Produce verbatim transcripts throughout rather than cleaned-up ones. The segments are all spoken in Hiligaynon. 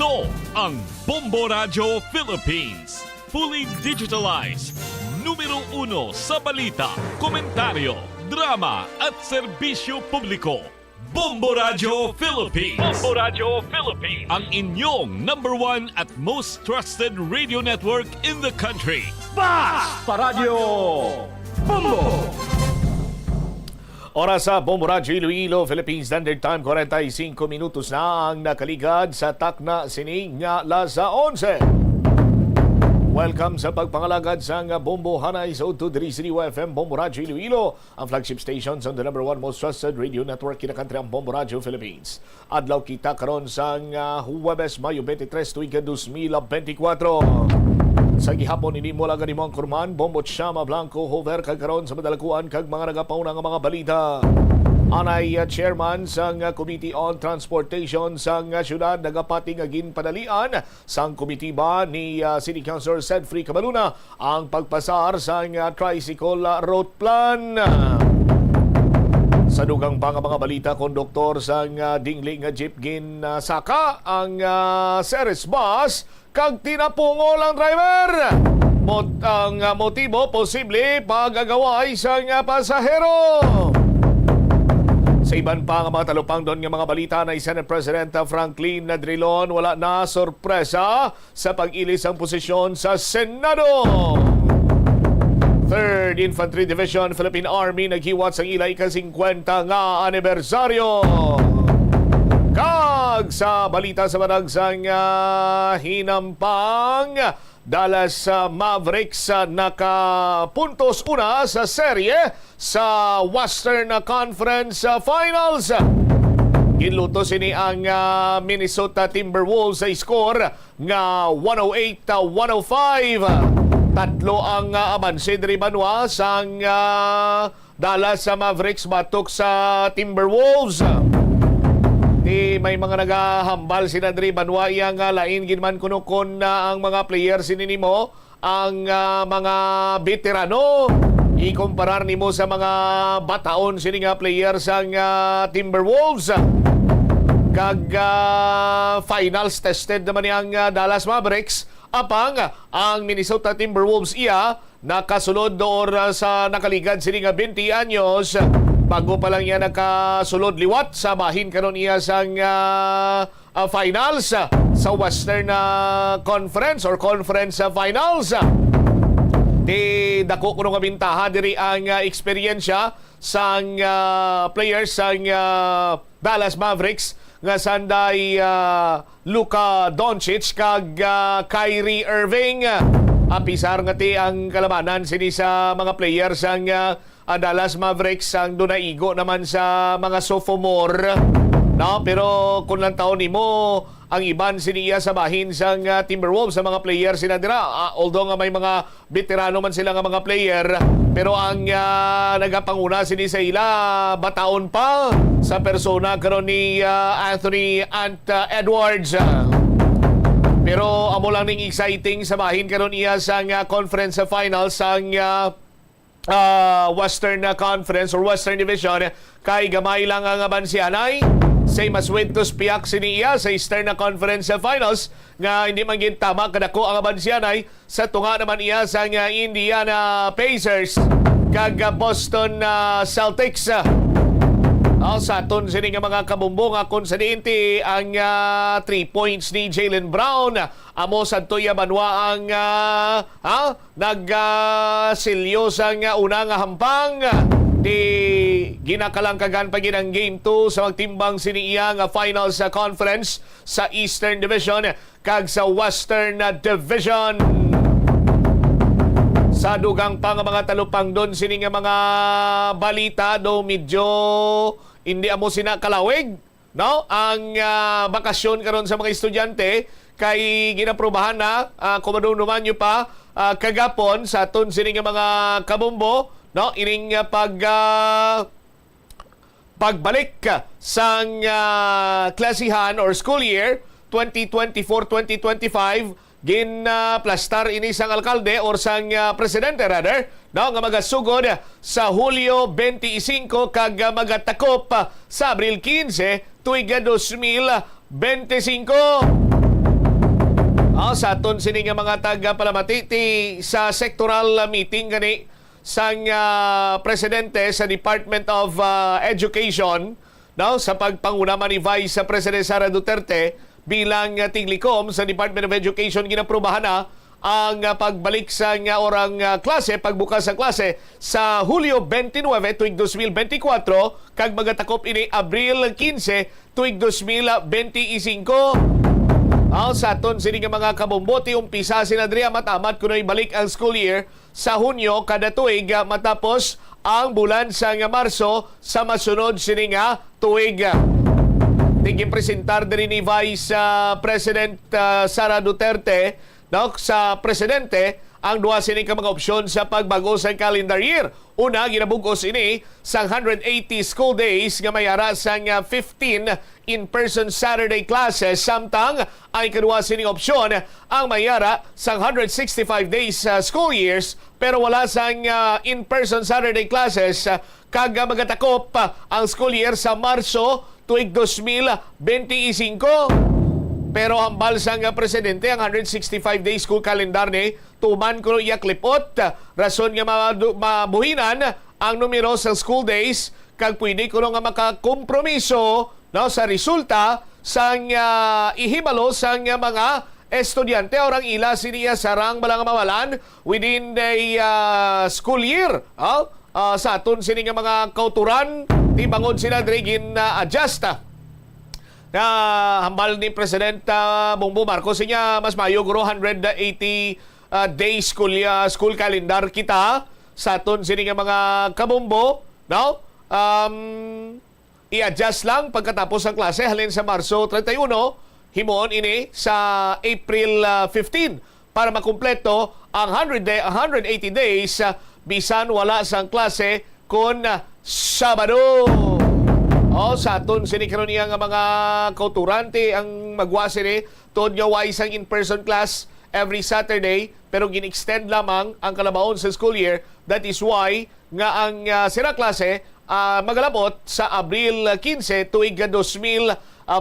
Ito ang Bombo Radyo Philippines. Fully digitalized. Numero uno sa balita, komentaryo, drama at serbisyo publiko. Bombo Radyo Philippines. Bombo Radyo Philippines. Ang inyong number one at most trusted radio network in the country. Basta Radyo Bombo! Oras sa Bombo Radyo Iloilo, Philippines Standard Time, forty-five minutos na ang nakaligad sa takna sining nga alas onse. Welcome sa pagpangalagad sang Bombo Hanay sa Udto diri sa D Y F M, Bombo Radyo Iloilo, ang flagship station sa the number one most trusted radio network in the country, ang Bombo Radyo Philippines. Adlaw kita karon sang, ah, Huwebes, Mayo twenty-three, tuig ka dos mil benti kwatro. Sa gihapon ini mo lang ang imong kurman, Bombo Chama Blanco Hover, kag karon sa madalakuan kag mga nagapauna nga mga balita. Anay, ah, chairman sang, ah, Committee on Transportation sang, ah, syudad nagapati nga ginpadalian sang komitiba ni, ah, City Councilor Sedfrey Cabaluna ang pagpasar sang, ah, tricycle, ah, route plan. Sa dugang pa nga mga balita, konduktor sang, ah, dingli nga jeep ginasaka ang, ah, Ceres bus kag tinapungol ang driver. Mot-, ang, ah, motibo, posible pag-agaway sang, ah, pasahero. Sa iban pa nga mga talupangdon nga mga balita, na Senate President, ah, Franklin Drilon wala na sorpresa sa pag-ilis ang posisyon sa Senado. Third Infantry Division, Philippine Army, naghiwat sang ila ika-singkwenta nga anibersaryo. Kag sa balita sa managsang, ah, hinampang, Dallas, ah, Mavericks, ah, nakapuntos una sa serye sa Western Conference, ah, Finals. Ginluto sini ang, ah, Minnesota Timberwolves sa score nga one oh eight, ah, one oh five. Tatlo ang, ah, abanse diri banwa sang, ah, Dallas Mavericks batok sa Timberwolves. Di may mga nagahambal sina diri banwa iya nga lain gid man kuno kon, ah, ang mga player sini nimo ang, ah, mga veterano, ikumparar nimo sa mga bataon sini nga player sang, ah, Timberwolves. Kag, ah, finals tested naman ni ang, ah, Dallas Mavericks. Apang ang Minnesota Timberwolves iya nakasulod or, ah, sa nakaligad sini nga twenty anyos, bago pa lang iya nakasulod liwat sa bahin karon iya sang, ah, ah, finals, ah, sa Western, ah, Conference or Conference, ah, Finals. Di dako kuno nga bintaha diri ang, ah, eksperyensya sang, ah, players sang, ah, Dallas Mavericks nga sanday, ah, Luka Doncic kag, ah, Kyrie Irving. Apisar nga ti ang kalabanan sini sa mga players sang, ah, ang Dallas Mavericks ang dunaigo naman sa mga sophomore, no? Pero kung lang taon nimo ang iban sini iya sa bahin sang, ah, Timberwolves, sa mga players sila dira, ah, although nga may mga veterano man sila nga mga player, pero ang, ah, nagapanguna sini sa ila bataon pa sa persona karon ni, ah, Anthony Ant, ah, Edwards. Pero amo lang ning exciting sa bahin karon iya sang, ah, conference finals sang, ah, ah, Western, ah, Conference or Western Division, kay gamay lang ang abansianay. Same as Juventus, piyak sini iya sa Eastern na Conference Finals nga hindi man gid tama kadako ang abansianay sa tunga naman iya sang, ah, Indiana Pacers kag, ah, Boston, ah, Celtics. Ah, sa aton sini nga mga kabumbo nga kung sa diin ti ang, ah, three points ni Jaylen Brown, amo sa tuya banwa ang, ah, ha? Nag, ah, silyo sang, ah, una nga hampang. Di ginakalangkagan pa gid ang game two sa magtimbang sini iya nga finals sa conference sa Eastern Division kag sa Western, ah, Division. Sa dugang pa nga mga talupangdon sini nga mga balita, do medyo hindi amo sina kalawig, no? Ang, ah, bakasyon karon sa mga estudyante kay ginaprobahan na, ah, kung madumduman nyo pa, ah, kagapon sa aton sini nga mga kabumbo, no? Ining, ah, pag, ah, pagbalik sang, ah, klasihan or school year twenty twenty-four twenty twenty-five, ginaplastar ini sang alkalde or sang, ah, presidente, rather, no, nga magasugod sa Hulyo twenty-five kag, ah, magatakop, ah, sa Abril quince, tuig dos mil twenty-five. Ah, sa aton sini nga mga tagapalamati, ti sa sectoral meeting gani sang, ah, presidente sa Department of, ah, Education, no, sa pagpanguna man ni Vice President Sara Duterte bilang, ah, tiglikom sa Department of Education, ginaprubahan na ang, ah, pagbalik sa nga orang, ah, klase, pagbukas sa klase sa Hulyo twenty-nine tuig twenty twenty-four, kag magatakop ini Abril quince tuig twenty twenty-five. Aw, sa aton sini nga mga kabombo, ti umpisa sina diri, amat-amat kuno ibalik ang school year sa Hunyo kada tuig, ah, matapos ang bulan sa nga Marso sa masunod sini nga tuig. Ti ginpresentar diri ni Vice, ah, President, ah, Sara Duterte, no, sa presidente ang duha sini ka mga opsyon sa pagbag-o sa calendar year. Una, ginabug-os ini sang hundred eighty school days nga may ara sang, ah, fifteen in-person Saturday classes, samtang ang ikaduha sining opsyon ang may ara sang hundred sixty-five days, ah, school years, pero wala sang, ah, in-person Saturday classes, ah, kag, ah, magatakop, ah, ang school year sa Marso tuig dos mil benti y singko. Pero hambal sang, ah, presidente, ang hundred sixty-five day school calendar ni tuman kuno iya klipot, rason nga madu-, mabuhinan ang numero sa school days, kag pwede kuno nga makakompromiso, no, sa resulta sang, ah, ihibalo sang mga estudyante o ang ila sini iya sarang bala nga mawalan within the, ah, school year, ah, ah, sa aton sini nga mga kauturan, ti bangod sila diri gin-adjust, ah. Nga hambal ni President, ah, Bongbong Marcos, niya mas maayo guro hundred eighty, ah, day school, ah, school calendar kita sa aton sini nga mga kabombo, no? Um, i-adjust lang pagkatapos ang klase, halin sa Marso treinta y uno, himuon ini sa April, ah, fifteen para makumpleto ang hundred day, hundred eighty days, ah, bisan wala sang klase kon, ah, Sabado. O, sa aton sini karon iya nga mga kauturan, ti ang magwa sini, tuod nga way sang in-person class every Saturday, pero gin-extend lamang ang kalabaon sa school year. That is why nga ang, ah, sira klase, ah, magalabot sa Abril quince tuig dos mil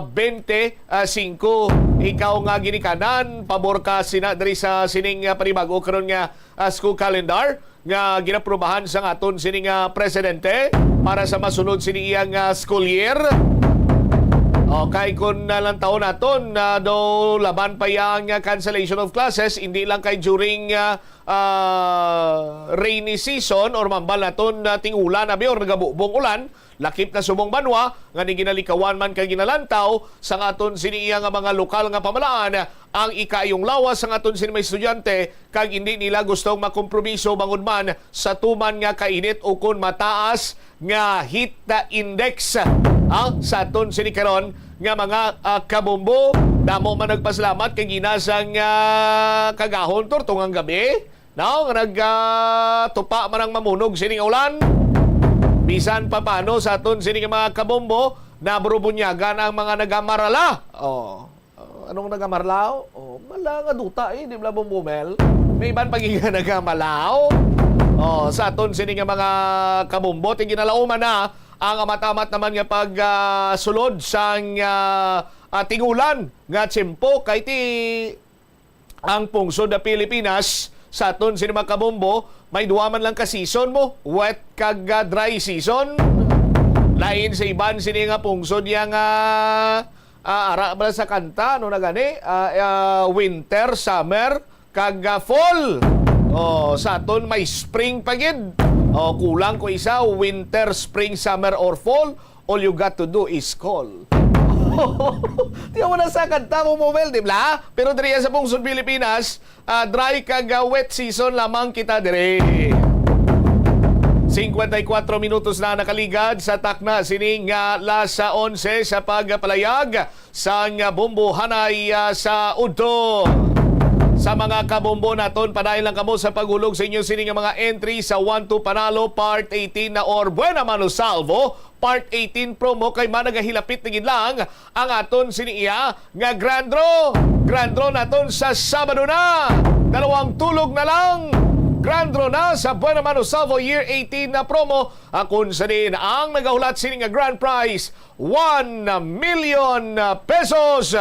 benti singko. Ikaw nga ginikanan, pabor ka sina diri sa sining, ah, panibag-o karon nga, ah, school calendar nga ginaprubahan sang aton sini nga presidente para sa masunod sini iya nga school year? Okay, kung, ah, lantawon naton, ah, daw laban pa iya ang, ah, cancellation of classes, hindi lang kay during, ah, ah, rainy season or mambal naton na ting-ulan, abi, or nagabubong ulan, lakip na subong banwa nga ni ginalikawan man kay ginalantaw sang aton sini iya nga mga lokal nga pamalaan ang ikaayong lawas sang aton sini mga estudyante, kag hindi nila gustong makompromiso bangod man sa tuman nga kainit ukon mataas nga heat index, ah, sa aton sini karon nga mga, ah, kabombo. Damo man nagpasalamat kay ginasang, ah, kagahon, turtong ang gabi. Now, nga nag, ah, tupa man ang mamunog sining ulan. Bisan pa paano sa aton sini nga mga kabombo, naburubunyagan ang mga nagamarala. Oh, ah, anong nagamarlaw? Oh, mala nga duta eh, di ba, Bombo Mel? May iban pa gid nga nagamalaw. Oh, sa aton sini nga mga kabombo, ti ginalauman na ang amat-amat naman nga pag, ah, sulod sang, ah, ah, ting-ulan nga tiyempo kay ti ang pungsod na Pilipinas, sa aton sini mga kabombo, may duha man lang ka season mo, wet kag, ah, dry season. Lain sa iban sini nga pungsod yang, ah, ah, ara bala sa kanta, ano na gani? Ah, ah, winter, summer, kag, ah, fall. Oh, sa aton may spring pa gid. Oh, kulang ko isa, winter, spring, summer, or fall. All you got to do is call. Di mo na sa kanta mo, Mobile, di ba? Pero diri sa pungsod Pilipinas, ah, dry kag, ah, wet season lamang kita diri. Cincuenta y cuatro minutos na nakaligad sa takna sining, ah, alas onse sa pagpalayag sang, ah, bombohanay, ah, sa udto. Sa mga kabombo naton, padayon lang kamo sa paghulog sa inyo sini nga mga entry sa One to Panalo Part eighteen na or Buena Mano Salvo Part eighteen promo kay managahilapit na gid lang ang aton sini iya nga grand draw. Grand draw naton sa Sabado na. Dalawang tulog na lang. Grand draw na sa Buena Mano Salvo Year eighteen na promo. Akon sa din ang nagahulat sini nga grand prize, one million pesos.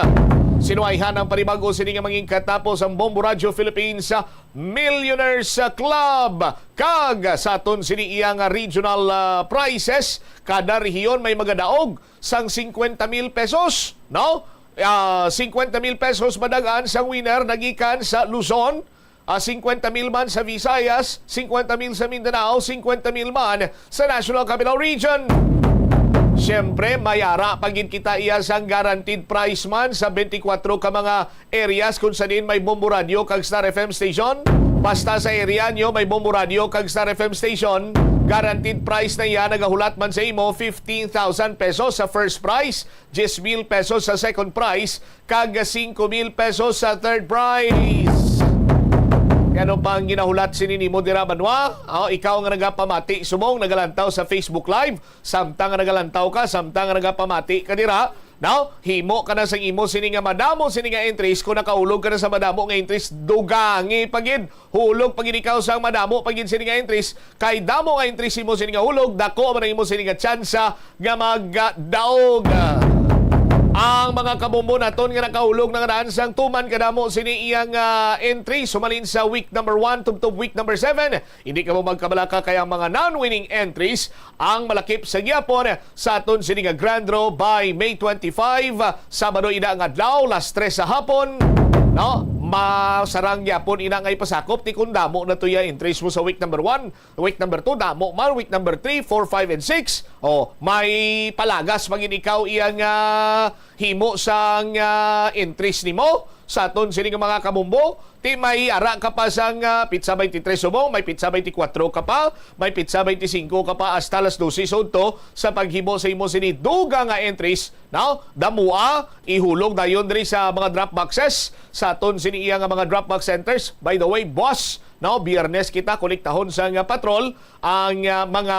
Sinuwayhan ang panibag-o sini nga mangin katapos ang Bombo Radio Philippines, ah, Millionaires, ah, Club. Kag sa aton sini iya nga regional, ah, prizes, kada rehiyon may magadaog sang cincuenta mil pesos, no? Ah, cincuenta mil pesos madag-an sang winner nagikan sa Luzon, ah, cincuenta mil man sa Visayas, cincuenta mil sa Mindanao, cincuenta mil man sa National Capital Region. Siyempre, may ara pa gid kita iya sang guaranteed prize man sa twenty-four ka mga areas kung sa diin may Bombo Radio kag Star F M station. Basta sa area nyo may Bombo Radio kag Star F M station, guaranteed prize na iya nagahulat man sa imo fifteen thousand pesos sa first prize, diyes mil pesos sa second prize, kag singko mil pesos sa third prize. Kay ano pa ang ginahulat sini nimo dira, Banwa? Oh, ikaw nga nagapamati subong nagalantaw sa Facebook Live, samtang nga nagalantaw ka, samtang nga nagapamati ka dira, no? Himo ka na sang imo sini nga madamo sini nga entries. Kung nakahulog ka na sa madamo nga entries, dugangi pa gid. Hulog pa gid ikaw sang madamo pa gid sini nga entries. Kay damo nga entries imo sini nga hulog, dako man ang imo sini nga tsansa nga magdaog. Ang mga kabombo naton nga nakahulog na nga daan sang tuman kadamo sini iyang, ah, entries humalin sa week number one tubtob week number seven. Hindi kamo magkabalaka kay ang mga non-winning entries ang malakip sa gihapon sa aton sini nga Grand Draw by May twenty-five, Sabado ina nga adlaw, las tres sa hapon. No? Masarang gihapon ina nga ipasakop ti kung damo na to ya entries mo sa week number one, week number two, damo man, week number three, four, five, and six. Oh, may palagas magin ikaw iyang, ah, himo sang, ah, entries nimo sa aton sini nga mga kabombo. Ti may ara ka pa sang, ah, pitsa twenty-three subong, may pitsa twenty-four ka pa, may pitsa twenty-five ka pa hasta las dose sa udto sa paghimo sa imo sini dugang nga entries, no? Damoa, ihulog dayon diri sa mga drop boxes sa aton sini iya nga mga drop box centers. By the way, boss, no, Biyernes kita kolektahon sang, ah, patrol ang, ah, mga,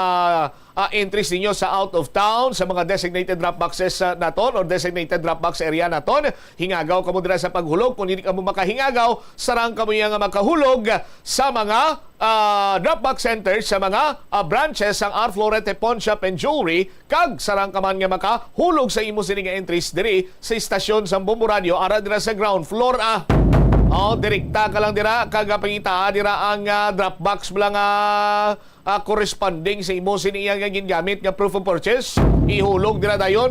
ah, entries ninyo sa out of town, sa mga designated drop boxes, ah, naton or designated drop box area naton. Hingagaw kamo dira sa paghulog. Kung hindi kamo makahingagaw, sarang kamo iya nga makahulog sa mga, ah, drop box centers, sa mga, ah, branches sang R Florete Pawn Shop and Jewelry, kag sarang ka man nga makahulog sa imo sini nga entries diri sa istasyon sang Bombo Radio, ara dira sa ground floor, ah. Oh, direkta ka lang dira, kag pangitaa dira ang, ah, drop box mo lang, ah, ah, corresponding sa imo sini iya nga gingamit nga proof of purchase. Ihulog dira dayon.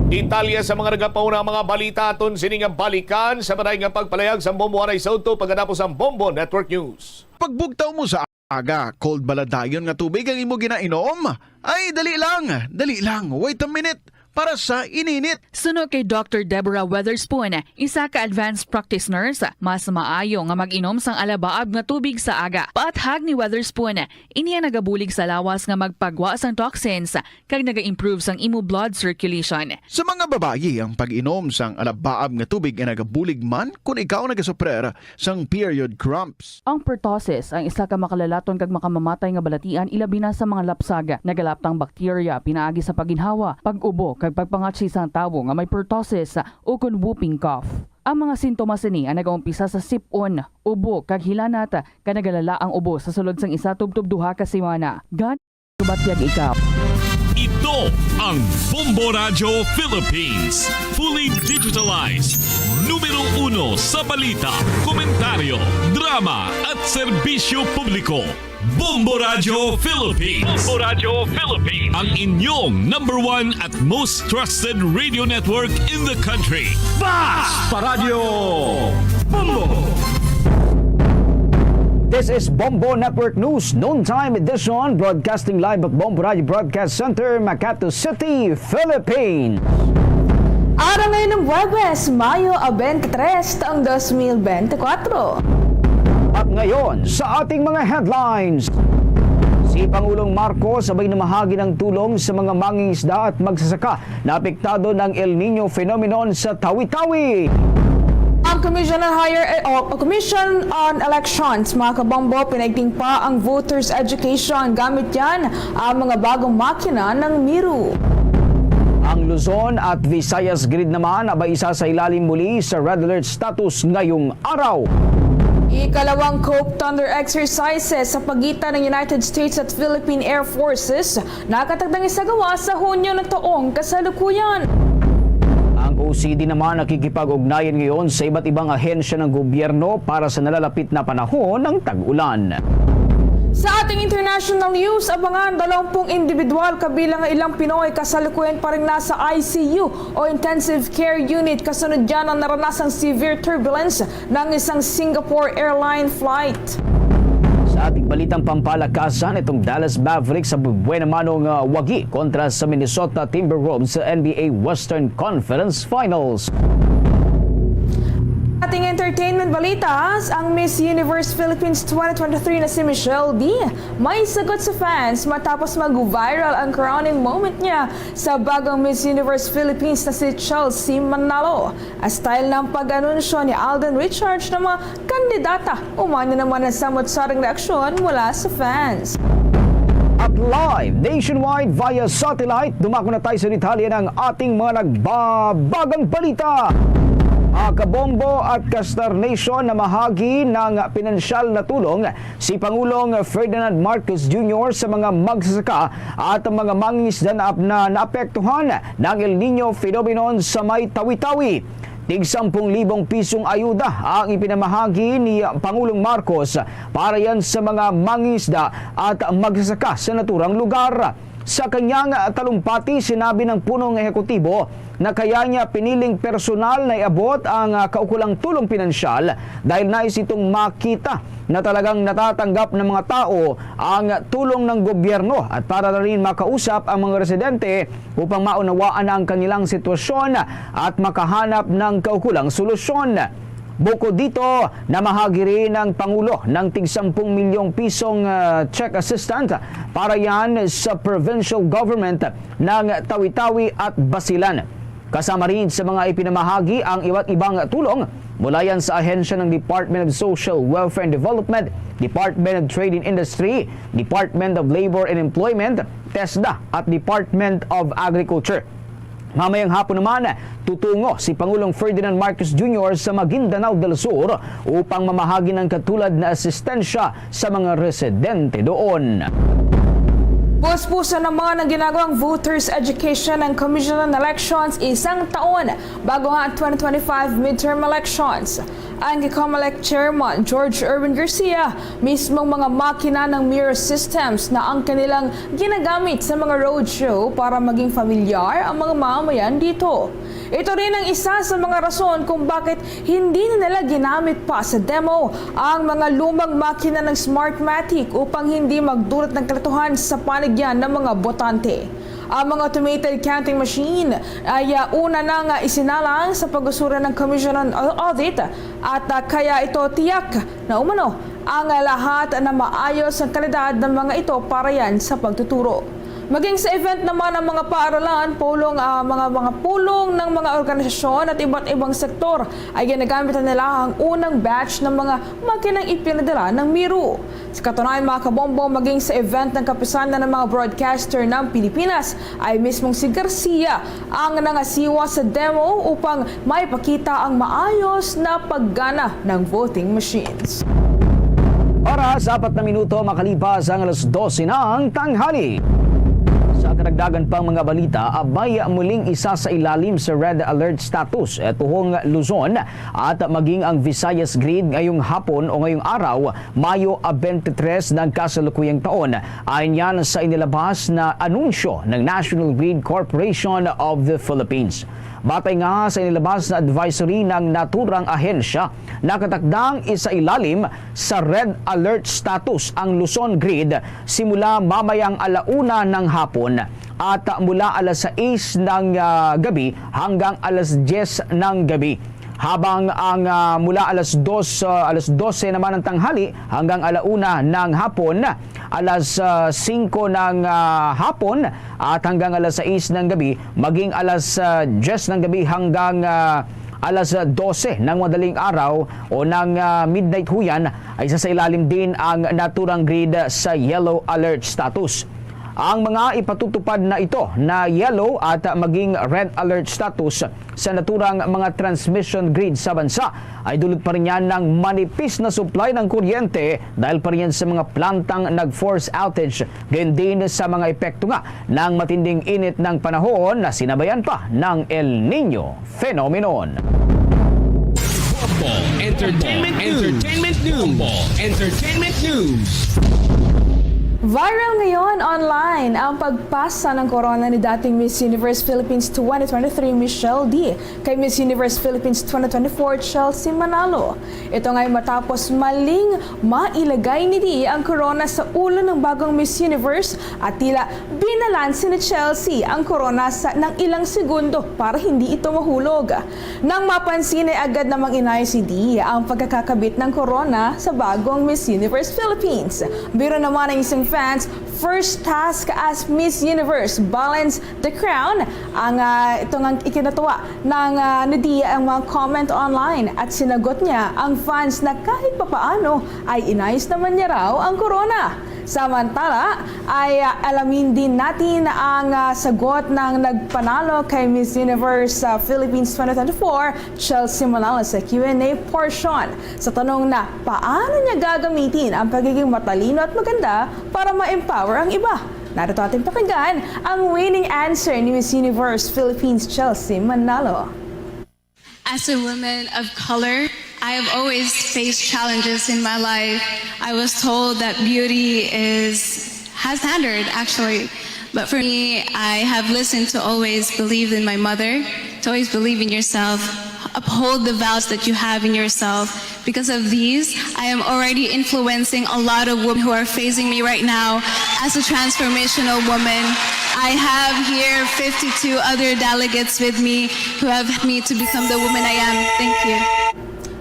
Detalye sa mga nagapauna nga mga balita aton sini nga balikan sa balay nga pagpalayag sa Bombo Anay sa udto pagkatapos ang Bombo Network News. Pagbugtaw mo sa aga, cold bala dayon nga tubig ang imo ginainom? Ay, dali lang, dali lang. Wait a minute. Para sa ininit. Suno kay Doctor Deborah Weatherspoon, isa ka advanced practice nurse, mas maayo nga mag-inom sang alabaab nga tubig sa aga. Paathag ni Weatherspoon, ini ang nagabulig sa lawas nga magpagwa sang toxins kag naga-improve sang imo blood circulation. Sa mga babayi, ang pag-inom sang alabaab nga tubig ay nagabulig man kon ikaw nagasuprer sang period cramps. Ang pertussis ang isa ka makalalaton kag makamamatay nga balatian, ilabi na sa mga lapsag. Nagalaptang bakterya pinaagi sa pagginhawa, pag-ubo, kag pagpangatsi sang tawo nga may pertussis ukon whooping cough. Ang mga sintomas sini ang nagaumpisa sa sip-on, ubo, kag hilanat, kag nagalala ang ubo sa sulod sang isa tubtob duha ka semana. Gani, subatyag ikaw. Ito ang Bombo Radyo Philippines, fully digitalized, numero uno sa balita, komentaryo, drama, at serbisyo publiko. Bombo Radyo Philippines. Bombo Radyo Philippines. Ang inyong number one at most trusted radio network in the country. Basta Radyo Bombo! This is Bombo Network News, noontime edition, broadcasting live at Bombo Radio Broadcast Center, Makati City, Philippines. Araw ngayon ng Huwebes, Mayo twenty-three, taong dos mil bente kwatro. At ngayon, sa ating mga headlines, si Pangulong Marcos sabay namahagi ng tulong sa mga mangingisda at magsasaka na apektado ng El Niño phenomenon sa Tawi-Tawi. Ang Commission on Higher, eh, o, Commission on Elections, mga kabombo, pinaigting pa ang voters education. Gamit yan ang mga bagong makina ng Miro. Ang Luzon at Visayas Grid naman abay isa sa ilalim muli sa red alert status ngayong araw. Ikalawang COPE Thunder Exercises sa pagitan ng United States at Philippine Air Forces nakatakdang isagawa sa Hunyo na taong kasalukuyan. Ang O C D naman nakikipag-ugnayan ngayon sa iba't ibang ahensya ng gobyerno para sa nalalapit na panahon ng tag-ulan. Sa ating international news, abangan, dalawang pung individual kabilang ang ilang Pinoy kasalukuyan pa rin nasa I C U o intensive care unit kasunod yan ang naranasang severe turbulence ng isang Singapore Airline flight. Sa ating balitang pampalakasan, itong Dallas Mavericks sa bubuena manong, ah, wagi kontra sa Minnesota Timberwolves sa N B A Western Conference Finals. Ating entertainment balitas, ang Miss Universe Philippines twenty twenty-three na si Michelle D may sagot sa fans matapos mag-viral ang crowning moment niya sa bagong Miss Universe Philippines na si Chelsea Manalo. Style ng pag-anunsyo ni Alden Richards ng mga kandidata. Umano naman ang samot-saring reaksyon mula sa fans. At live nationwide via satellite, dumako na tayo sa detalye ng ating mga nagbabagang balita. Mga kabombo at ka-Star Nation, namahagi ng pinansyal na tulong si Pangulong Ferdinand Marcos Junior sa mga magsasaka at mga mangingisda na, na naapektuhan ng El Niño phenomenon sa may Tawi-Tawi. Tig sampung libong pisong ayuda ang ipinamahagi ni Pangulong Marcos para yan sa mga mangingisda at magsasaka sa naturang lugar. Sa kanyang talumpati, sinabi ng punong ehekutibo na kaya niya piniling personal na iabot ang, ah, kaukulang tulong pinansyal dahil nais itong makita na talagang natatanggap ng mga tao ang tulong ng gobyerno at para na rin makausap ang mga residente upang maunawaan ang kanilang sitwasyon at makahanap ng kaukulang solusyon. Bukod dito, namahagi rin ang Pangulo ng tig sampung milyong pisong, ah, check assistance para yan sa provincial government ng Tawi-Tawi at Basilan. Kasama rin sa mga ipinamahagi ang iba't ibang tulong mula yan sa ahensya ng Department of Social Welfare and Development, Department of Trade and Industry, Department of Labor and Employment, TESDA, at Department of Agriculture. Mamayang hapon naman, tutungo si Pangulong Ferdinand Marcos Junior sa Maguindanao del Sur upang mamahagi ng katulad na asistensya sa mga residente doon. Puspusan naman ang ginagawang voters education ng Commission on Elections isang taon bago ang twenty twenty-five midterm elections. Ang COMELEC Chairman George Erwin Garcia, mismong mga makina ng mirror systems na ang kanilang ginagamit sa mga roadshow para maging familiar ang mga mamamayan dito. Ito rin ang isa sa mga rason kung bakit hindi na nila ginamit pa sa demo ang mga lumang makina ng Smartmatic upang hindi magdulot ng kalituhan sa panigyan ng mga botante. Ang mga automated counting machine ay, ah, una nang, ah, isinalang sa pag-usura ng Commission on Au-, Audit at, ah, kaya ito tiyak na umano ang, ah, lahat na maayos ang kalidad ng mga ito para yan sa pagtuturo. Maging sa event naman ang mga paaralan, pulong, ah, mga, mga pulong ng mga organisasyon at iba't ibang sektor ay ginagamit na nila ang unang batch ng mga makinang ipinadala ng Miro. Sa katunayan, mga kabombo, maging sa event ng Kapisanan ng mga Broadcaster ng Pilipinas ay mismong si Garcia ang nangasiwa sa demo upang maipakita ang maayos na paggana ng voting machines. Oras, apat na minuto makalipas ang alas dose ng tanghali. Sa karagdagan pang mga balita, abay muling isa sa ilalim sa red alert status, eh, tuhong Luzon at maging ang Visayas Grid ngayong hapon o ngayong araw, Mayo twenty-three ng kasalukuyang taon. Ayon yan sa inilabas na anunsyo ng National Grid Corporation of the Philippines. Batay nga sa inilabas na advisory ng naturang ahensya, nakatakdang isailalim sa red alert status ang Luzon Grid simula mamayang ala una ng hapon at mula alas sais ng, ah, gabi hanggang alas diyes ng gabi. Habang ang, ah, mula alas dos, ah, alas dose naman ng tanghali hanggang ala una ng hapon, alas, ah, singko ng, ah, hapon at hanggang alas sais ng gabi, maging alas, ah, diyes ng gabi hanggang, ah, alas dose ng madaling araw o ng, ah, midnight huyan, ay isasailalim din ang naturang grid sa yellow alert status. Ang mga ipatutupad na ito na yellow at maging red alert status sa naturang mga transmission grid sa bansa ay dulot pa rin niya ng manipis na supply ng kuryente dahil pa rin yan sa mga plantang nag-force outage, gayon din sa mga epekto nga ng matinding init ng panahon na sinabayan pa ng El Nino phenomenon. Bombo Entertainment News. Entertainment News. Bombo Entertainment News. Viral ngayon online ang pagpasa ng korona ni dating Miss Universe Philippines twenty twenty-three Michelle D kay Miss Universe Philippines twenty twenty-four Chelsea Manalo. Ito nga ay matapos maling mailagay ni D ang korona sa ulo ng bagong Miss Universe at tila binalanse ni Chelsea ang korona sa ng ilang segundo para hindi ito mahulog. Nang mapansin ay agad namang inayos ni D ang pagkakakabit ng korona sa bagong Miss Universe Philippines. Biro naman ng isang fans, first task as Miss Universe, balance the crown, ang ah, ito nga ikinatuwa ng ah, ni D ang mga comment online at sinagot niya ang fans na kahit papaano ay inayos naman niya raw ang korona. Samantala ay ah, alamin din natin ang ah, sagot ng nagpanalo kay Miss Universe ah, Philippines twenty twenty-four, Chelsea Manalo sa Q and A portion sa tanong na paano niya gagamitin ang pagiging matalino at maganda para ma-empower ang iba. Narito ating pakinggan ang winning answer ni Miss Universe Philippines Chelsea Manalo. As a woman of color, I have always faced challenges in my life. I was told that beauty is has standard, actually. But for me, I have listened to always believe in my mother, to always believe in yourself, uphold the vows that you have in yourself. Because of these, I am already influencing a lot of women who are facing me right now as a transformational woman. I have here fifty-two other delegates with me who have helped me to become the woman I am. Thank you.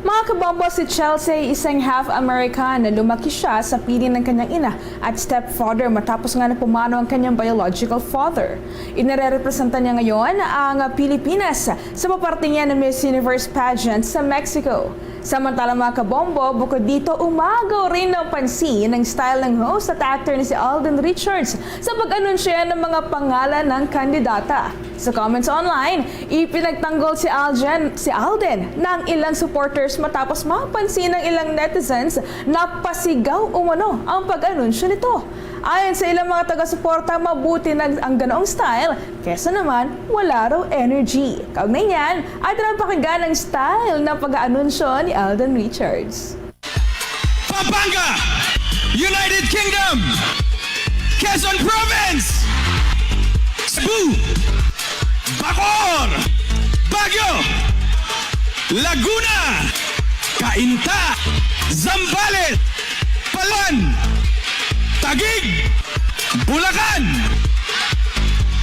Mga kabombo, si Chelsea ay isang half American na lumaki siya sa piling ng kanyang ina at stepfather matapos nga napumanaw ang kanyang biological father. Inirerepresenta niya ngayon ang Pilipinas sa papartingan ng Miss Universe pageant sa Mexico. Samantala, mga kabombo, bukod dito, umagaw rin ng pansin ang style ng host at actor na si Alden Richards sa pag-anunsyo ng mga pangalan ng kandidata. Sa comments online, ipinagtanggol si Alden, si Alden ng ilang supporters matapos mapansin ng ilang netizens na pasigaw umano ang pag-anunsyo nito. Ayon sa ilang mga taga-suporta, mabuti na ang ganoong style kesa naman wala raw energy. Kaugnay niyan, ato nang pakinggan ang style ng pag-aanunsyo ni Alden Richards. Pampanga, United Kingdom, Quezon Province, Cebu, Bacoor, Baguio, Laguna, Cainta, Zambales, Palawan, Taguig, Bulacan,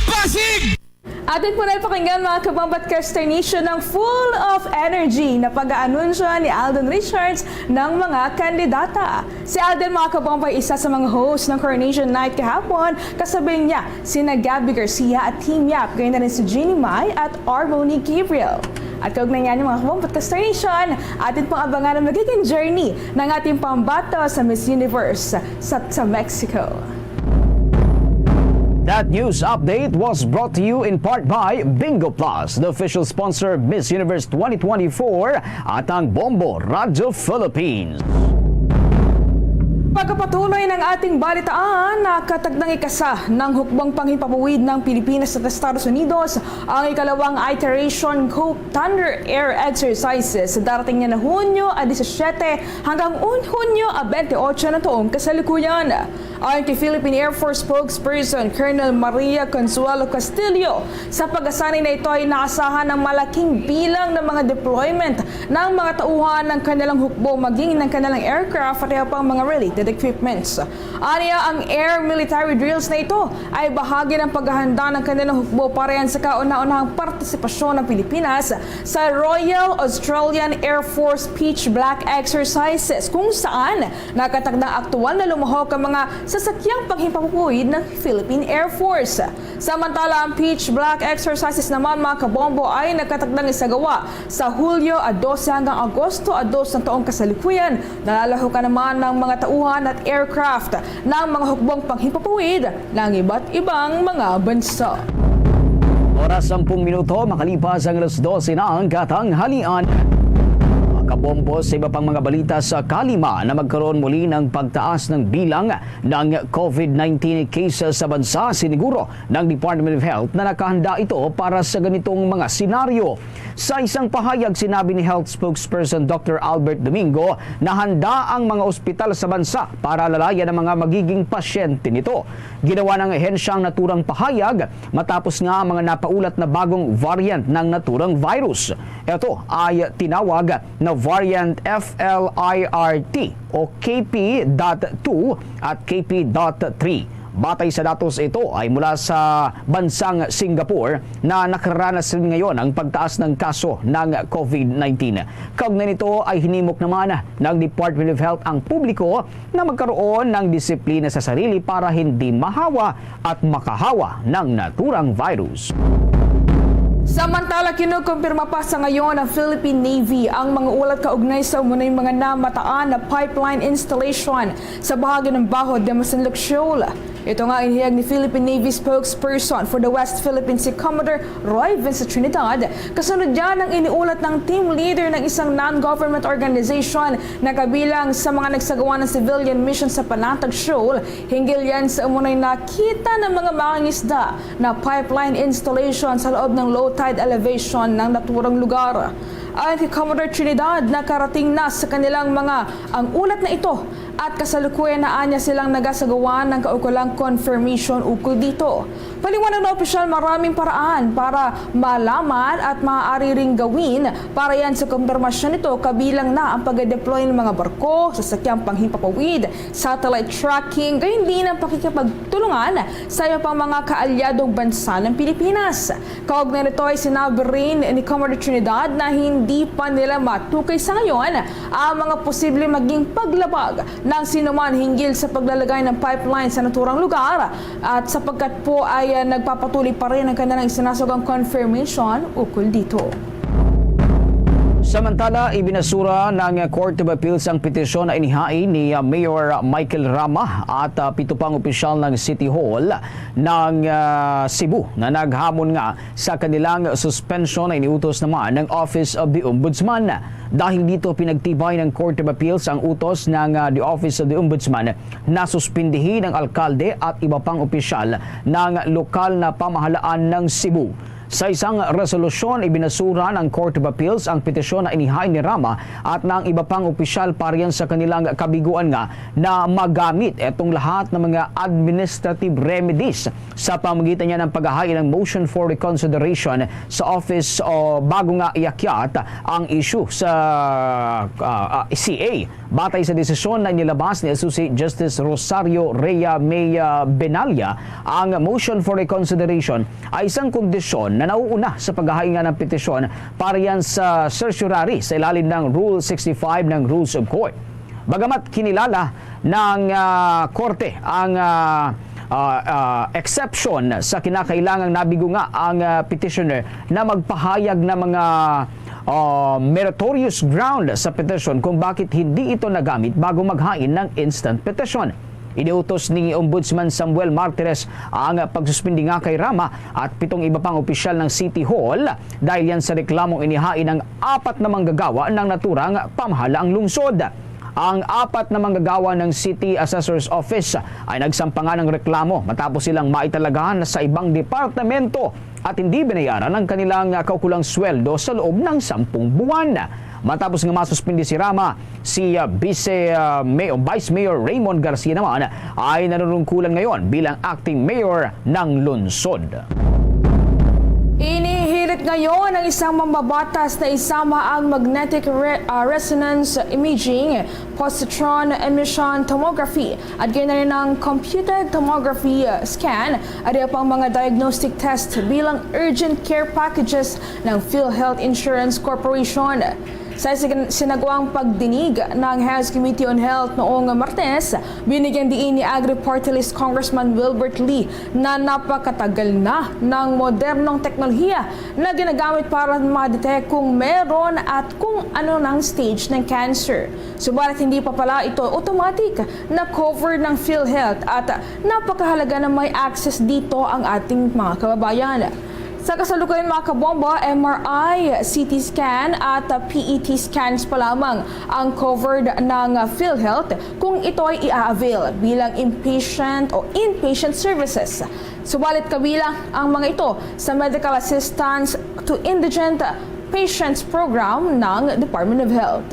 Pasig. Atin po na ipakinggan, mga kabombo at consternation, ng full of energy na pag-aanunsyo ni Alden Richards ng mga kandidata. Si Alden, mga kabombo, ay isa sa mga host ng Coronation Night kahapon, kasabay niya sina Gabby Garcia at Team Yap, gayon na rin si Jeannie Mai at Armoni Gabriel. At kaugnay niyan, mga kabombo at consternation, atin pong abangan ang magiging journey ng ating pambato sa Miss Universe sa, sa Mexico. That news update was brought to you in part by Bingo Plus, the official sponsor of Miss Universe twenty twenty-four at ang Bombo Radio Philippines. Pagkapatuloy ng ating balitaan, nakatagdang ikasa ng hukbong panghipabuwid ng Pilipinas at Estados Unidos ang ikalawang iteration Hope Thunder Air Exercises sa darating niya na Hunyo a disisyete hanggang un- Hunyo a bente otso na tuong kasalukuyan. Ayon kay Philippine Air Force spokesperson Colonel Maria Consuelo Castillo, sa pag-asanay na ito ay inaasahan ang malaking bilang ng mga deployment ng mga tauhan ng kanilang hukbo, maging ng kanilang aircraft at iba pang mga related equipments. Aniya, ang air military drills na ito ay bahagi ng paghahanda ng kanilang hukbo para yan sa kauna-unahang partisipasyon ng Pilipinas sa Royal Australian Air Force Pitch Black Exercises, kung saan nakatakdang aktual na lumahok ang mga sa sakyang panghimpapawid ng Philippine Air Force. Samantala, ang pitch black exercises naman, mga kabombo, ay nagkatagdang isagawa sa Hulyo a dose hanggang Agosto a dos ng taong kasalukuyan. Nalalahukan naman ng mga tauhan at aircraft ng mga hukbong panghimpapawid ng iba't ibang mga bansa. Oras, sampung minuto makalipas ang alas dose ng katanghalian. Mga kabombo, sa iba pang mga balita, sa kalima na magkaroon muli ng pagtaas ng bilang ng COVID nineteen cases sa bansa, siniguro ng Department of Health na nakahanda ito para sa ganitong mga senaryo. Sa isang pahayag, sinabi ni Health Spokesperson Doctor Albert Domingo na handa ang mga ospital sa bansa para alalayan ang mga magiging pasyente nito. Ginawa ng ahensya ang naturang pahayag matapos nga ang mga napaulat na bagong variant ng naturang virus. Ito ay tinawag na variant F L I R T o K P dot two at K P dot three. Batay sa datos, ito ay mula sa bansang Singapore na nakaranas rin ngayon ang pagtaas ng kaso ng COVID nineteen. Kaugnay nito ay hinimok naman ng Department of Health ang publiko na magkaroon ng disiplina sa sarili para hindi mahawa at makahawa ng naturang virus. Samantala, kinukumpirma pa sa ngayon ng Philippine Navy ang mga ulat kaugnay sa umunay mga namataan na pipeline installation sa bahagi ng Bajo de Masinloc Shoal. Ito nga inihayag ni Philippine Navy spokesperson for the West Philippine Sea Commodore Roy Vincent Trinidad, kasunod yan ang iniulat ng team leader ng isang non-government organization na kabilang sa mga nagsagawa ng civilian mission sa Panatag Shoal. Hinggil yan sa umunay nakita ng mga mangingisda na pipeline installation sa loob ng low tide elevation ng naturang lugar. Ayon kay Commodore Trinidad, nakarating na sa kanilang mga ang ulat na ito at kasalukuyan na anya silang nagasagawa ng kaukulang confirmation ukol dito. Paliwanag na opisyal, maraming paraan para malaman at maaari ring gawin para yan sa kumpirmasyon nito, kabilang na ang pag-deploy ng mga barko, sasakyang panghimpapawid, satellite tracking, gayon din ang pakikipagtulungan sa iba pang mga kaalyadong bansa ng Pilipinas. Kaugnay nito ay sinabi rin ni Commodore Trinidad na hindi pa nila matukay sa ngayon ang mga posible maging paglabag ng sinuman hinggil sa paglalagay ng pipeline sa naturang lugar, at sapagkat po ay, ah, nagpapatuloy pa rin ang kanilang isinasagawa ang confirmation ukol dito. Samantala, ibinasura ng Court of Appeals ang petisyon na inihain ni, ah, Mayor Michael Rama at, ah, pito pang opisyal ng City Hall ng, ah, Cebu na naghamon nga sa kanilang suspensyon na iniutos naman ng Office of the Ombudsman. Dahil dito, pinagtibay ng Court of Appeals ang utos ng, ah, the Office of the Ombudsman na suspindihin ang alkalde at iba pang opisyal ng lokal na pamahalaan ng Cebu. Sa isang resolusyon, ibinasura ng Court of Appeals ang petisyon na inihain ni Rama at ng iba pang opisyal para yan sa kanilang kabiguan nga na magamit itong lahat ng mga administrative remedies sa pamamagitan niya ng paghahain ng motion for reconsideration sa office o bago nga iakyat ang issue sa, ah, ah, C A. Batay sa desisyon na inilabas ni Associate Justice Rosario Rhea May, ah, Benalia, ang motion for reconsideration ay isang kondisyon na nauuna sa paghahain nga ng petisyon para yan sa certiorari sa ilalim ng Rule sixty-five ng Rules of Court. Bagamat kinilala ng, ah, korte ang, ah, ah, ah, exception sa kinakailangang nabigo nga ang, ah, petitioner na magpahayag ng mga, ah, meritorious ground sa petition kung bakit hindi ito nagamit bago maghain ng instant petition. Iniutos ni Ombudsman Samuel Martires ang pagsuspindi nga kay Rama at pitong iba pang opisyal ng City Hall dahil yan sa reklamong inihain ng apat na manggagawa ng naturang pamahalaang lungsod. Ang apat na manggagawa ng City Assessor's Office ay nagsampangan ng reklamo matapos silang maitalagahan sa ibang departamento at hindi binayaran ang kanilang kaukulang sweldo sa loob ng sampung buwan. Matapos nga masuspindi si Rama, si, ah, Vice, ah, May-, Vice Mayor Raymond Garcia naman ay nanunungkulan ngayon bilang acting mayor ng lungsod. Inihirit ngayon ng isang mambabatas na isama ang magnetic re-, ah, resonance imaging, positron emission tomography, at ginawa ng computed tomography, ah, scan, at iba pang mga diagnostic test bilang urgent care packages ng PhilHealth Insurance Corporation. Sa sig-, sinagwang pagdinig ng House Committee on Health noong Martes, binigyan diin ni Agri Party List Congressman Wilbert Lee na napakatagal na ng modernong teknolohiya na ginagamit para ma-detect kung meron at kung ano ng stage ng cancer. Subalit hindi pa pala ito automatic na covered ng PhilHealth at napakahalaga na may access dito ang ating mga kababayan. Sa kasalukuyan, mga kabombo, M R I, C T scan at, uh, P E T scans pa lamang ang covered ng, uh, PhilHealth kung ito ay i-avail bilang inpatient o inpatient services. Subalit kabilang ang mga ito sa Medical Assistance to Indigent Patients Program ng Department of Health.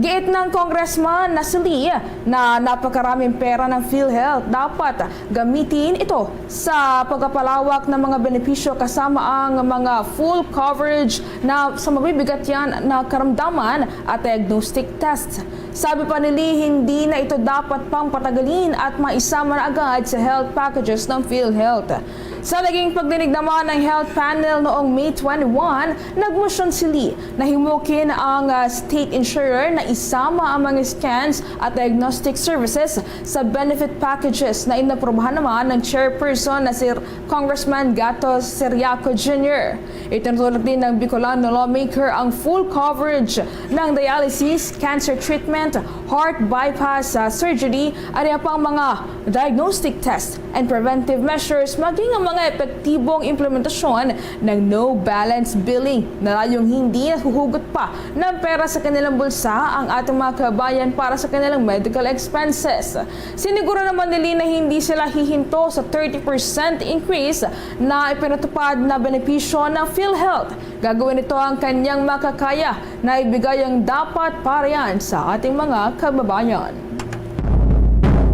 Giit ng Congressman na si Lee na napakaraming pera ng PhilHealth dapat gamitin ito sa pagpapalawak ng mga benepisyo kasama ang mga full coverage na sa mabibigat yan na karamdaman at diagnostic tests. Sabi pa ni Lee, hindi na ito dapat pang patagalin at maisama na agad sa health packages ng PhilHealth. Sa naging pagdinig naman ng Health Panel noong May twenty-one, nagmotion si Lee na himukin ang, ah, state insurer na isama ang mga scans at diagnostic services sa benefit packages na inaprubahan naman ng chairperson na si Congressman Gato Ciriaco Junior. Itinutulak din ng Bicolano lawmaker ang full coverage ng dialysis, cancer treatment, heart bypass, ah, surgery, at iba pang mga diagnostic test and preventive measures, maging ang mga epektibong implementasyon ng no balance billing na layong hindi nahuhugot pa ng pera sa kanilang bulsa ang ating mga kabayan para sa kanilang medical expenses. Siniguro naman ni Lee na hindi sila hihinto sa thirty percent increase na ipinatupad na benepisyo ng PhilHealth. Gagawin nito ang kanyang makakaya na ibigay ang dapat para yan sa ating mga kababayan.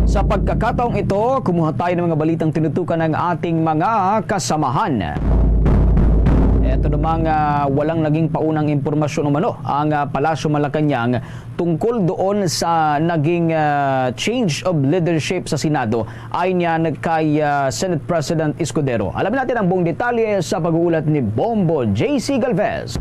Sa pagkakataong ito, kumuha tayo ng mga balitang tinutukan ng ating mga kasamahan. Ito namang, ah, walang naging paunang impormasyon umano ang, ah, Palasyo Malacañang tungkol doon sa naging, ah, change of leadership sa Senado, ayon niyan kay, ah, Senate President Escudero. Alamin natin ang buong detalye sa pag-uulat ni Bombo J C Galvez.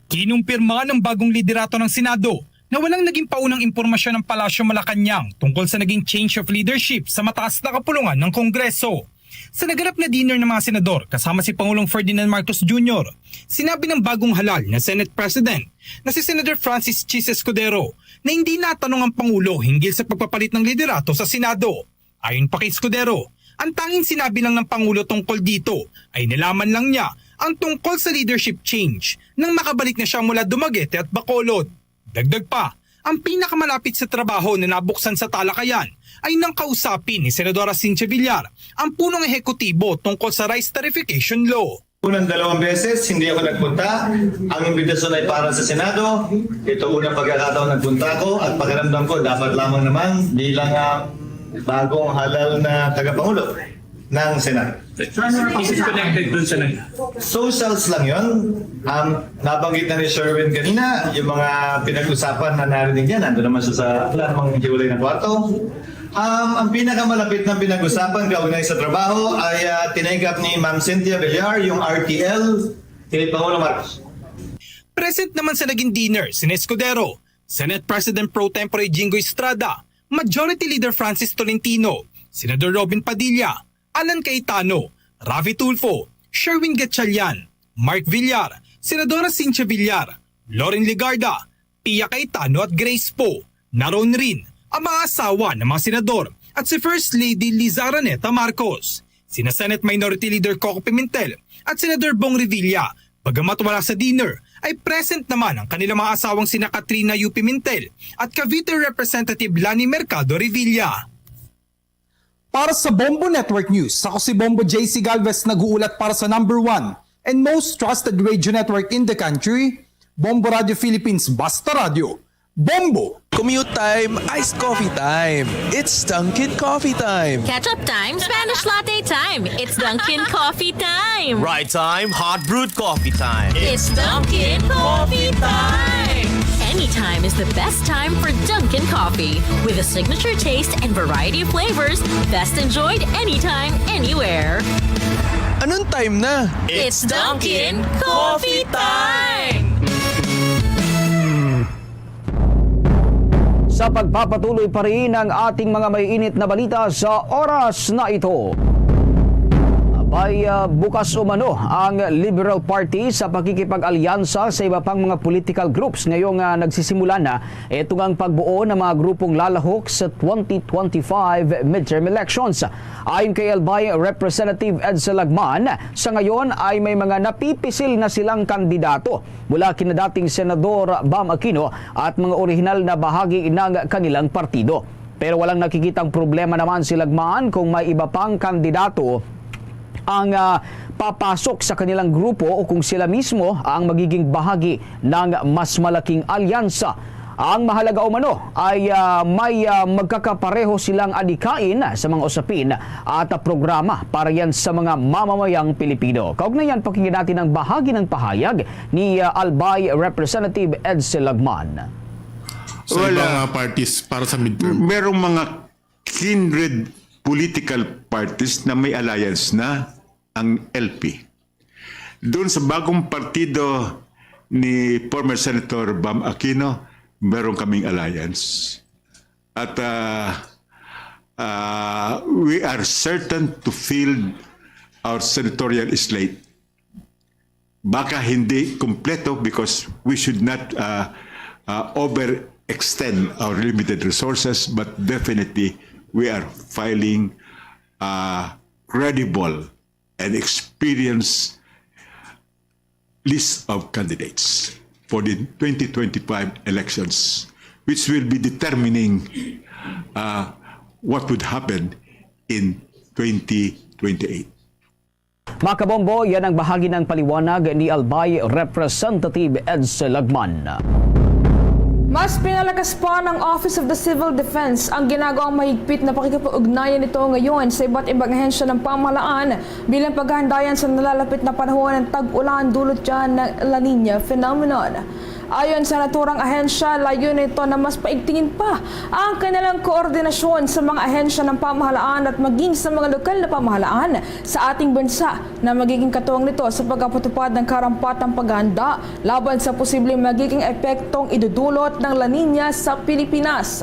Kinumpirma ng bagong liderato ng Senado na walang naging paunang impormasyon ng Palasyo Malacañang tungkol sa naging change of leadership sa mataas na kapulungan ng Kongreso. Sa naganap na dinner ng mga senador kasama si Pangulong Ferdinand Marcos Junior, sinabi ng bagong halal na Senate President na si Senator Francis Chiz Escudero na hindi natanong ang Pangulo hinggil sa pagpapalit ng liderato sa Senado. Ayon pa kay Escudero, ang tanging sinabi lang ng Pangulo tungkol dito ay nalaman lang niya ang tungkol sa leadership change nang makabalik na siya mula Dumaguete at Bacolod. Dagdag pa, ang pinakamalapit sa trabaho na nabuksan sa talakayan ay nang kausapin ni Senadora Cynthia Villar ang punong ehekutibo tungkol sa rice tariffication law. Unang dalawang beses, hindi ako nagpunta. Ang imbitasyon ay para sa Senado. Ito unang pagkakataon nagpunta ako at pakiramdam ko dapat lamang naman bilang ah, bagong halal na tagapangulo ng Senado. Saan ang Is it connected dun sa nag- Socials lang yon. Um, nabanggit na ni Sherwin kanina, yung mga pinag-usapan na narinig niya, nandun naman siya sa wala namang hiwalay na kwarto. Um, ang pinakamalapit na pinag-usapan kaugnay sa trabaho ay ah, tinake up ni Ma'am Cynthia Villar, yung R T L, kay Pangulong Marcos. Present naman sa naging dinner sina Escudero, Senate President Pro Tempore Jinggoy Estrada, Majority Leader Francis Tolentino, Senador Robin Padilla, Alan Cayetano, Raffy Tulfo, Sherwin Gatchalian, Mark Villar, Senadora Cynthia Villar, Loren Legarda, Pia Cayetano at Grace Poe. Naroon rin ang mga asawa ng mga senador at si First Lady Liza Araneta Marcos. Sina Senate Minority Leader Coco Pimentel at Senador Bong Revilla, bagamat wala sa dinner, ay present naman ang kanilang mga asawang sina Katrina U. Pimentel at Cavite Representative Lani Mercado Revilla. Para sa Bombo Network News, ako si Bombo J C Galvez nag-uulat para sa number one and most trusted radio network in the country, Bombo Radio Philippines, Basta Radio. Bombo! Commute time, iced coffee time. It's Dunkin' Coffee time. Ketchup time, Spanish latte time. It's Dunkin' Coffee time. Ride time, hot brewed coffee time. It's Dunkin' Coffee time. Anytime is the best time for Dunkin' Coffee. With a signature taste and variety of flavors, best enjoyed anytime, anywhere. Anong time na? It's Dunkin' Coffee time! Sa pagpapatuloy pa rin ang ating mga maiinit na balita sa oras na ito. Abay, ah, bukas umano ang Liberal Party sa pakikipag-alyansa sa iba pang mga political groups ngayong, ah, nagsisimula na itong ang pagbuo ng mga grupong lalahok sa twenty twenty-five midterm elections. Ayon kay Albay Representative Edsel Lagman, sa ngayon ay may mga napipisil na silang kandidato mula kina dating Senador Bam Aquino at mga orihinal na bahagi ng kanilang partido. Pero walang nakikitang problema naman si Lagman kung may iba pang kandidato ang, ah, papasok sa kanilang grupo o kung sila mismo ang magiging bahagi ng mas malaking alyansa. Ang mahalaga umano ay, ah, may, ah, magkakapareho silang adikain sa mga usapin at, ah, programa para yan sa mga mamamayang Pilipino. Kaugnay yan, pakinggan natin ang bahagi ng pahayag ni, ah, Albay Representative Edsel Lagman. Sa Well, iba ah, nga parties para sa midterm. Merong mga kindred political parties na may alliance na ang L P. Doon sa bagong partido ni former Senator Bam Aquino, meron kaming alliance. At, ah, ah, we are certain to fill our senatorial slate. Baka hindi kompleto because we should not, ah, ah, overextend our limited resources, but definitely we are filing a credible and experienced list of candidates for the twenty twenty-five elections, which will be determining, uh, what would happen in twenty twenty-eight. Mga kabombo, yan ang bahagi ng paliwanag ni Albay Representative Edsel Lagman. Mas pinalakas pa ng Office of the Civil Defense ang ginagawang mahigpit na pakikipag-ugnayan nito ngayon sa iba't ibang ahensya ng pamahalaan bilang paghahandayan sa nalalapit na panahon ng tag-ulan dulot dyan ng La Niña phenomenon. Ayon sa naturang ahensya, layunin nito na mas paigtingin pa ang kanilang koordinasyon sa mga ahensya ng pamahalaan at maging sa mga lokal na pamahalaan sa ating bansa na magiging katuwang nito sa pagkapatupad ng karampatang paghahanda laban sa posibleng magiging epektong idudulot ng La Niña sa Pilipinas.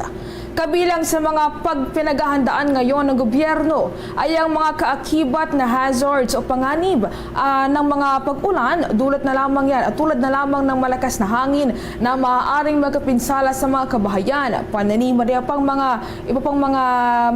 Kabilang sa mga pagpinaghahandaan ngayon ng gobyerno ay ang mga kaakibat na hazards o panganib, ah, ng mga pag-ulan, dulot na lamang yan at tulad na lamang ng malakas na hangin na maaaring magkapinsala sa mga kabahayan, pananim, at iba pang mga, iba pang mga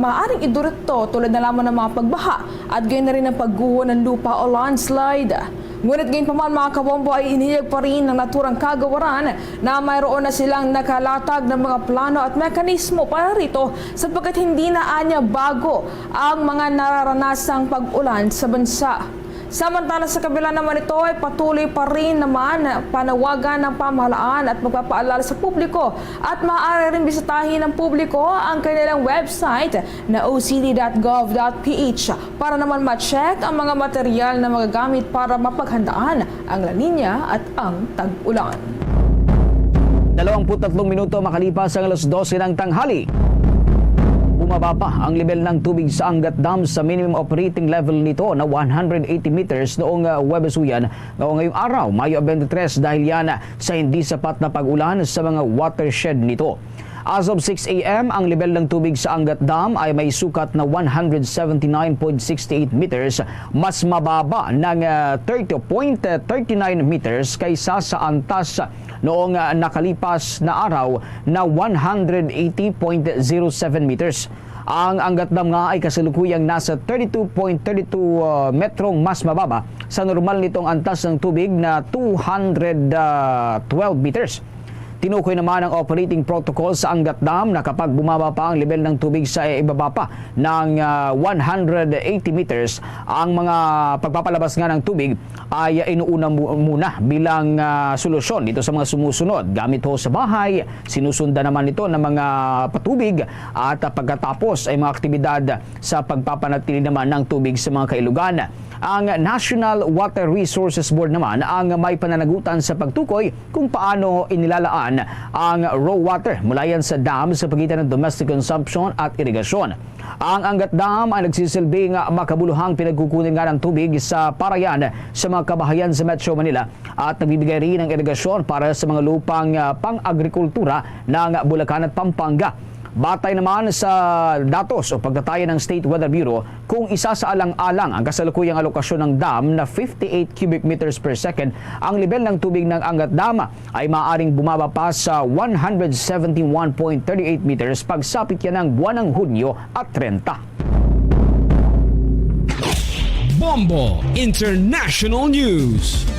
maaaring idulot to, tulad na lamang ng mga pagbaha at gayon na rin ang pagguho ng lupa o landslide. Ngunit gayon pa man, mga kabombo, ay inihayag pa rin ng naturang kagawaran na mayroon na silang nakalatag ng mga plano at mekanismo para rito, sapagkat hindi na anya bago ang mga nararanasang pag-ulan sa bansa. Samantala, sa kabila naman nito ay patuloy pa rin naman panawagan ng pamahalaan at magpapaalala sa publiko at maaari rin bisitahin ng publiko ang kanilang website na O C D dot gov dot P H para naman ma-check ang mga material na magagamit para mapaghandaan ang La Niña at ang tag-ulan. Dalawampu't tatlong minuto makalipas ang alas dose ng tanghali. Bumaba pa ang level ng tubig sa Angat Dam sa minimum operating level nito na one hundred eighty meters noong, ah, Huwebes uyan, ngayong araw, Mayo twenty-three, dahil yan sa hindi sapat na pag-ulan sa mga watershed nito. As of six A M, ang level ng tubig sa Angat Dam ay may sukat na one hundred seventy-nine point six eight meters, mas mababa ng, ah, thirty point thirty-nine meters kaysa sa antas noong, ah, nakalipas na araw na one hundred eighty point zero seven meters. Ang Angat Dam nga ay kasalukuyang nasa thirty-two point thirty-two, ah, metrong mas mababa sa normal nitong antas ng tubig na two hundred twelve meters. Tinukoy naman ang operating protocol sa Angat Dam na kapag bumaba pa ang level ng tubig sa ibaba pa ng, ah, one hundred eighty meters, ang mga pagpapalabas nga ng tubig ay inuuna mu-, muna bilang, ah, solusyon dito sa mga sumusunod. Gamit ho sa bahay, sinusundan naman ito ng mga patubig at, ah, pagkatapos ay mga aktibidad sa pagpapanatili naman ng tubig sa mga kailugan. Ang National Water Resources Board naman ang may pananagutan sa pagtukoy kung paano inilalaan ang raw water mula yan sa dam sa pagitan ng domestic consumption at irigasyon. Ang Angat Dam ay nagsisilbing makabuluhang pinagkukunan nga ng tubig sa parayan sa mga kabahayan sa Metro Manila at nagbibigay rin ng irigasyon para sa mga lupang, ah, pang-agrikultura ng Bulacan at Pampanga. Batay naman sa datos o pagtataya ng State Weather Bureau, kung isasaalang-alang ang kasalukuyang alokasyon ng dam na fifty-eight cubic meters per second, ang lebel ng tubig ng Angat Dam ay maaaring bumaba pa sa one hundred seventy-one point thirty-eight meters pagsapit yan ng buwan ng Hunyo at trenta. Bombo International News.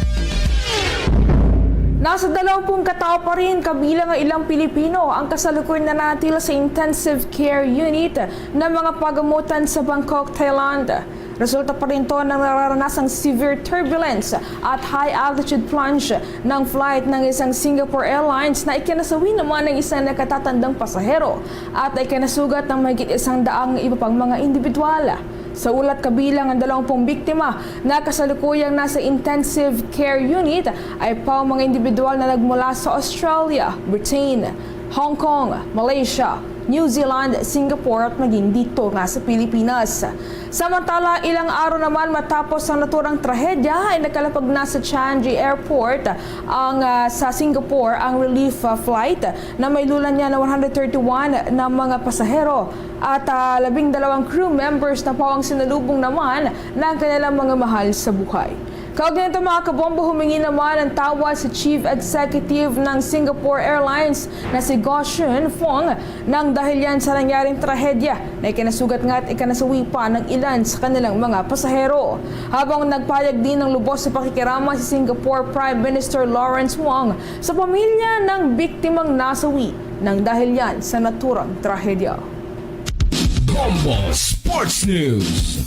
Nasa dalawang pung katawo pa rin kabilang ang ilang Pilipino ang kasalukuyan nanatili sa intensive care unit ng mga pagamutan sa Bangkok, Thailand. Resulta pa rin to ng nararanasang severe turbulence at high altitude plunge ng flight ng isang Singapore Airlines na ikinasawi naman ng isang nakatatandang pasahero at ikinasugat ng mahigit isang daang iba pang mga individual. Sa ulat, kabilang ang dalawang pung biktima na kasalukuyang nasa intensive care unit ay pang mga individual na nagmula sa Australia, Britain, Hong Kong, Malaysia, New Zealand, Singapore at maging dito nga sa Pilipinas. Samantala, ilang araw naman matapos ang naturang trahedya ay nakalapag na sa Changi Airport ang, ah, sa Singapore ang relief, ah, flight na may lulan niya na one hundred thirty-one na mga pasahero at, ah, labing dalawang crew members na pawang sinalubong naman ng kanilang mga mahal sa buhay. Kaugnay nito, mga kabombo, humingi naman ng tawad si Chief Executive ng Singapore Airlines na si Goh Shun Fung nang dahil yan sa nangyaring trahedya na ikinasugat nga at ikinasawi pa ng ilan sa kanilang mga pasahero. Habang nagpahayag din ng lubos sa pakikirama si Singapore Prime Minister Lawrence Wong sa pamilya ng biktimang nasawi nang dahil yan sa naturang trahedya. Bombo Sports News.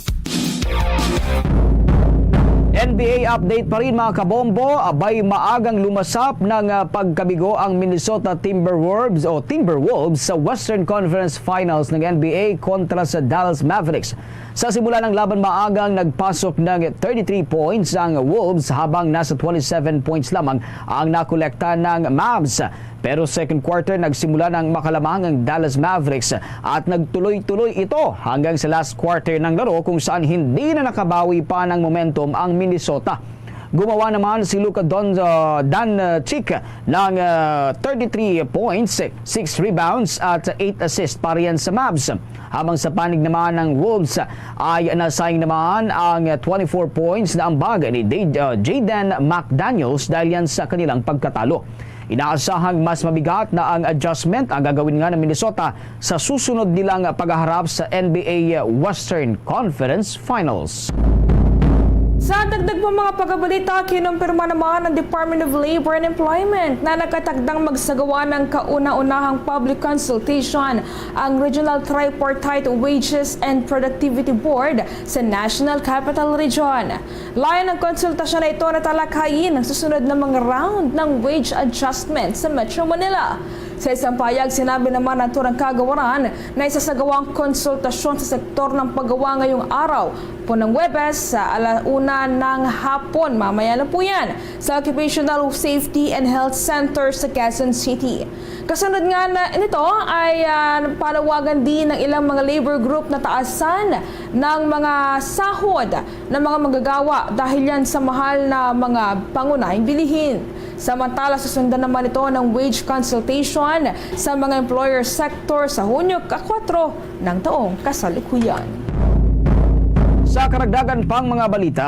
N B A update pa rin, mga kabombo. Abay, maagang lumasap ng, ah, pagkabigo ang Minnesota Timberwolves o Timberwolves sa Western Conference Finals ng N B A kontra sa Dallas Mavericks. Sa simula ng laban, maagang nagpasok ng thirty-three points ang Wolves habang nasa twenty-seven points lamang ang nakolekta ng Mavs. Pero second quarter, nagsimula ng makalamang ang Dallas Mavericks at nagtuloy-tuloy ito hanggang sa last quarter ng laro kung saan hindi na nakabawi pa ng momentum ang Minnesota. Gumawa naman si Luka Don-, uh, Doncic ng, uh, thirty-three points, six rebounds at eight assists para yan sa Mavs. Habang sa panig naman ng Wolves ay nasayang naman ang twenty-four points na ambag ni Dade-, uh, Jaden McDaniels dahil yan sa kanilang pagkatalo. Inaasahang mas mabigat na ang adjustment ang gagawin nga ng Minnesota sa susunod nilang paghaharap sa N B A Western Conference Finals. Sa dagdag pa mga pagkabalita, kinumpirma naman ng Department of Labor and Employment na nakatakdang magsagawa ng kauna-unahang public consultation ang Regional Tripartite Wages and Productivity Board sa National Capital Region. Layo ng konsultasyon na ito na talakayin ang susunod na mga round ng wage adjustment sa Metro Manila. Sa isang pahayag, sinabi naman ng naturang kagawaran na isasagawa ang konsultasyon sa sektor ng paggawa ngayong araw po ng Huwebes sa ala una ng hapon. Mamaya na po yan sa Occupational Safety and Health Center sa Quezon City. Kasunod nga na nito ay, ah, panawagan din ng ilang mga labor group na taasan ng mga sahod ng mga manggagawa dahil yan sa mahal na mga pangunahing bilihin. Samantala, susundan naman ito ng wage consultation sa mga employer sector sa Hunyo kakwatro ng taong kasalukuyan. Sa karagdagan pang mga balita,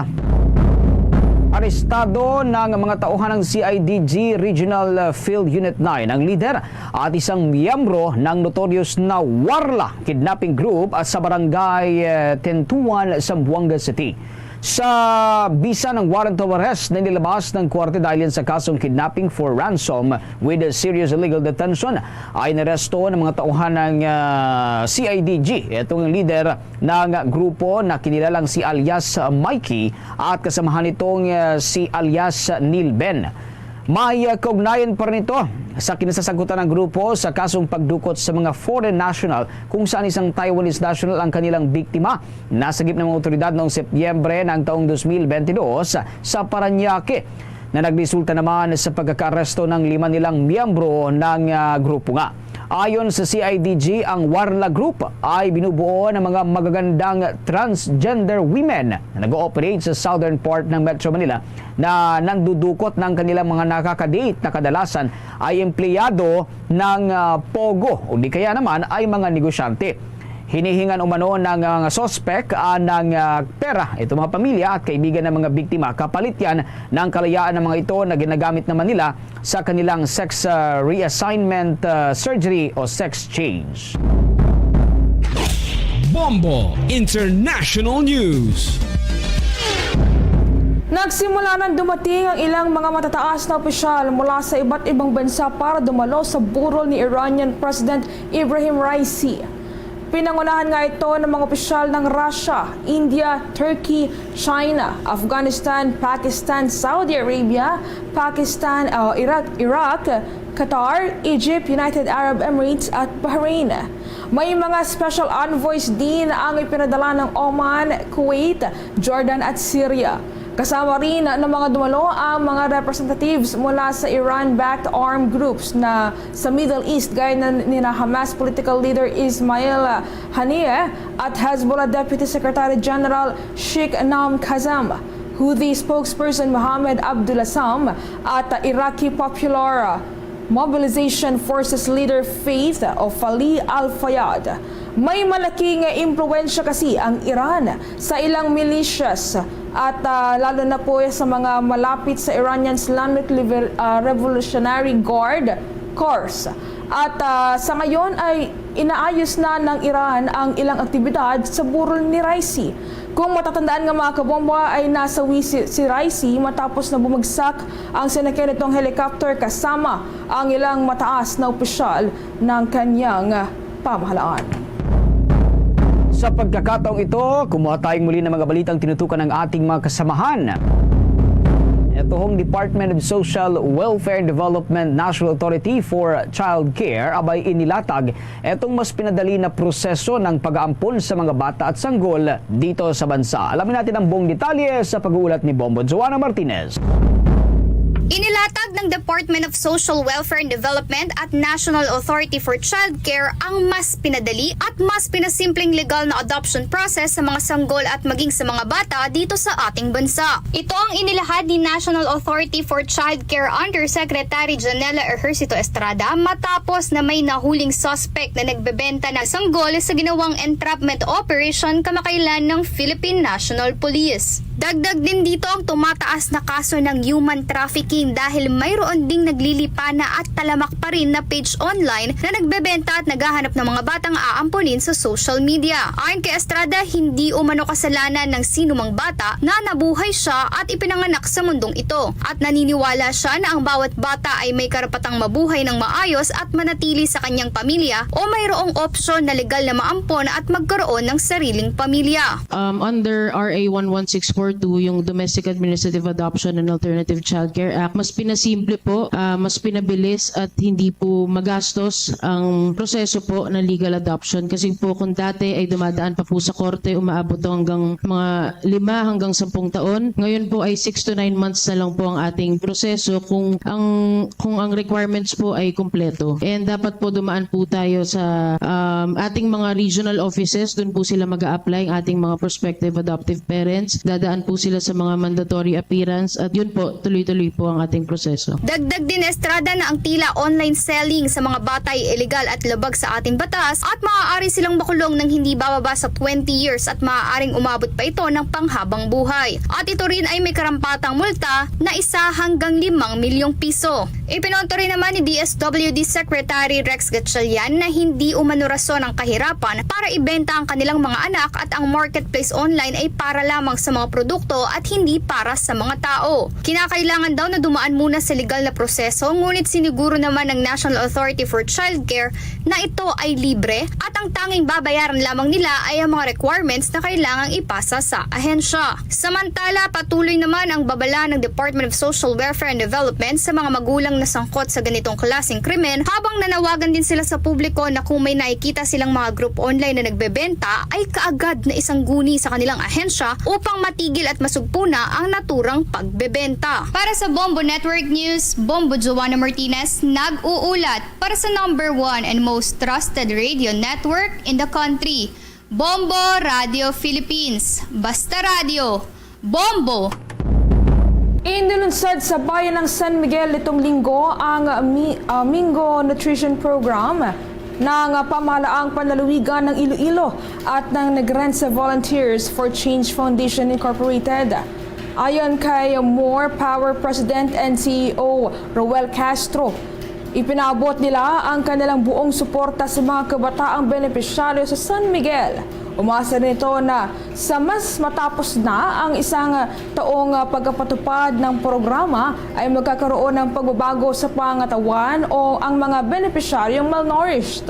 arestado ng mga tauhan ng C I D G Regional, uh, Field Unit nine ang lider at isang miyembro ng notorious na Warla kidnapping group, uh, sa barangay, uh, Tentuan, Zamboanga City. Sa bisa ng warrant of arrest na nilabas ng korte dahil yan sa kasong kidnapping for ransom with serious illegal detention, ay inaresto ng mga tauhan ng, ah, C I D G itong leader ng grupo na kinilalang si alias Mikey at kasamahan nitong, ah, si alias Neil Ben. May, ah, kaugnayan pa rin ito sa kinasasangkutan ng grupo sa kasong pagdukot sa mga foreign national, kung saan isang Taiwanese national ang kanilang biktima. Nasagip ng mga otoridad noong Setyembre ng taong dos mil bentidós sa Parañaque, na nagresulta naman sa pagkakaaresto ng lima nilang miyembro ng, ah, grupo nga. Ayon sa C I D G, ang Warla Group ay binubuo ng mga magagandang transgender women na nag-ooperate sa southern part ng Metro Manila, na nandudukot ng kanilang mga nakaka-date na kadalasan ay empleyado ng, ah, Pogo o di kaya naman ay mga negosyante. Hinihingan umano ng, ah, mga suspek ang, ah, pera, itong mga pamilya at kaibigan ng mga biktima. Kapalit yan ng kalayaan ng mga ito na ginagamit naman nila sa kanilang sex, ah, reassignment, ah, surgery o sex change. Bombo International News. Nagsimula nang dumating ang ilang mga matataas na opisyal mula sa iba't ibang bansa para dumalo sa burol ni Iranian President Ibrahim Raisi. Pinangunahan nga ito ng mga opisyal ng Russia, India, Turkey, China, Afghanistan, Pakistan, Saudi Arabia, Pakistan, uh, Iraq, Iraq, Qatar, Egypt, United Arab Emirates at Bahrain. May mga special envoys din ang ipinadala ng Oman, Kuwait, Jordan at Syria. Kasama rin ng mga dumalo ang mga representatives mula sa Iran-backed armed groups na sa Middle East, gaya na nina Hamas political leader Ismail Haniyeh at Hezbollah Deputy Secretary General Sheikh Naim Qassem, Houthi spokesperson Mohammed Abdullah Sam, at Iraqi Popular Mobilization Forces leader Faith of Ali Al-Fayad. May malaking impluwensya kasi ang Iran sa ilang militias at, ah, lalo na po sa mga malapit sa Iranian Islamic Liber-, ah, Revolutionary Guard Corps. At, ah, sa ngayon ay inaayos na ng Iran ang ilang aktibidad sa burol ni Raisi. Kung matatandaan nga, mga kabomba, ay nasawi si, si Raisi matapos na bumagsak ang sinakyan nitong helicopter kasama ang ilang mataas na opisyal ng kanyang pamahalaan. Sa pagkakataong ito, kumuha tayong muli ng mga balitang tinutukan ng ating mga kasamahan. Ito hong Department of Social Welfare and Development National Authority for Child Care abay inilatag etong mas pinadali na proseso ng pag-aampon sa mga bata at sanggol dito sa bansa. Alamin natin ang buong detalye sa pag-uulat ni Bombo Joanna Martinez. Inilatag ng Department of Social Welfare and Development at National Authority for Child Care ang mas pinadali at mas pinasimpleng legal na adoption process sa mga sanggol at maging sa mga bata dito sa ating bansa. Ito ang inilahad ni National Authority for Child Care Undersecretary Janela Ejercito Estrada matapos na may nahuling suspect na nagbebenta ng sanggol sa ginawang entrapment operation kamakailan ng Philippine National Police. Dagdag din dito ang tumataas na kaso ng human trafficking dahil mayroon ding naglilipana at talamak pa rin na page online na nagbebenta at naghahanap ng mga batang aampunin sa social media. Ayon kay Estrada, hindi umano kasalanan ng sinumang bata na nabuhay siya at ipinanganak sa mundong ito. At naniniwala siya na ang bawat bata ay may karapatang mabuhay ng maayos at manatili sa kanyang pamilya o mayroong opsyon na legal na maampon at magkaroon ng sariling pamilya. Um, under R A one one six four two, yung Domestic Administrative Adoption and Alternative Child Care Act, mas pinasimple po, ah, mas pinabilis at hindi po magastos ang proseso po ng legal adoption. Kasi po kung dati ay dumadaan pa po sa korte, umaabot to hanggang mga lima hanggang sampung taon. Ngayon po ay six to nine months na lang po ang ating proseso kung ang, kung ang requirements po ay kumpleto. And dapat po dumaan po tayo sa, um, ating mga regional offices. Doon po sila mag-a-apply, ang ating mga prospective adoptive parents. Dadaan po sila sa mga mandatory appearance at yun po, tuloy-tuloy po ang ating proseso. Dagdag din ni Estrada na ang tila online selling sa mga bata ay illegal at labag sa ating batas at maaari silang makulong ng hindi bababa sa twenty years at maaaring umabot pa ito ng panghabang buhay. At ito rin ay may karampatang multa na isa hanggang limang milyong piso. Ipinonto rin naman ni D S W D Secretary Rex Gatchalian na hindi umano rason ng kahirapan para ibenta ang kanilang mga anak at ang marketplace online ay para lamang sa mga produkto at hindi para sa mga tao. Kinakailangan daw na dumaan muna sa legal na proseso, ngunit siniguro naman ng National Authority for Childcare na ito ay libre at ang tanging babayaran lamang nila ay ang mga requirements na kailangang ipasa sa ahensya. Samantala, patuloy naman ang babala ng Department of Social Welfare and Development sa mga magulang na sangkot sa ganitong klaseng krimen, habang nanawagan din sila sa publiko na kung may nakikita silang mga group online na nagbebenta, ay kaagad na isangguni sa kanilang ahensya upang matigil at masugpo na ang naturang pagbebenta. Para sa Bombo Network News, Bombo Joanna Martinez nag-uulat para sa number one and most trusted radio network in the country, Bombo Radio Philippines. Basta radyo, Bombo! Inilunsad sa bayan ng San Miguel nitong linggo ang Mi-, ah, Mingo Nutrition Program ng pamahalaang panlalawigan ng Iloilo at ng Negrense Volunteers for Change Foundation Incorporated. Ayon kay More Power President and C E O Roel Castro, ipinaabot nila ang kanilang buong suporta sa mga kabataang benepisyaryo sa San Miguel. Umasa nito na sa mas matapos na ang isang taong pagkapatupad ng programa, ay magkakaroon ng pagbabago sa pangatawan o ang mga benepisyaryong malnourished.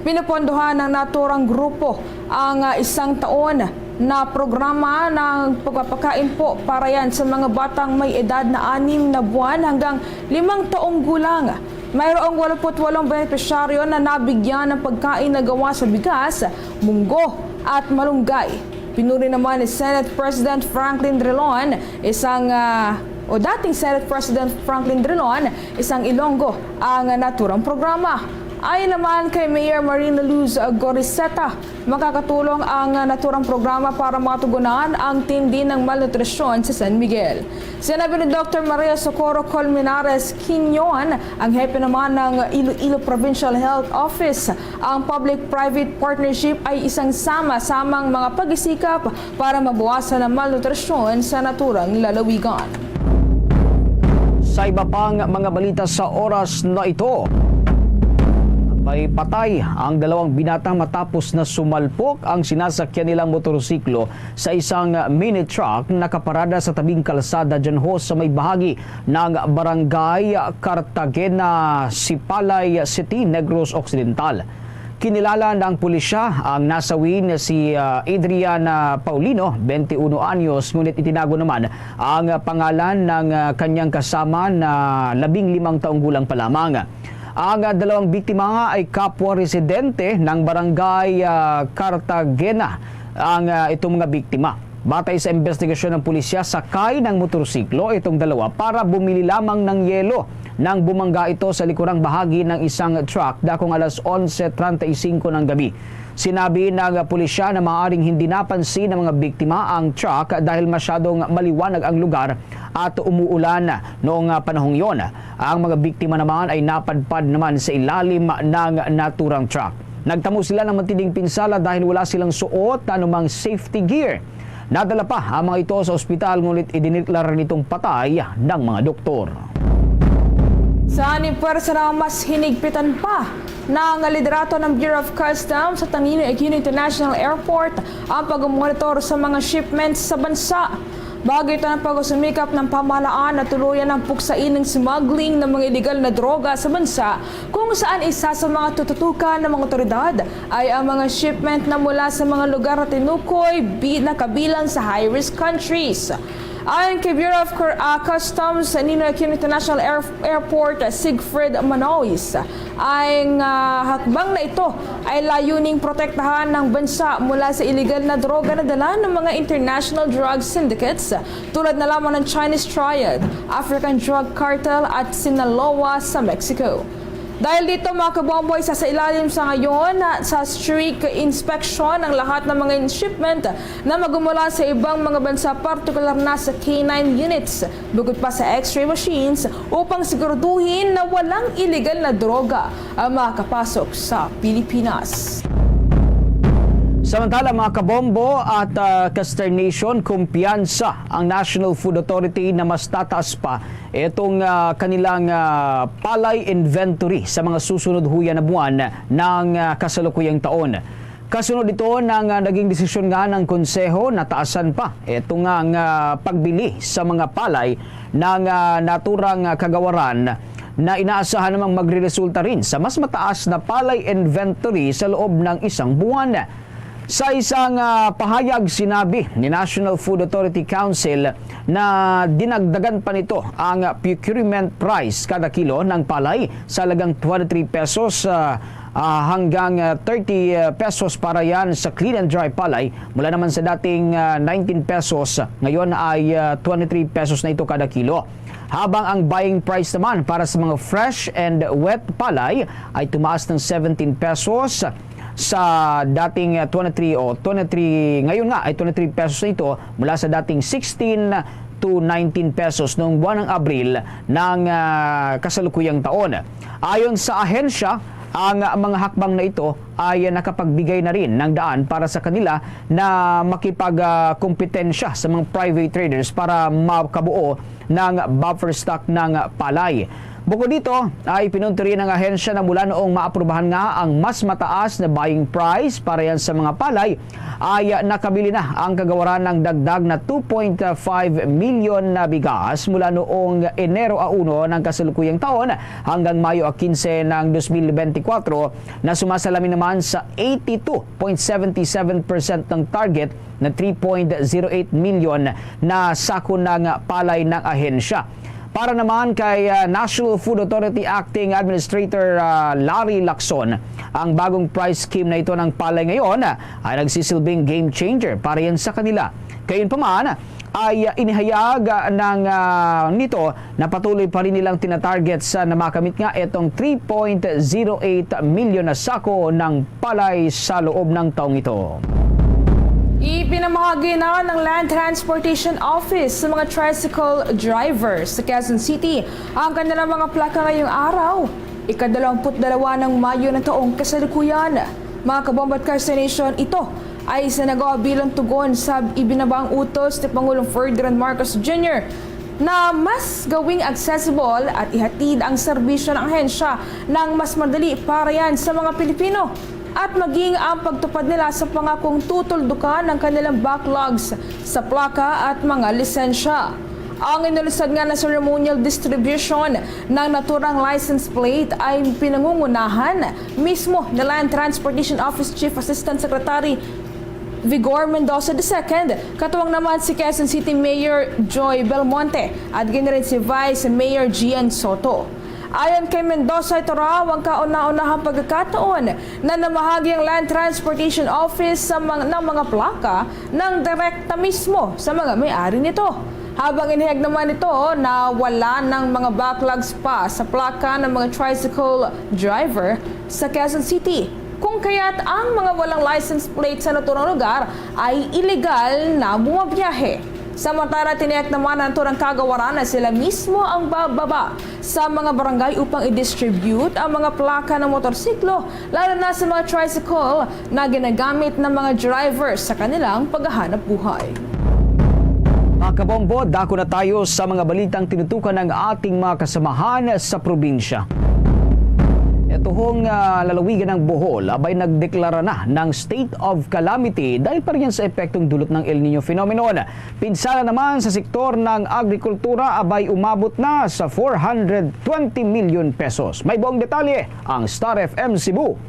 Pinapondohan ng naturang grupo ang, ah, isang taon na programa ng pagpapakain po para yan sa mga batang may edad na anim na buwan hanggang limang taong gulang. Mayroong walumput walong benepisyaryo na nabigyan ng pagkain na gawa sa bigas, munggo, at malunggay. Pinuri naman ni Senate President Franklin Drilon, isang, ah, o dating Senate President Franklin Drilon, isang Ilonggo, ang naturang programa. Ayon naman kay Mayor Marina Luz Goriseta, makakatulong ang naturang programa para matugunan ang tindi ng malnutrisyon sa San Miguel. Sinabi ni Doktor Maria Socorro Colmenares Quinyon, ang hepe naman ng Iloilo Provincial Health Office, ang public-private partnership ay isang sama-samang mga pagsikap para mabawasan ang malnutrisyon sa naturang lalawigan. Sa iba pang mga balita sa oras na ito, may patay ang dalawang binata matapos na sumalpok ang sinasakyan nilang motorsiklo sa isang mini truck nakaparada sa tabing kalsada dyan ho sa may bahagi ng Barangay Cartagena, Sipalay City, Negros Occidental. Kinilala ng pulisya ang nasawi na si, ah, Adriana Paulino, twenty-one anyos, ngunit itinago naman ang pangalan ng, ah, kanyang kasama na labing limang taong gulang pa lamang. Ang, ah, dalawang biktima nga ay kapwa residente ng barangay, ah, Cartagena ang, ah, itong mga biktima. Batay sa investigasyon ng pulisya, sakay ng motorsiklo itong dalawa para bumili lamang ng yelo nang bumangga ito sa likurang bahagi ng isang truck dakong alas onse treinta y cinco ng gabi. Sinabi ng pulisya na maaaring hindi napansin ng mga biktima ang truck dahil masyadong maliwanag ang lugar at umuulan noong, ah, panahong yon. Ang mga biktima naman ay napadpad naman sa ilalim ng naturang truck. Nagtamo sila ng matinding pinsala dahil wala silang suot na anumang safety gear. Nadala pa ang mga ito sa ospital, ngunit idineklara nitong patay ng mga doktor. Sa aning pwersa na mas hinigpitan pa ng liderato ng Bureau of Customs sa Tanino Aquino International Airport ang pagmonitor sa mga shipments sa bansa. Bahagi ito ng pagsusumikap ng pamahalaan na tuluyan ang puksain ng smuggling ng mga iligal na droga sa bansa, kung saan isa sa mga tututukan ng mga otoridad ay ang mga shipment na mula sa mga lugar na tinukoy bi-, na kabilang sa high-risk countries. Ayon kay Bureau of Cur-, ah, Customs Ninoy Aquino International Air-, Airport, Siegfried Manois, ang, ah, hakbang na ito ay layuning protektahan ng bansa mula sa iligal na droga na dala ng mga international drug syndicates tulad na lamang ng Chinese Triad, African Drug Cartel at Sinaloa sa Mexico. Dahil dito, mga kabomboy, sa, sa ilalim sa ngayon sa strict inspection ang lahat ng mga shipment na magmumula sa ibang mga bansa, partikular na sa K nine units, bukod pa sa X-ray machines, upang siguraduhin na walang iligal na droga ang makakapasok sa Pilipinas. Samantala, mga kabombo at, ah, ka-Star Nation, kumpiyansa ang National Food Authority na mas tataas pa itong, ah, kanilang, ah, palay inventory sa mga susunod huya na buwan ng, ah, kasalukuyang taon. Kasunod ito ng, ah, naging desisyon nga ng Konseho na taasan pa ito nga, nga pagbili sa mga palay ng, ah, naturang, ah, kagawaran na inaasahan namang magreresulta rin sa mas mataas na palay inventory sa loob ng isang buwan. Sa isang, ah, pahayag, sinabi ni National Food Authority Council na dinagdagan pa nito ang procurement price kada kilo ng palay sa halagang twenty-three pesos, ah, ah, hanggang, ah, thirty pesos para yan sa clean and dry palay, mula naman sa dating, ah, nineteen pesos, ngayon ay, ah, twenty-three pesos na ito kada kilo. Habang ang buying price naman para sa mga fresh and wet palay ay tumaas ng seventeen pesos sa dating, ah, twenty-three, o twenty-three, ngayon nga ay twenty-three pesos na ito, mula sa dating sixteen to nineteen pesos noong buwan ng Abril ng, ah, kasalukuyang taon. Ayon sa ahensya, ang mga hakbang na ito ay nakapagbigay na rin ng daan para sa kanila na makipag, ah, kompetensya sa mga private traders para makabuo ng buffer stock ng palay. Bukod dito, ay pinunto rin ng ahensya na mula noong maaprubahan nga ang mas mataas na buying price para yan sa mga palay, ay nakabili na ang kagawaran ng dagdag na two point five milyon na bigas mula noong Enero a uno ng kasalukuyang taon hanggang Mayo a quince ng dos mil bente kwatro, na sumasalamin naman sa eighty-two point seventy-seven percent ng target na three point zero eight milyon na sako ng palay ng ahensya. Para naman kay, ah, National Food Authority Acting Administrator, ah, Larry Lacson, ang bagong price scheme na ito ng palay ngayon, ah, ay nagsisilbing game changer para yan sa kanila. Gayunpaman, ay, ah, inihayag, ah, ng, ah, nito na patuloy pa rin nilang tinatarget sa na makamit nga itong three point zero eight milyon na sako ng palay sa loob ng taong ito. Ipinamahagi na ng Land Transportation Office sa mga tricycle drivers sa Quezon City ang kanilang mga plaka ngayong araw, ikadalawamput dalawa ng Mayo ng taong kasalukuyan. Mga kabombo at ka-Star Nation, ito ay sa nagawa bilang tugon sa ibinabang utos ni Pangulong Ferdinand Marcos Junior na mas gawing accessible at ihatid ang serbisyo ng ahensya ng mas madali para yan sa mga Pilipino at maging ang pagtupad nila sa pangakong tutuldukan ang kanilang backlogs sa plaka at mga lisensya. Ang inulunsad nga na ceremonial distribution ng naturang license plate ay pinangungunahan mismo ni Land Transportation Office Chief Assistant Secretary Vigor Mendoza the second, katuwang naman si Quezon City Mayor Joy Belmonte at gani rin si Vice Mayor Gian Soto. Ayon kay Mendoza, ito raw ang kauna-unahang pagkakataon na namahagi ang Land Transportation Office sa mga, ng mga plaka ng direkta mismo sa mga may-ari nito. Habang inihayag naman nito na wala ng mga backlogs pa sa plaka ng mga tricycle driver sa Quezon City, kung kaya't ang mga walang license plate sa naturang lugar ay iligal na bumabiyahe. Samantala, tiniyak naman ng naturang kagawaran na sila mismo ang bababa sa mga barangay upang i-distribute ang mga plaka ng motorsiklo, lalo na sa mga tricycle na ginagamit ng mga driver sa kanilang paghahanap buhay. Mga kabombo, dako na tayo sa mga balitang tinutukan ng ating mga kasamahan sa probinsya. Ito hong, ah, lalawigan ng Bohol, abay, nagdeklara na ng state of calamity dahil pa rin sa epektong dulot ng El Nino phenomenon. Pinsala naman sa sektor ng agrikultura, abay, umabot na sa four hundred twenty million pesos. May buong detalye ang Star F M Cebu.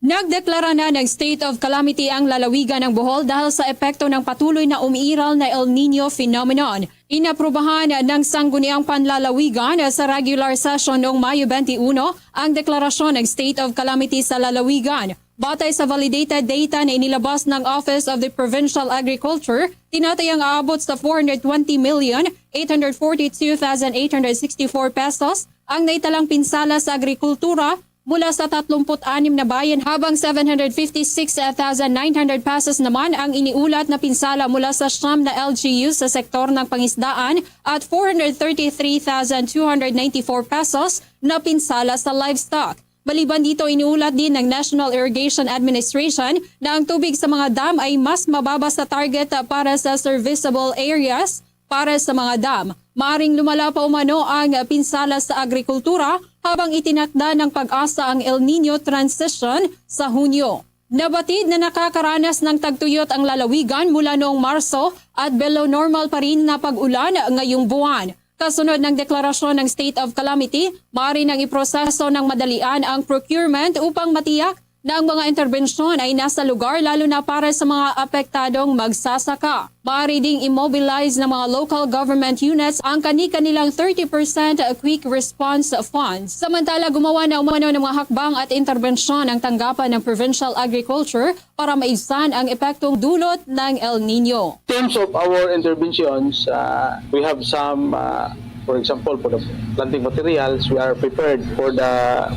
Nagdeklara na ng state of calamity ang lalawigan ng Bohol dahil sa epekto ng patuloy na umiiral na El Nino phenomenon. Inaprubahan ng Sangguniang Panlalawigan sa regular session noong Mayo twenty-one ang deklarasyon ng state of calamity sa lalawigan. Batay sa validated data na inilabas ng Office of the Provincial Agriculture, tinatayang aabot sa four hundred twenty million eight hundred forty-two thousand eight hundred sixty-four pesos ang naitalang pinsala sa agrikultura mula sa tatlumpu't anim na bayan, habang seven hundred fifty-six thousand nine hundred pesos naman ang iniulat na pinsala mula sa siyam na L G U sa sektor ng pangisdaan at four hundred thirty-three thousand two hundred ninety-four pesos na pinsala sa livestock. Maliban dito, iniulat din ng National Irrigation Administration na ang tubig sa mga dam ay mas mababa sa target para sa serviceable areas para sa mga dam. Maaring lumala pa umano ang pinsala sa agrikultura habang itinakda ng PAGASA ang El Niño transition sa Hunyo. Nabatid na nakakaranas ng tagtuyot ang lalawigan mula noong Marso at below normal pa rin na pag-ulan ngayong buwan. Kasunod ng deklarasyon ng state of calamity, maaari nang iproseso ng madalian ang procurement upang matiyak na ang mga interbensyon ay nasa lugar, lalo na para sa mga apektadong magsasaka. Maaari ding i-mobilize ng mga local government units ang kani-kanilang thirty percent quick response funds. Samantala, gumawa na umano ng mga hakbang at interbensyon ang tanggapan ng Provincial Agriculture para maibsan ang epektong dulot ng El Niño. In terms of our interventions, uh, we have some, uh, for example, for the planting materials, we are prepared for the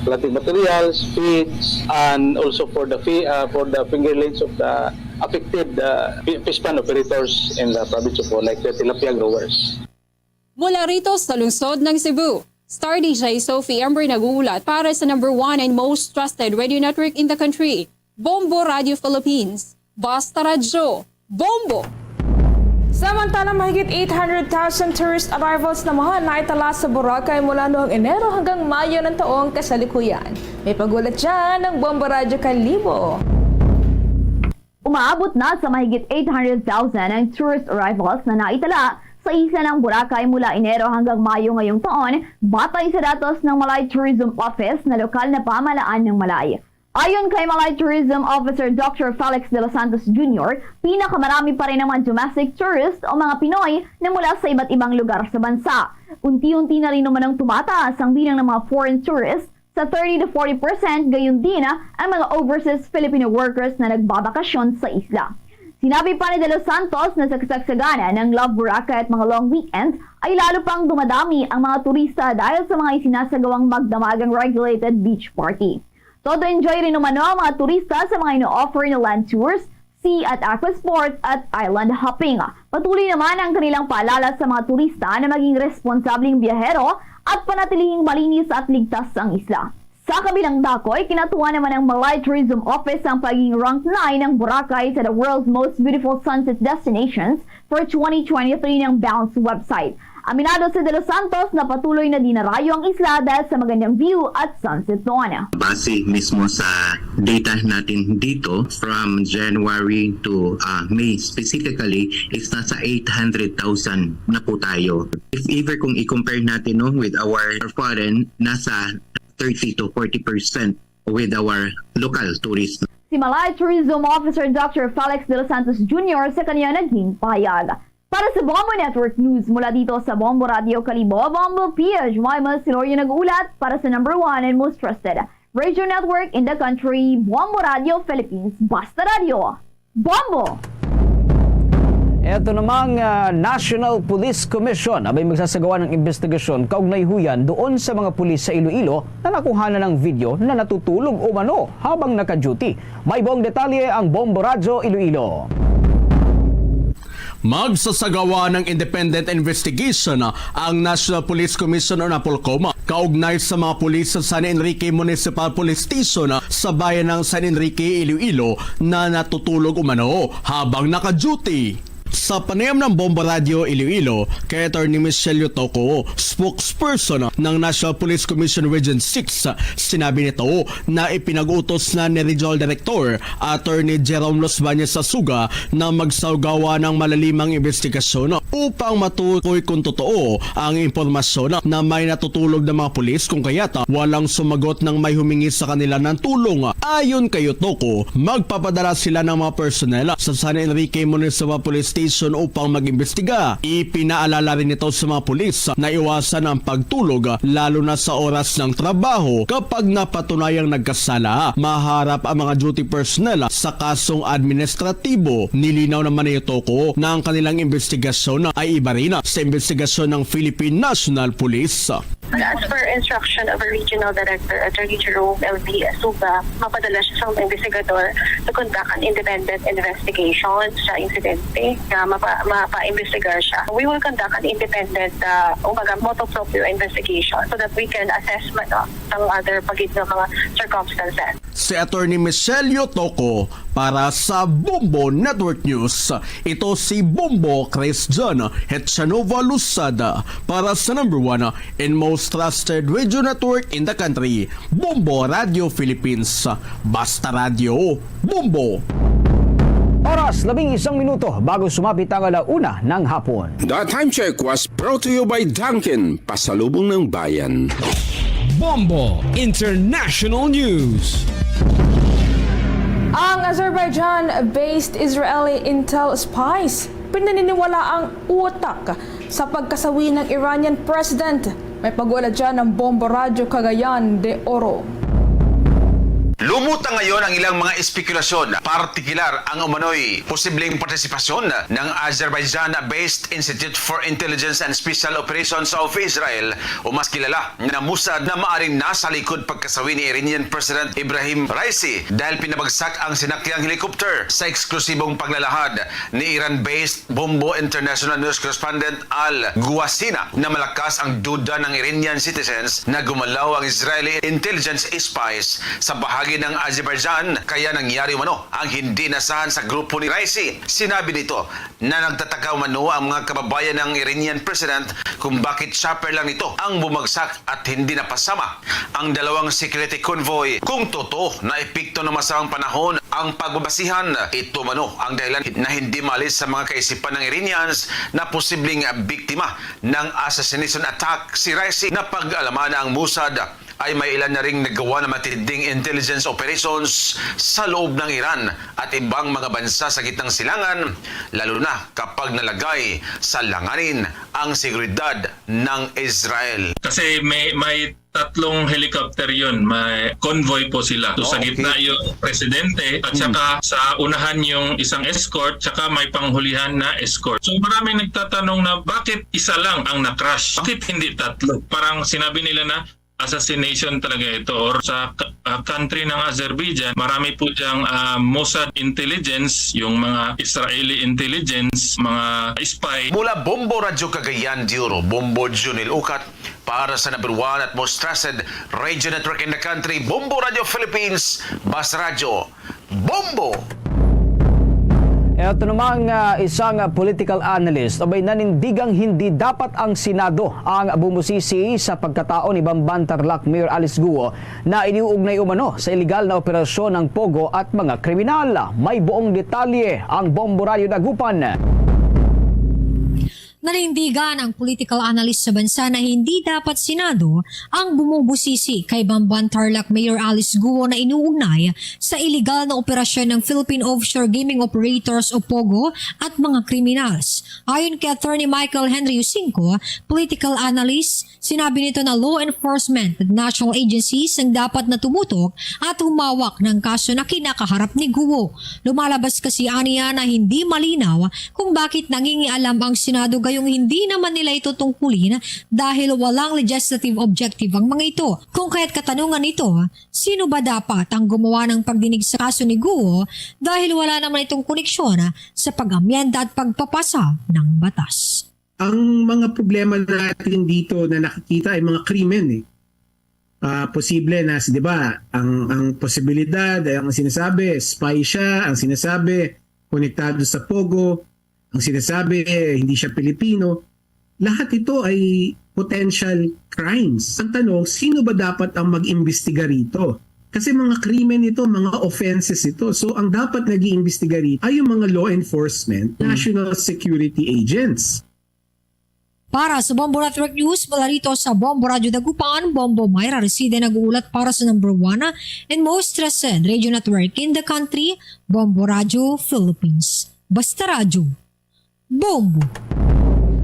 planting materials, feeds, and also for the fi- uh, for the fingerlings of the affected uh, fi- fish pond operators in the province of Bohol, like the tilapia growers. Mula rito sa lungsod ng Cebu, Star D J Sophie Ember nag-uulat para sa number one and most trusted radio network in the country, Bombo Radio Philippines. Basta Radyo, Bombo! Samantala, mahigit eight hundred thousand tourist arrivals naman na itala sa Boracay mula noong Enero hanggang Mayo ng taong kasalikuyan. May pag-ulat dyan ng Bombo Radyo Kalibo. Umaabot na sa mahigit eight hundred thousand ang tourist arrivals na naitala sa isla ng Boracay mula Enero hanggang Mayo ngayong taon, batay sa datos ng Malay Tourism Office na lokal na pamahalaan ng Malay. Ayon kay Malay Tourism Officer Doctor Felix De Los Santos Junior, pinakamarami pa rin ang mga domestic tourists o mga Pinoy na mula sa iba't ibang lugar sa bansa. Unti-unti na rin naman ang tumataas ang bilang ng mga foreign tourists sa thirty to forty percent, gayon din ang mga overseas Filipino workers na nagbabakasyon sa isla. Sinabi pa ni De Los Santos na sa kasagsagana ng Love Boracay at mga long weekend ay lalo pang dumadami ang mga turista dahil sa mga isinasagawang magdamagang regulated beach party. Todo enjoy rin umano ang mga turista sa mga ino-offer na land tours, sea at aqua sport at island hopping. Patuloy naman ang kanilang paalala sa mga turista na maging responsableng biyahero at panatilihing malinis at ligtas ang isla. Sa kabilang dako, ikinatuwa naman ng Malay Tourism Office ang pagiging rank nine ng Boracay sa the world's most beautiful sunset destinations for twenty twenty-three ng Bounce website. Aminado si De Los Santos na patuloy na dinarayo ang isla dahil sa magandang view at sunset doon. Base mismo sa data natin dito, from January to uh, May specifically, is nasa eight hundred thousand na po tayo. If ever kung i-compare natin no, with our foreign, nasa thirty to forty percent with our local tourists. Si Malay Tourism Officer Doctor Felix De Los Santos Junior sa kanya naging pahayag. Para sa Bombo Network News mula dito sa Bombo Radio Kalibo, Bombo P H Y Mas Hilorio nag-uulat para sa number one and most trusted radio network in the country, Bombo Radio Philippines. Basta Radio, Bombo! Eto namang ah, National Police Commission abay magsasagawa ng investigasyon kaugnay huyan doon sa mga pulis sa Iloilo na nakuhanan ng video na natutulog umano habang naka-duty. May buong detalye ang Bombo Radyo Iloilo. Magsasagawa ng independent investigation ang National Police Commission o NAPOLCOM kaugnay sa mga pulis sa San Enrique Municipal Police Station sa bayan ng San Enrique, Iloilo na natutulog umano habang naka-duty. Sa panayam ng Bombo Radyo Iloilo kay Attorney Michelle Yotoco, spokesperson ng National Police Commission Region six, sinabi nito na ipinag-utos na ni Regional Director Attorney Jerome Losbañez Sasuga na magsagawa ng malalimang investigasyon upang matukoy kung totoo ang impormasyon na may natutulog na mga pulis, kung kaya't walang sumagot nang may humingi sa kanila ng tulong. Ayon kay Yotoco, magpapadala sila ng mga personnel sa San Enrique Municipal Police Station upang mag-imbestiga. Ipinaalala rin ito sa mga pulis na iwasan ang pagtulog, lalo na sa oras ng trabaho, kapag napatunayang nagkasala. Maharap ang mga duty personnel sa kasong administratibo. Nilinaw naman ni Yotoco na ang kanilang imbestigasyon ay iba rin sa imbestigasyon ng Philippine National Police. As per instruction of our regional director, Attorney Jerome L V Suga, mapadala siya sa mga investigador to conduct an independent investigation sa insidente nga mapa, mapa-investigar siya. We will conduct an independent, uh, umaga, motu proprio investigation so that we can assess man, uh, ang other pagid nga mga circumstances. Si Attorney Michelle Yotoco para sa Bombo Network News. Ito si Bombo Christian Hetchanova Luzada para sa number one and most trusted radio network in the country, Bombo Radio Philippines. Basta Radio, Bombo! Oras, labing isang minuto bago sumapit ang ala una ng hapon. The time check was brought to you by Dunkin, pasalubong ng bayan. Bombo International News. Ang Azerbaijan-based Israeli intel spies pinaniniwala ang utak sa pagkasawi ng Iranian President. May pag-ulat dyan ng Bombo Radyo Cagayan de Oro. Lumutang ngayon ang ilang mga espekulasyon, partikular ang umano'y posibleng partisipasyon ng Azerbaijan-based Institute for Intelligence and Special Operations of Israel, o mas kilala na Mossad, na maaring nasa likod pagkasawi ni Iranian President Ibrahim Raisi dahil pinabagsak ang sinakyang helicopter sa eksklusibong paglalahad ni Iran-based Bombo International News Correspondent Al Guasina na malakas ang duda ng Iranian citizens na gumalaw ang Israeli intelligence spies sa bahagi ng Azerbaijan, kaya nangyari umano ang hindi inasahan sa grupo ni Raisi. Sinabi nito na nagtataka umano ang mga kababayan ng Iranian president kung bakit chopper lang nito ang bumagsak at hindi napasama ang dalawang security convoy. Kung totoo na epekto ng masamang panahon ang pagbabasihan, ito umano ang dahilan na hindi maalis sa mga kaisipan ng Iranians na posibleng biktima ng assassination attack si Raisi. Napag-alaman na ang Mossad ay may ilan na ring nagawa na matinding intelligence operations sa loob ng Iran at ibang mga bansa sa Gitnang Silangan, lalo na kapag nalagay sa langanin ang seguridad ng Israel. Kasi may, may tatlong helicopter yun, may convoy po sila. So, Oh, sa gitna okay. yung presidente at Hmm. saka sa unahan yung isang escort, saka may panghulihan na escort. So, maraming nagtatanong na bakit isa lang ang na-crash? Bakit hindi tatlo? Parang sinabi nila na assassination talaga ito. Or sa ka-, ah, country ng Azerbaijan, marami po diyang, ah, Mossad intelligence, yung mga Israeli intelligence, mga spy. Mula Bombo Radyo Cagayan de Oro, Bombo Junil Ucat, para sa number one at most trusted radio network in the country, Bombo Radio Philippines, Basta Radyo, Bombo! Eto namang, ah, isang political analyst, abay, nanindigang hindi dapat ang Senado ang bumusisi sa pagkatao ni Bamban Tarlac Mayor Alice Guo na iniuugnay umano sa iligal na operasyon ng POGO at mga kriminal. May buong detalye ang Bombo Radio Dagupan. Nanindigan ang political analyst sa bansa na hindi dapat Senado ang bumubusisi kay Bamban Tarlac Mayor Alice Guo na inuugnay sa iligal na operasyon ng Philippine Offshore Gaming Operators o POGO at mga criminals. Ayon kay Attorney Michael Henry Usinco, political analyst, sinabi nito na law enforcement at national agencies ang dapat na tumutok at humawak ng kaso na kinakaharap ni Guo. Lumalabas kasi aniya na hindi malinaw kung bakit nangingialam ang Senado gayong hindi naman nila ito tungkulin dahil walang legislative objective ang mga ito. Kung kaya't katanungan nito, sino ba dapat ang gumawa ng pagdinig sa kaso ni Guo dahil wala naman itong koneksyon sa pag-amyenda at pagpapasa ng batas? Ang mga problema natin dito na nakikita ay mga krimen eh. Ah, posible na, di ba, ang, ang posibilidad ay ang sinasabi, spy siya, ang sinasabi, konektado sa POGO, ang sinasabi, hindi siya Pilipino. Lahat ito ay potential crimes. Ang tanong, sino ba dapat ang mag-imbestiga rito? Kasi mga krimen ito, mga offenses ito. So, ang dapat nag-iimbestiga rito ay yung mga law enforcement, Mm. national security agents. Para sa Bombo Network News, mula rito sa Bombo Radyo Dagupan, Bombo Myra Reside nag-uulat para sa number one and most trusted radio network in the country, Bombo Radyo Philippines. Basta Radyo, Bombo.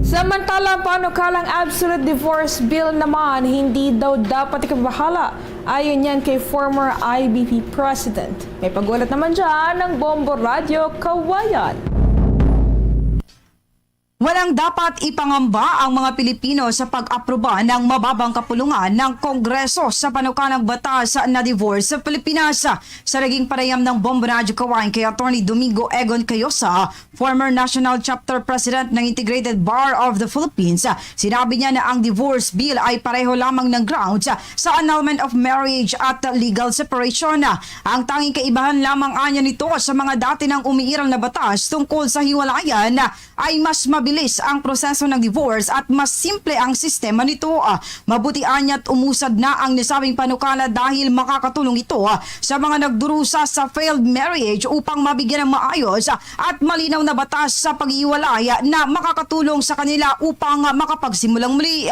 Samantala, ang panukalang absolute divorce bill naman hindi daw dapat ikabahala. Ayon yan kay former I B P President. May pag-ulat naman dyan ng Bombo Radyo Kawayan. Walang dapat ipangamba ang mga Pilipino sa pag-aproba ng mababang kapulungan ng Kongreso sa panukalang batas na divorce sa Pilipinas. Sa naging panayam ng Bombo Radyo Kawayan kay Attorney Domingo Egon Cayosa, former National Chapter President ng Integrated Bar of the Philippines, sinabi niya na ang divorce bill ay pareho lamang ng grounds sa annulment of marriage at legal separation. Ang tanging kaibahan lamang anya nito sa mga dati nang umiiral na batas tungkol sa hiwalayan ay mas mabilis ang proseso ng divorce at mas simple ang sistema nito. Ah, mabuti anya't umusad na ang nasabing panukala dahil makakatulong ito, ah, sa mga nagdurusa sa failed marriage upang mabigyan ng maayos, ah, at malinaw na batas sa paghiwalay, ah, na makakatulong sa kanila upang, ah, makapagsimulang muli.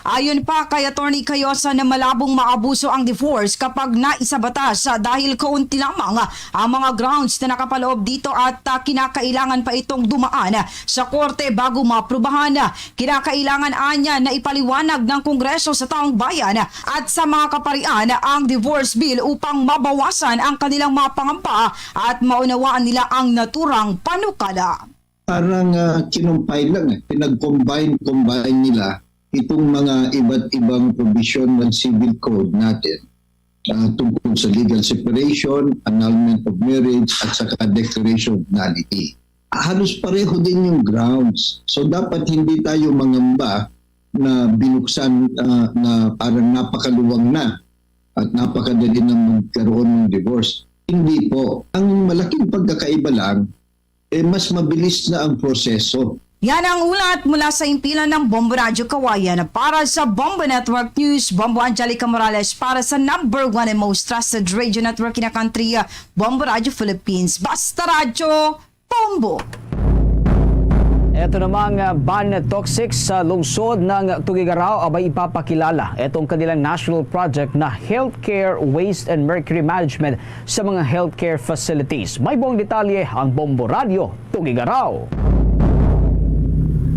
Ayon pa kay Attorney Cayosa na malabong maabuso ang divorce kapag naisabatas, ah, dahil kaunti lamang, ah, ang mga grounds na nakapaloob dito at, ah, kinakailangan pa itong dumaan, ah, sa korte bago maaprubahan. Kinakailangan anya na ipaliwanag ng Kongreso sa taong bayan, ah, at sa mga kaparian, ah, ang divorce bill upang mabawasan ang kanilang mga pangamba at maunawaan nila ang naturang panukala. Parang, ah, kinumpay lang, eh. Pinag-combine-combine nila itong mga iba't ibang provision ng civil code natin, ah, tungkol sa legal separation, annulment of marriage, at saka declaration of nullity. Halos pareho din yung grounds. So, dapat hindi tayo mangamba na binuksan, ah, na parang napakaluwang na at napakadali na magkaroon ng divorce. Hindi po. Ang malaking pagkakaiba lang, eh, mas mabilis na ang proseso. Yan ang ulat mula sa himpilan ng Bombo Radyo Kawayan. Para sa Bombo Network News, Bombo Angelica Morales para sa number one and most trusted radio network in the country, Bombo Radyo Philippines. Basta Radyo, Bombo! Eto namang, ah, ban toxic sa lungsod ng Tuguegarao abay ipapakilala etong kanilang national project na Healthcare Waste and Mercury Management sa mga healthcare facilities. May buong detalye ang Bombo Radyo Tuguegarao.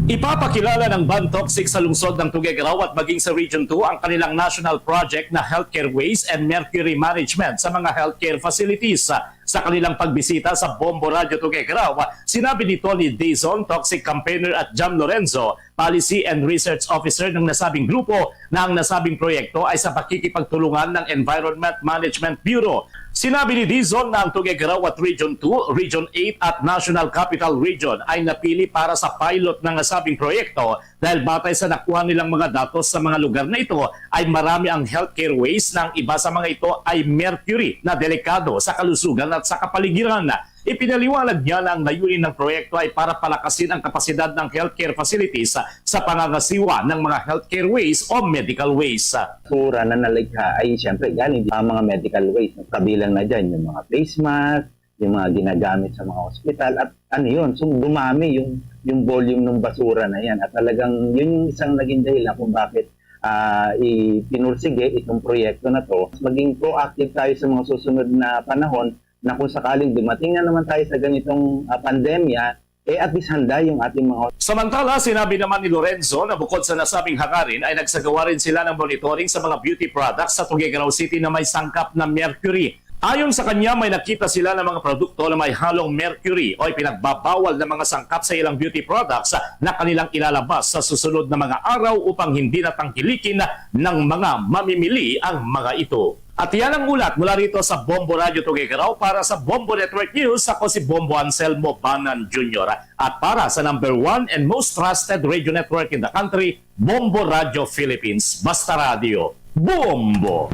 Ipapakilala ng ban toxic sa lungsod ng Tuguegarao at maging sa Region two ang kanilang national project na Healthcare Waste and Mercury Management sa mga healthcare facilities. Sa kanilang pagbisita sa Bombo Radyo Tuguegarao, sinabi ni Tony Dizon, toxic campaigner at Jam Lorenzo, Policy and Research Officer ng nasabing grupo, na ang nasabing proyekto ay sa pakikipagtulungan ng Environment Management Bureau. Sinabi ni Dizon na ang Tuguegarao at Region two, Region eight at National Capital Region ay napili para sa pilot ng nasabing proyekto dahil batay sa nakuha nilang mga datos sa mga lugar na ito ay marami ang healthcare waste na ang iba sa mga ito ay mercury na delikado sa kalusugan at sa kapaligiran. Ipinaliwanag niya na ang layunin ng proyekto ay para palakasin ang kapasidad ng healthcare facilities sa pangangasiwa ng mga healthcare waste o medical waste. Basura na nalikha ay siyempre galing sa mga medical waste. Kabilang na dyan yung mga face mask, yung mga ginagamit sa mga ospital at ano yun, so dumami yung yung volume ng basura na yan at talagang yun yung isang naging dahilan kung bakit uh, ipinursige itong proyekto na to. Maging proactive tayo sa mga susunod na panahon na kung sakaling dumating na naman tayo sa ganitong uh, pandemya, eh at least handa yung ating mga... Samantala, sinabi naman ni Lorenzo na bukod sa nasabing hangarin ay nagsagawa rin sila ng monitoring sa mga beauty products sa Tuguegarao City na may sangkap na mercury. Ayon sa kanya, may nakita sila ng mga produkto na may halong mercury o ipinagbabawal na mga sangkap sa ilang beauty products na kanilang ilalabas sa susunod na mga araw upang hindi na tangkilikin ng mga mamimili ang mga ito. At yan ang ulat mula rito sa Bombo Radyo Tuguegarao. Para sa Bombo Network News, ako si Bombo Anselmo Banan Junior. At para sa number one and most trusted radio network in the country, Bombo Radyo Philippines. Basta Radyo, Bombo!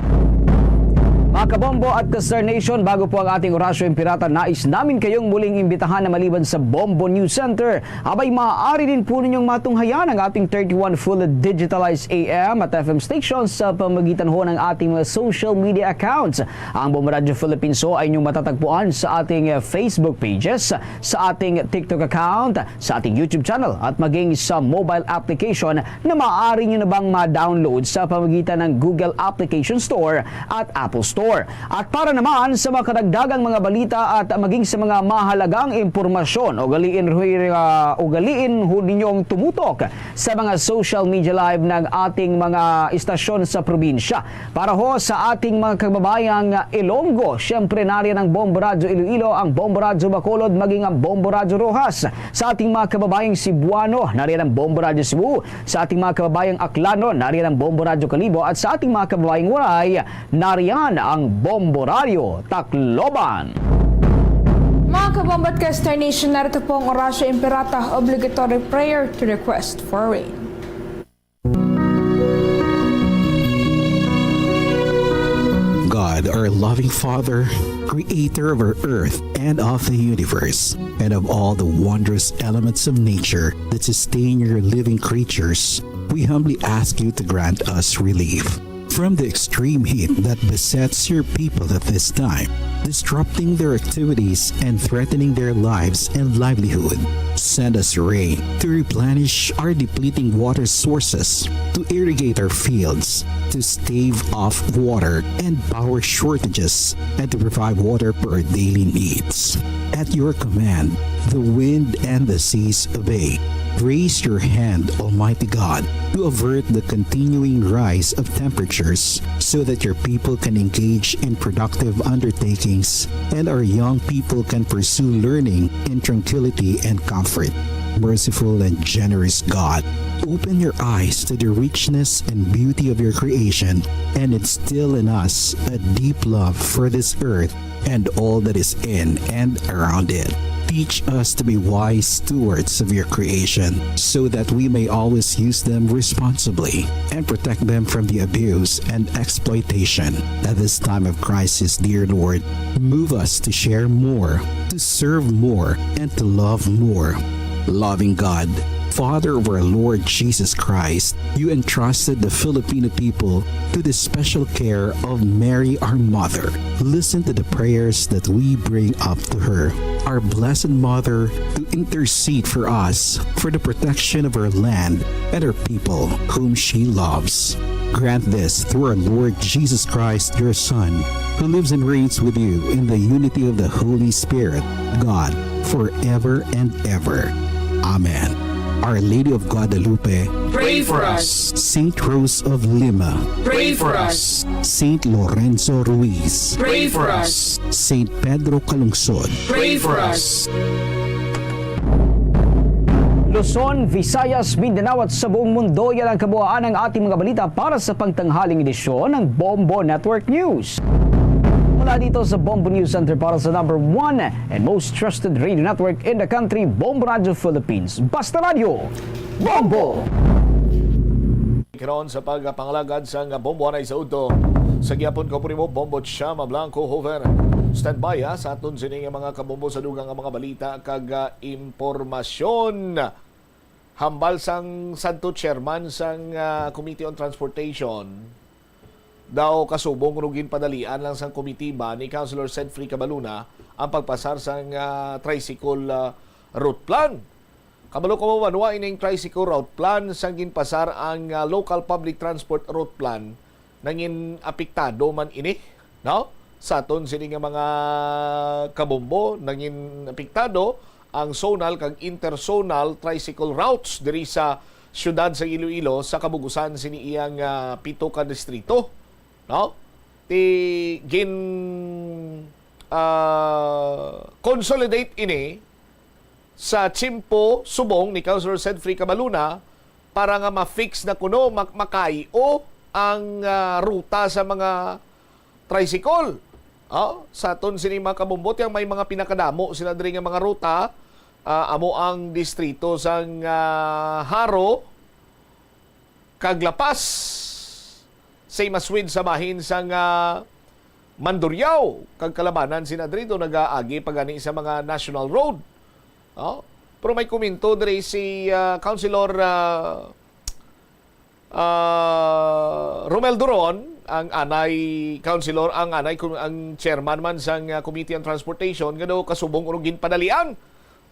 Mga kabombo at ka-Star Nation, bago po ang ating Orasyo Impirata, nais namin kayong muling imbitahan na maliban sa Bombo News Center, abay maaari din po ninyong matunghayan ang ating thirty-one full digitalized A M at F M stations sa pamagitan ho ng ating mga social media accounts. Ang Bombo Radyo Philippines ho ay inyong matatagpuan sa ating, eh, Facebook pages, sa ating TikTok account, sa ating YouTube channel, at maging sa mobile application na maaari nyo na bang ma-download sa pamagitan ng Google Application Store at Apple Store. Or, at para naman sa mga kadagdagang mga balita at maging sa mga mahalagang impormasyon, ugaliin, hu-, ah, ugaliin ho ninyong tumutok sa mga social media live ng ating mga istasyon sa probinsya. Para ho sa ating mga kababayang Ilonggo, siyempre nariyan ang Bombo Radyo Iloilo, ang Bombo Radyo Bacolod, maging ang Bombo Radyo Roxas. Sa ating mga kababayang Cebuano, nariyan ang Bombo Radyo Cebu. Sa ating mga kababayang Aklanon, nariyan ang Bombo Radyo Kalibo. At sa ating mga kababayang Waray, nariyan ang Bombo Radyo Tacloban. Mga kabombo at ka-Star Nation, narito po ang Oratio Imperata, obligatory prayer to request for rain. God, our loving Father, creator of our earth and of the universe, and of all the wondrous elements of nature that sustain your living creatures, we humbly ask you to grant us relief from the extreme heat that besets your people at this time, disrupting their activities and threatening their lives and livelihood. Send us rain to replenish our depleting water sources, to irrigate our fields, to stave off water and power shortages, and to provide water for our daily needs. At your command, the wind and the seas obey. Raise your hand, Almighty God, to avert the continuing rise of temperatures so that your people can engage in productive undertakings and our young people can pursue learning in tranquility and comfort. Merciful and generous God, open your eyes to the richness and beauty of your creation and instill in us a deep love for this earth and all that is in and around it. Teach us to be wise stewards of your creation so that we may always use them responsibly and protect them from the abuse and exploitation. At this time of crisis, dear Lord, move us to share more, to serve more, and to love more. Loving God, Father of our Lord Jesus Christ, you entrusted the Filipino people to the special care of Mary, our Mother. Listen to the prayers that we bring up to her. Our Blessed Mother, to intercede for us for the protection of our land and our people whom she loves. Grant this through our Lord Jesus Christ, your Son, who lives and reigns with you in the unity of the Holy Spirit, God, forever and ever. Amen. Our Lady of Guadalupe, pray for us. Saint Rose of Lima, pray for us. Saint Lorenzo Ruiz, pray for us. Saint Pedro Calungsod, pray for us. Luzon, Visayas, Mindanao at sa buong mundo, yan ang kabuuan ng ating mga balita para sa pagtanghaling edisyon ng Bombo Network News. Mula dito sa Bombo News Center para sa number one and most trusted radio network in the country, Bombo Radio Philippines. Basta Radyo, Bombo! Karon sa pagpangalagad sang Bombo anay sa udto, sa gihapon ko, Primo Bombo Chama Blanco Hoven. Standby, ha, sa aton sini nga mga kabombo sa dugang nga mga balita kag, ah, impormasyon. Hambal sang sadto chairman sang, ah, Committee on Transportation, daw kasubong ro ginpadalian lang sang komitiba ni Councilor Sedfrey Cabaluna ang pagpasar sang, ah, tricycle, ah, route plan. Kabalo ko, banwa, ining tricycle route plan sang ginpasar ang, ah, local public transport route plan, nangin apektado man ini, no? Sa aton sini nga mga kabombo, nangin apektado ang zonal kag interzonal tricycle routes diri sa siyudad sa Iloilo sa kabug-usan sini iyang, ah, pito ka distrito, no? Ti gin, ah, consolidate ini sa tiyempo subong ni Councilor Sedfrey Cabaluna para nga ma-fix na kuno, mak-, makayo ang, ah, ruta sa mga tricycle. Oh, sa aton sini mga kabombo, ti ang may mga pinakadamo sila diri nga mga ruta, ah, amo ang distrito sang, ah, Jaro kag La Paz, same as with sa bahin sang, ah, Mandurriao kag Calabanan sina diri, do nagaagi pa gani sa mga national road. Oh, pero may komento diri si, ah, Councilor, ah, ah, Romel Duron, ang anay councilor, ang anay kun-, ang chairman man sang, ah, Committee on Transportation, nga daw kasubong ro ginpadalian.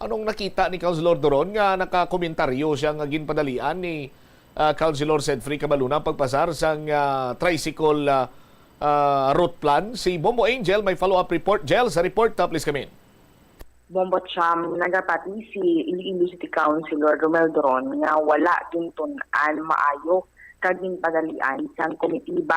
Anong nakita ni Councilor Duron nga nakakomentaryo siya nga ginpadalian ni, ah, Councilor Sedfrey Cabaluna ang pagpasar sang, ah, tricycle, ah, ah, route plan. Si Bombo Angel may follow-up report. Jel, sa report, ah, please come in. Bombo Cham, nagapati si Iloilo City Councilor Romel Dron nga wala gintun-an maayo kag ginpadalian sang komitiba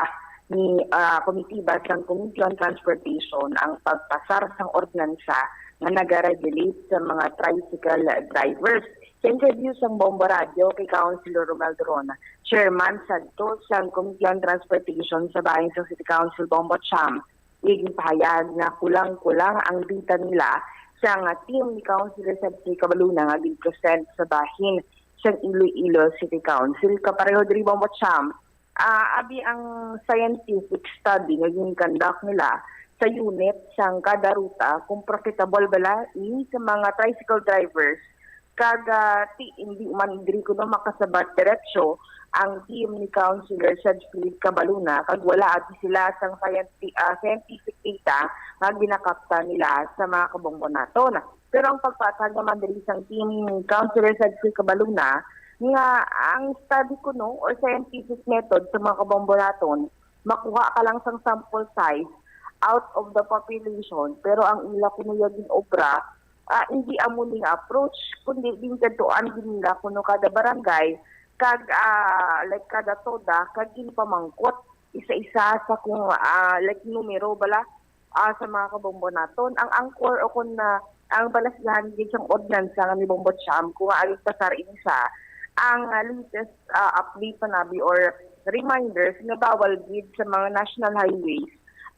ni, ah, komitiba sang Committee on Transportation ang pagpasar sang ordinansa nga nagaregulate sa mga tricycle drivers. Sa interview sang Bombo Radio kay Councilor Romel Dron, chairman sadto sang Committee on Transportation sa bahin sang City Council, Bombo Cham, ginpahayag nga kulang-kulang ang data nila sang team ni Councilor Cedric Cabaluna nga gin-present sa bahin sang Iloilo City Council. Kapareho diri, Bombo Cham, ah, abi ang scientific study nga gin-conduct nila sa unit sang kada ruta kung profitable bala ni sa mga tricycle drivers. Kag, ah, ti, hindi man diri kuno makasabat diretso ang team ni Councilor Sedfield Cabaluna, kag wala abi sila sang scienti-, ah, scientific data nga ginakapta nila sa mga kabombo naton. Pero ang pagpatag naman diri sang team ni Councilor Sedfield Cabaluna nga ang study kuno or scientific method sa mga kabombo naton, makuha ka lang sang sample size out of the population, pero ang ila kuno ya gin-obra, ah, hindi amo ni nga approach, kundi gingadtuan gid nila kuno kada barangay, kag, ah, like, kada toda, kag ginpamangkot isa-isa sa kung, ah, like, numero bala, ah, sa mga kabombo naton. Ang angkor o kun, ah, ang balasyahan gid sang ordinansa nga ni Bombo Cham, kung ang pasar ini sa ang, ah, latest, ah, update pa nabi or reminders nga bawal gid sa mga national highways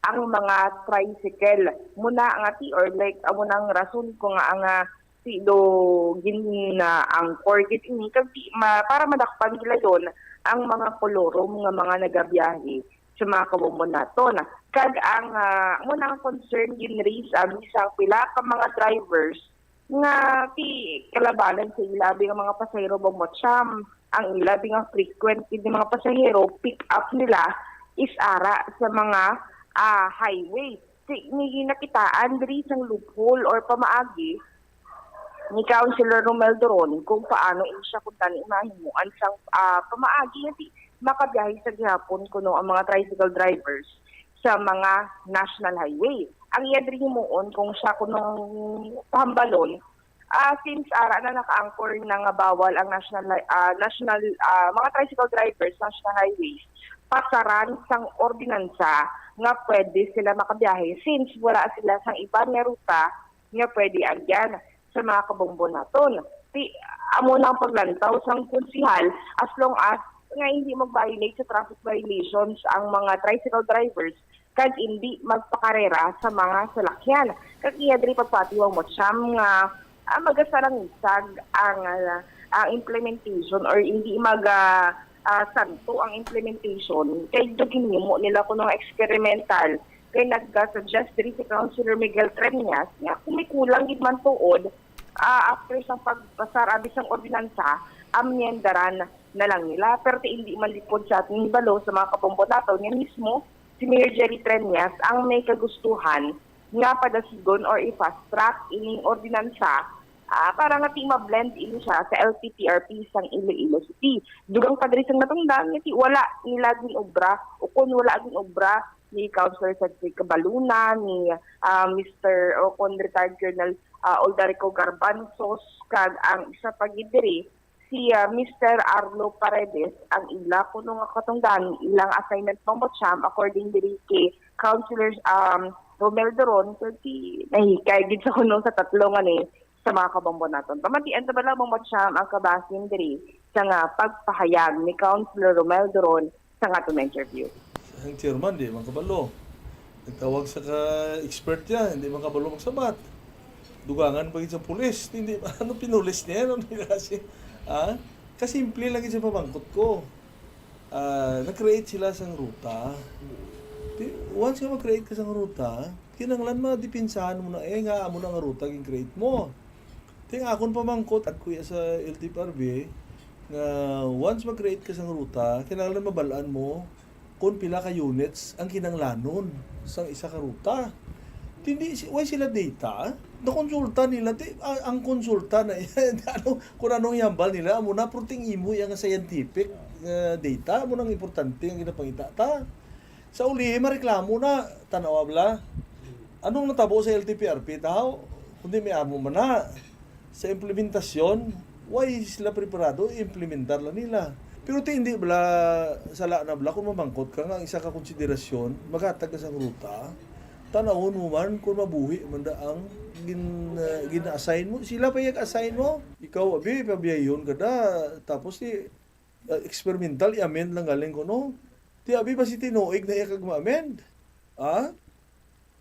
ang mga tricycle. Muna nga ti, or like, amo nang rason ko nga ang, ah, ti do gin, ah, angkor gid ini, kag ti ma-, para madakpan gilayon ang mga kolorum nga mga nagabiyahe sa mga kabombo naton. Kag ang, ah, amo nang concern gin-raise, ah, bisan pila ka mga drivers nga ti kalabanan sa ila abi nga mga pasahero, Bombo Cham. Ang ila abi nga frequent gid nga mga pasahero, pick up nila is ara sa mga, ah, highway. Ti, ni nakitaan diri sang loophole or pamaagi ni Councilor Romel Doron kung paano ini siya kuntani mahimuan sang, ah, pamaagi nga ti makabiyahe sa gihapon kuno ang mga tricycle drivers sa mga national highway. Ang iya diri himuon kung siya kunong pahambalon, ah, since ara na naka-anchor na nga bawal ang national hi-, ah, national, ah, mga tricycle drivers sa national highways, pasaran sang ordinansa nga pwede sila makabiyahe since wala sila sang iban nga ruta nga pwede agyan sa mga kabombo naton. Ti, amo na ang paglantaw sang konsihal, as long as nga hindi mag-violate sa traffic violations ang mga tricycle drivers kag hindi magpakarera sa mga salakyan. Kag iya diri pagpatiwang mo, Cham, nga, ah, magasarangisag ang, ah, ang implementation or hindi mag, ah, ah, santo ang implementation kay do ginhimo nila kuno nga experimental. Kay nagka-suggest diri si Councilor Miguel Treñas nga kung may kulang gid man tuod, ah, after sang pagpasar abi sang ordinansa, amyendaran na lang nila. Pero ti hindi man lipod sa aton hibalo sa mga kabombo naton nga mismo si Mayor Jerry Treñas ang may kagustuhan nga padasigon or i-fast track ining ordinansa, ah, para nga ti ma-blend ini siya sa L T P R P sang Iloilo City. Dugang pa diri sang natungdan nga ti wala nila gin-obra o kon wala gin-obra ni Councilor Cedric Cabaluna, ni, ah, Mister o kon retired Colonel, ah, Oldarico Garbanzos, kag ang isa pa gid diri, si, ah, Mister Arlo Paredes, ang ila kuno nga katungdan, ilang assignment, Bombo Cham, according diri kay Councilor, um, Romel Doron, kag ti nahikay gid sa kuno sa tatlo nga ni sa mga kabombo naton. Pamatian ta bala, Bombo Cham, ang kabahin diri sa nga pagpahayag ni Councilor Romel Doron sa nga aton interview. Ang chairman, di man kabalo. Nagtawag sa ka expert niya, hindi man kabalo magsabat. Dugangan pa gid sa pulis. Hindi, ano pinulis niya? Ano niya kasi? Ah? Kasimple lang gid sa pamangkot ko. Ah, nag-create sila sang ruta. Di, once nga mag-create ka sang ruta, kinahanglan madipinsahan mo na, eh, nga amo na nga ruta gin-create mo. Ti ang akon pamangkot, at kuya sa L T F R B, nga once mag-create ka sang ruta, kinahanglan mabal-an mo kung pila ka units ang kinahanglanon sang isa ka ruta. Ti hindi si-, way sila data? Nakonsulta nila, ti, a-, ang konsulta na yan, ano, kung anong ihambal nila, amo na, pero ting imo yang scientific, uh, data, amo nang importante ang ginapangita ta. Sa ulihi, mareklamo na, tanawa bala. Anong natabo sa L T P R P, tahaw? Kundi may amo man na. Sa implementasyon, why sila preparado? Implementar lang nila. Pero ti, hindi bala, sala na bala kung mamangkot ka nga ang isa ka konsiderasyon, maghatag ka sang ruta, tanawon mo man kung mabuhi man da ang gin-, uh, gina-assign mo. Sila pa yung assign mo. Ikaw, abi, pabiyayon ka da. Tapos ti, uh, experimental, i-amend lang galing ko, no? Ti, abi, pa si tinuig na iya kag ma-amend. Ha?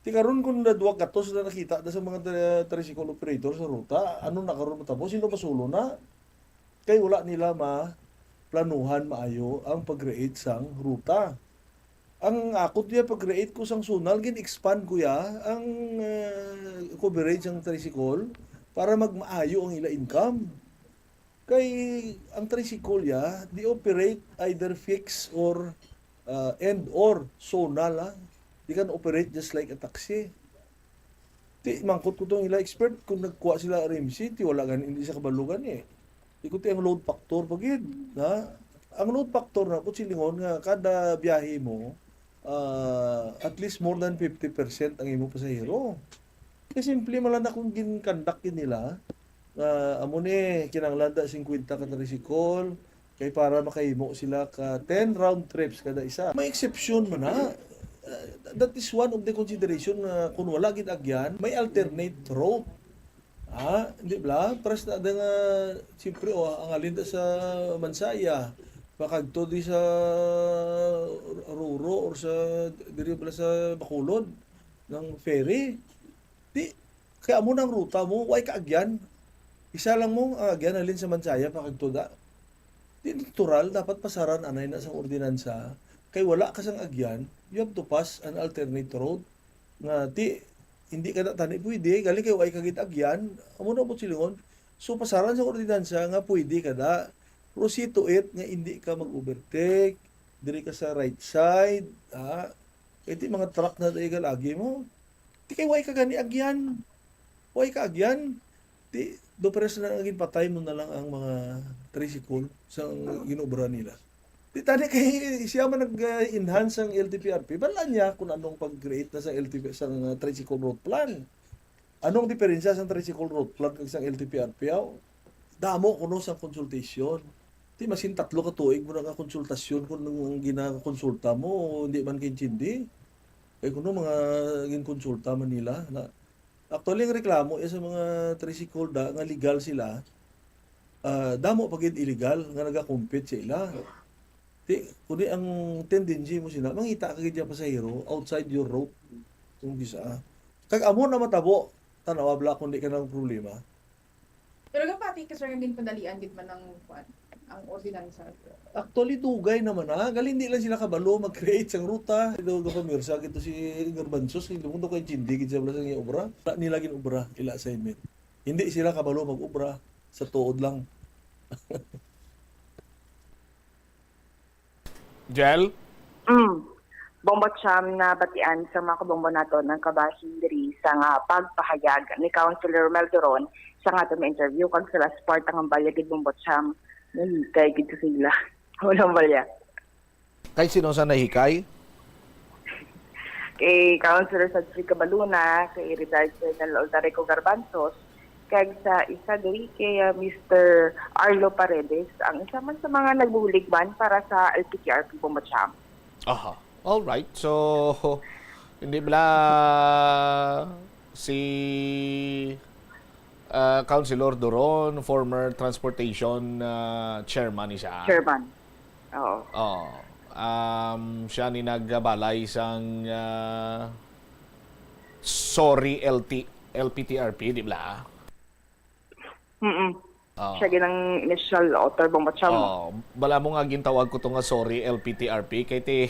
Ti karon kung na duwa gatos na nakita na sa mga tri-, tricycle operator sa ruta, ano na karon matabo? Sino masulo na? Kay wala nila ma-planuhan maayo ang pag-create sang ruta. Ang akot niya pag-create ko sang zonal, gin-expand ko ya ang, uh, coverage sang tricycle para magmaayo ang ila income. Kay ang tricycle ya, they operate either fixed or, uh, and or zonal, ah. They can operate just like a taxi. Ti, mangkot ko tong ila expert kung nagkuha sila R M C, ti wala gani, hindi sa kabalugan eh. Ikuti ang load factor pa gid, ha? Ang load factor na, kung silingon nga kada biyahe mo, ah, at least more than fifty percent ang imo pasahero. Kay simple man lang na kung gin-conduct gid nila, nga amo ni, kinahanglan da fifty ka tricycle, kay para makahimo sila ka ten round trips kada isa. May exception man na. Uh, that is one of the consideration nga kung wala gid agyan, may alternate route. Ah, hindi bala? Pares na da nga, siyempre, oh, ang alin da sa Mansaya, makagto di sa Ruro or sa, diri bala sa Bacolod, ng ferry. Di, kaya amo na ang ruta mo, way ka agyan. Isa lang mo ang agyan, halin sa Mansaya, pakagto da. Di natural, dapat pasaran anay na sang ordinansa. Kay wala ka sang agyan, you have to pass an alternate road. Nga, ti, hindi ka na tani pwede, galing kay way ka gid agyan, amo na po silingon. So, pasaran sa ordinansa nga pwede ka na. Pero see to it nga hindi ka mag-overtake, diri ka sa right side, ha? Kay ti mga truck na dahil agi mo. Ti kay way ka gani agyan. Way ka agyan. Ti, do pares na nga ginpatay mo na lang ang mga tricycle sa ginobra nila. Ti tani kay siya man nag-enhance ang L T P R P. Bala niya kung anong pag-create na sa L T P, sa, uh, tricycle route plan. Anong diferensya sa tricycle route plan kag sa L T P R P, aw? Damo kuno sa consultation. Ti masin tatlo ka tuig mo na nga konsultasyon kung ang ginakonsulta mo, hindi man kaintindi. Kay kuno mga ginkonsulta man nila na, actually, ang reklamo iya sa mga tricycle da nga legal sila, ah, damo pa gid illegal nga nagakompete sa ila. Ti, kundi ang tendency mo sila, mangita ka gid sa pasahero outside your route. Kung bisa. Kag amo na matabo, tanawa bala kung di ka na problema. Pero gapati ka, sir, nga ginpadalian gid man ang, kwan, ang ordinansa. Actually, dugay naman na. Galing di lang sila kabalo mag-create sang ruta. Ito, gapamirsa gid to si Garbanzos. Hindi mo to kaintindi gid siya wala sa iyang obra. Wala nila gin-obra, ila assignment. Hindi sila kabalo mag-obra. Sa tuod lang. Jel? Mm. Bongbot Siyam, nabatian sa mga kabombo naton ang kabahin diri sa nga pagpahayag ni Councilor Romel Duron sa nga aton interview, kag sa last part ang ambal gid, Bongbot Siyam, nahikay gid sa sila. Walang balya. Kay sino sa nahikay? Kay Councilor Sadfrey Cabaluna, kay retired Colonel Oltareco Garbanzos, kag sa isa diri kay, ah, Mister Arlo Paredes, ang isa man sa mga nagbulig man para sa L P T R P, Bongbot Siyam. Aha. All right. So, hindi bala si, ah, Councilor Duron, former transportation, ah, chairman ni siya? Chairman. Oo. Oh, um, siya ni nagbalay sang, ah, sorry, L T, L P T R P, di bala? Mm-mm. Oh. Siya gid ang initial author, Bongbot Siyam. Oh, bala mo nga gintawag ko to nga sorry, L P T R P, kay ti,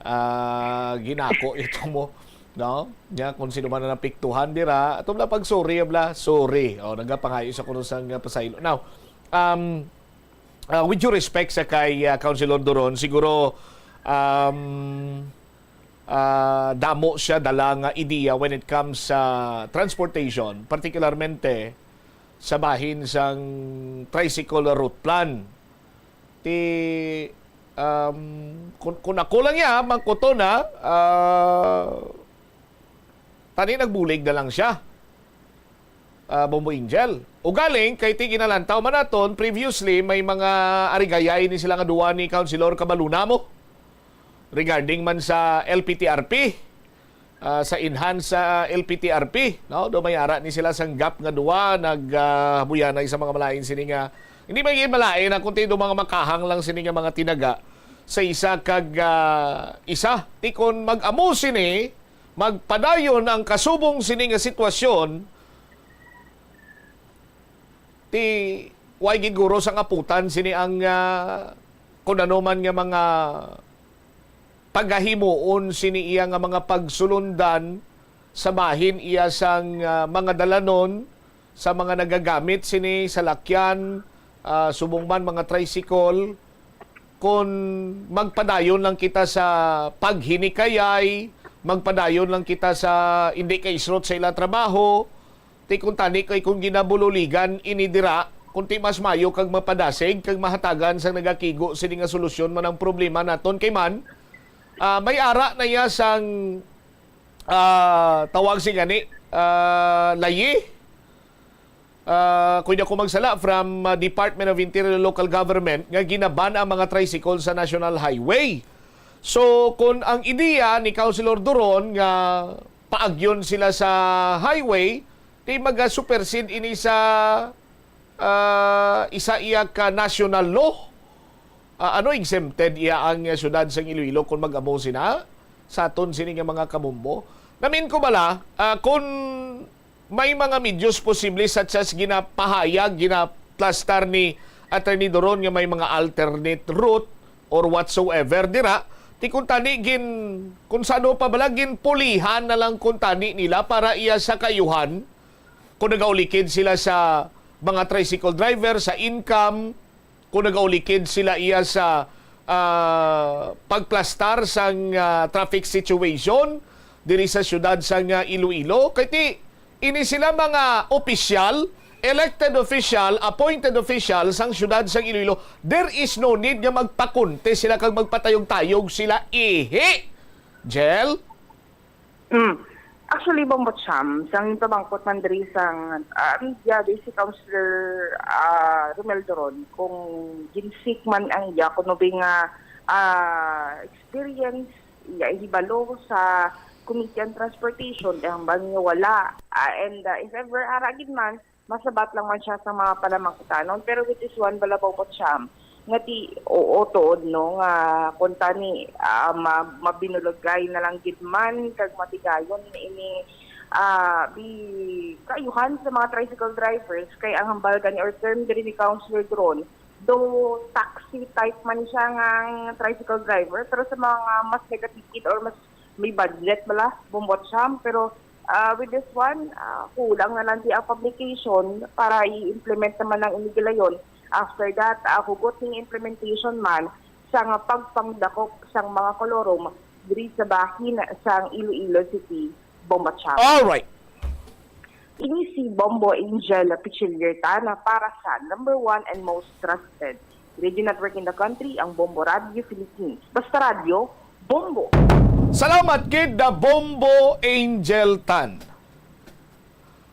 ah, ginako ito mo, no? Nya, kung sino man ang napiktuhan dira, ato bala pag sorry, bala, sorry. Oh, nagapangayo sa kuno sang, ah, pasaylo. Now, um, ah, with due respect sa kay, ah, Councilor Duron, siguro, um, ah, damo siya dala nga ideya when it comes sa transportation, particularmente sa bahin sang tricycle route plan. Ti, Um, kung, kung ako lang ya, mangkuto na, ah, tani nagbulig na lang siya. Ah, Bombo Angel. Ugaling, kay ti ginalantaw man naton, previously, may mga arigayay ni sila nga duwa ni Councilor Cabaluna mo regarding man sa L P T R P, ah, sa enhance sa L P T R P, no? Do may ara ni sila sang gap nga duwa, nag, ah, buyanay sa mga malain sini nga, hindi may malain, ah, kundi do mga makahang lang sini nga mga tinaga sa isa kag, ah, isa. Ti kon mag-amo sini, magpadayon ang kasubong sini nga sitwasyon, ti way gid guro sang aputan sini ang, ah, kun ano man nga mga pagahimuon sini iya nga mga pagsulundan sa bahin iya sang, ah, mga dalanon, sa mga nagagamit sini salakyan, ah, subong man mga tricycle, kon magpadayon lang kita sa paghinikayay, magpadayon lang kita sa hindi kaisrot sa ila trabaho, ti kuntani kay kung ginabululigan ini dira, kunti mas mayo kag mapadasig kag mahatagan sang nagakigo sini nga solusyon man ang problema naton kay man, ah, may ara na iya sang, ah, tawag si gani, ah, layi. Ah, kung di ako magsala, from, ah, Department of Interior and Local Government nga ginaban ang mga tricycle sa National Highway. So, kung ang ideya ni Councilor Duron nga paagyon sila sa highway, di maga-supersede ini sa, ah, isa iya ka national law. Ah, ano, exempted iya ang, ah, siyudad sang Iloilo kung mag-amo sina sa aton sini nga mga kabombo? Namin ko bala, ah, kung may mga medios posible such as ginapahayag, ginaplastar ni Attorney Doron nga may mga alternate route or whatsoever dira, ti kuntani gin, kung sano pa bala, ginpulihan na lang kuntani nila para iya sa kayuhan, kung nagaulikid sila sa mga tricycle driver, sa income, kung nagaulikid sila iya sa, ah, pagplastar sang, ah, traffic situation diri sa siyudad sang, ah, Iloilo. Kay ti, ini sila mga opisyal, elected official, appointed official sang siyudad sang Iloilo, there is no need nga magpakunti sila kag magpatayog-tayog sila. Ihi! Jel? Mm. Actually, Bombo Cham, sang ginpamangkot man diri sang, ah, media, diri si Councilor, ah, Romel Doron, kung ginsik man ang iya, kuno ba nga, ah, experience, iya hibalo sa Committee on Transportation, kay hambal niya wala. Ah, and, ah, if ever, ara gid man, masabat lang man siya sa mga panamangkutanon. Pero with this one, bala, Bombo Cham, nga ti, oo, tuod, no, nga kung tani, ah, ma-, mabinulagay na lang gid man, kag matigayon ini, ah, bi-, kaayuhan sa mga tricycle drivers, kay ang hambal gani or term diri ni Councilor Doron, do taxi type man siya nga ang tricycle driver, pero sa mga mas nagkatipid or mas may budget bala, Bombo Cham, pero, ah, with this one, ah, kulang na lang di ang publication para i-implement naman ang inigilayon. After that, ah, hugot ning implementation man sang pagpangdakop sang mga kolorum diri sa bahin sang Iloilo City, Bombo Cham. All right. Ini si Bombo Angel Pichiliertana para sa number one and most trusted radio network in the country, ang Bombo Radio Philippines. Basta radyo, Bombo! Salamat gid, the Bombo Angel Tan.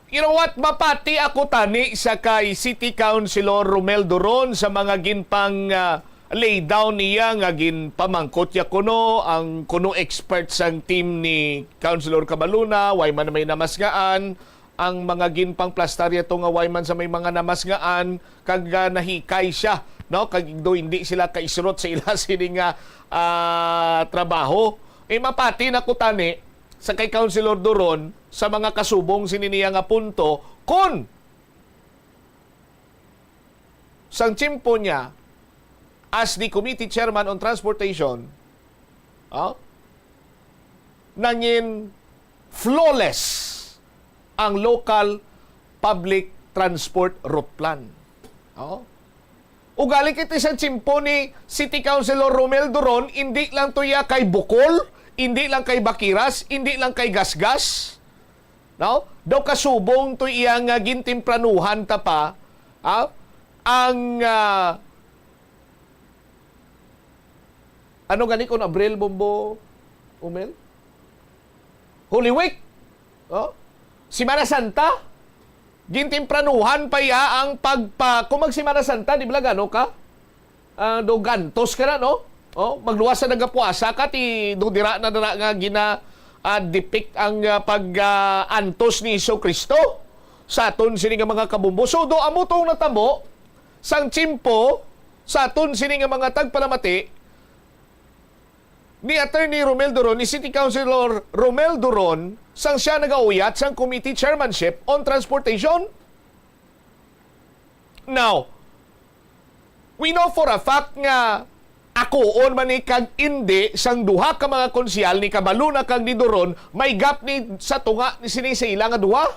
You know what? Mapati ako tani sa kay City Councilor Romel Duron sa mga ginpang, ah, lay down niya nga ginpamangkot ya kuno ang kuno experts sang team ni Councilor Cabaluna, way man may namasngaan, ang mga ginpangplastar ya to nga way man sa may mga namasngaan, kag, ah, nahikay siya, no? Kag do hindi sila kaisrot sa ila sini nga, ah, trabaho. Eh, mapati na ko tani sa kay Councilor Duron sa mga kasubong sini niya nga punto, kon sang tiyempo niya as the committee chairman on transportation, ah, nangin flawless ang local public transport route plan. Oh. Ugali kay ti sa tiyempo ni City Councilor Romel Duron, hindi lang to iya kay Bukol, hindi lang kay Bakiras, hindi lang kay Gasgas. No? Daw kasubong to iya nga gintempranuhan ta pa, ah, ang, ah, Ano gani kung Abril, Bombo, Umel? Holy Week. Oh? Semana Santa. Gintempranuhan pa iya ang pagpa-, kung mag Semana Santa, di ba, gano ka? Ah, do gantos ka na, no? Oh, magluwas sa nagapuasa ka, ti do dira na dira nga gina, ah, depict ang, ah, pag, ah, antos ni Hesus Kristo sa aton sini nga mga kabumbo. So, do amo tong natabo sang tiyempo sa aton sini nga mga tagpalamati ni Attorney Romel Duron, ni City Councilor Romel Duron, sang siya nagauyat sang Committee Chairmanship on Transportation. Now, we know for a fact nga akuon man ni kag indi sang duha ka mga konsehal, ni Cabaluna kag ni Duron, may gap ni sa tunga ni sini sa ila nga duha.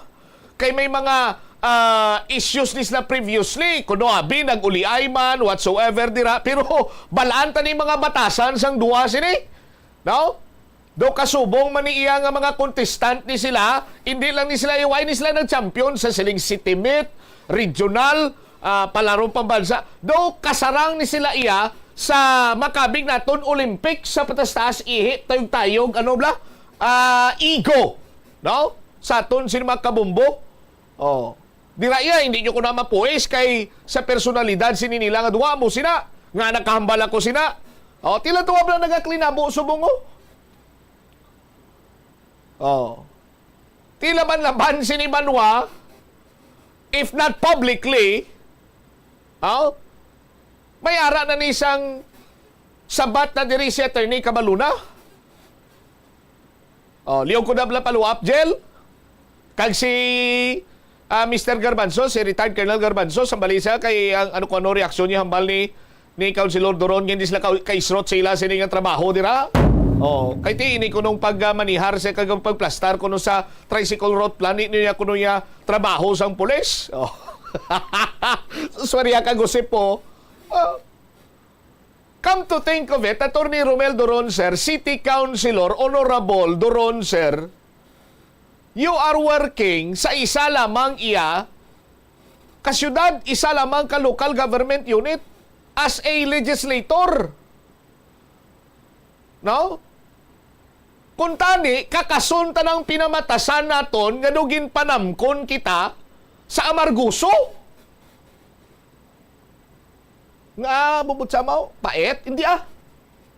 Kay may mga, ah, issues ni sila previously, kuno abi nag-uliay man, whatsoever dira, pero balaan ta ni mga batasan sang duha sini. No? Do kasubong man ni iya nga mga contestant ni sila, hindi lang ni sila iway ni sila nag-champion sa siling city meet, regional, ah, palarong pambansa. Do kasarang ni sila iya sa makabig naton Olympic sa patastaas, ihi, tayog-tayog, ano bla? Ah, ego, no? Sa aton sini mga kabumbo. Oh. Dira iya, hindi nyo ko na mapuis kay sa personalidad sini nila nga duha mo sina, nga nakahambal ako sina. Oh, tila tuwa lang nagaklinabo subong, oh. Oh. Tila man laban sini Banwa, if not publicly, oh, may ara na ni sang sabat na diri si Attorney Cabaluna. Oh, liog ko na bala follow up, Jel. Kag si, ah, Mister Garbanzo, si retired Colonel Garbanzo, sa balisa kay ang ano ko ano reaksyon niya hambal ni, ni Councilor Duron, nga hindi sila ka, kaisrot sa ila sini nga trabaho dira. Oh, kay ti ini kunong pag, ah, manihar sa kag pagplastar kuno sa tricycle route plan ni niya kuno niya trabaho sang pulis. Oh. Sorry ka gusip po. Oh. Come to think of it, Attorney Romel Duron, sir, City Councilor, Honorable Duron, sir, you are working sa isa lamang iya ka syudad, isa lamang ka local government unit as a legislator. No? Kung tani, kakason ta ng pinamatasan naton nga do ginpanamkon kita sa amarguso. Nga, bubot sa amaw, pait? Hindi ah.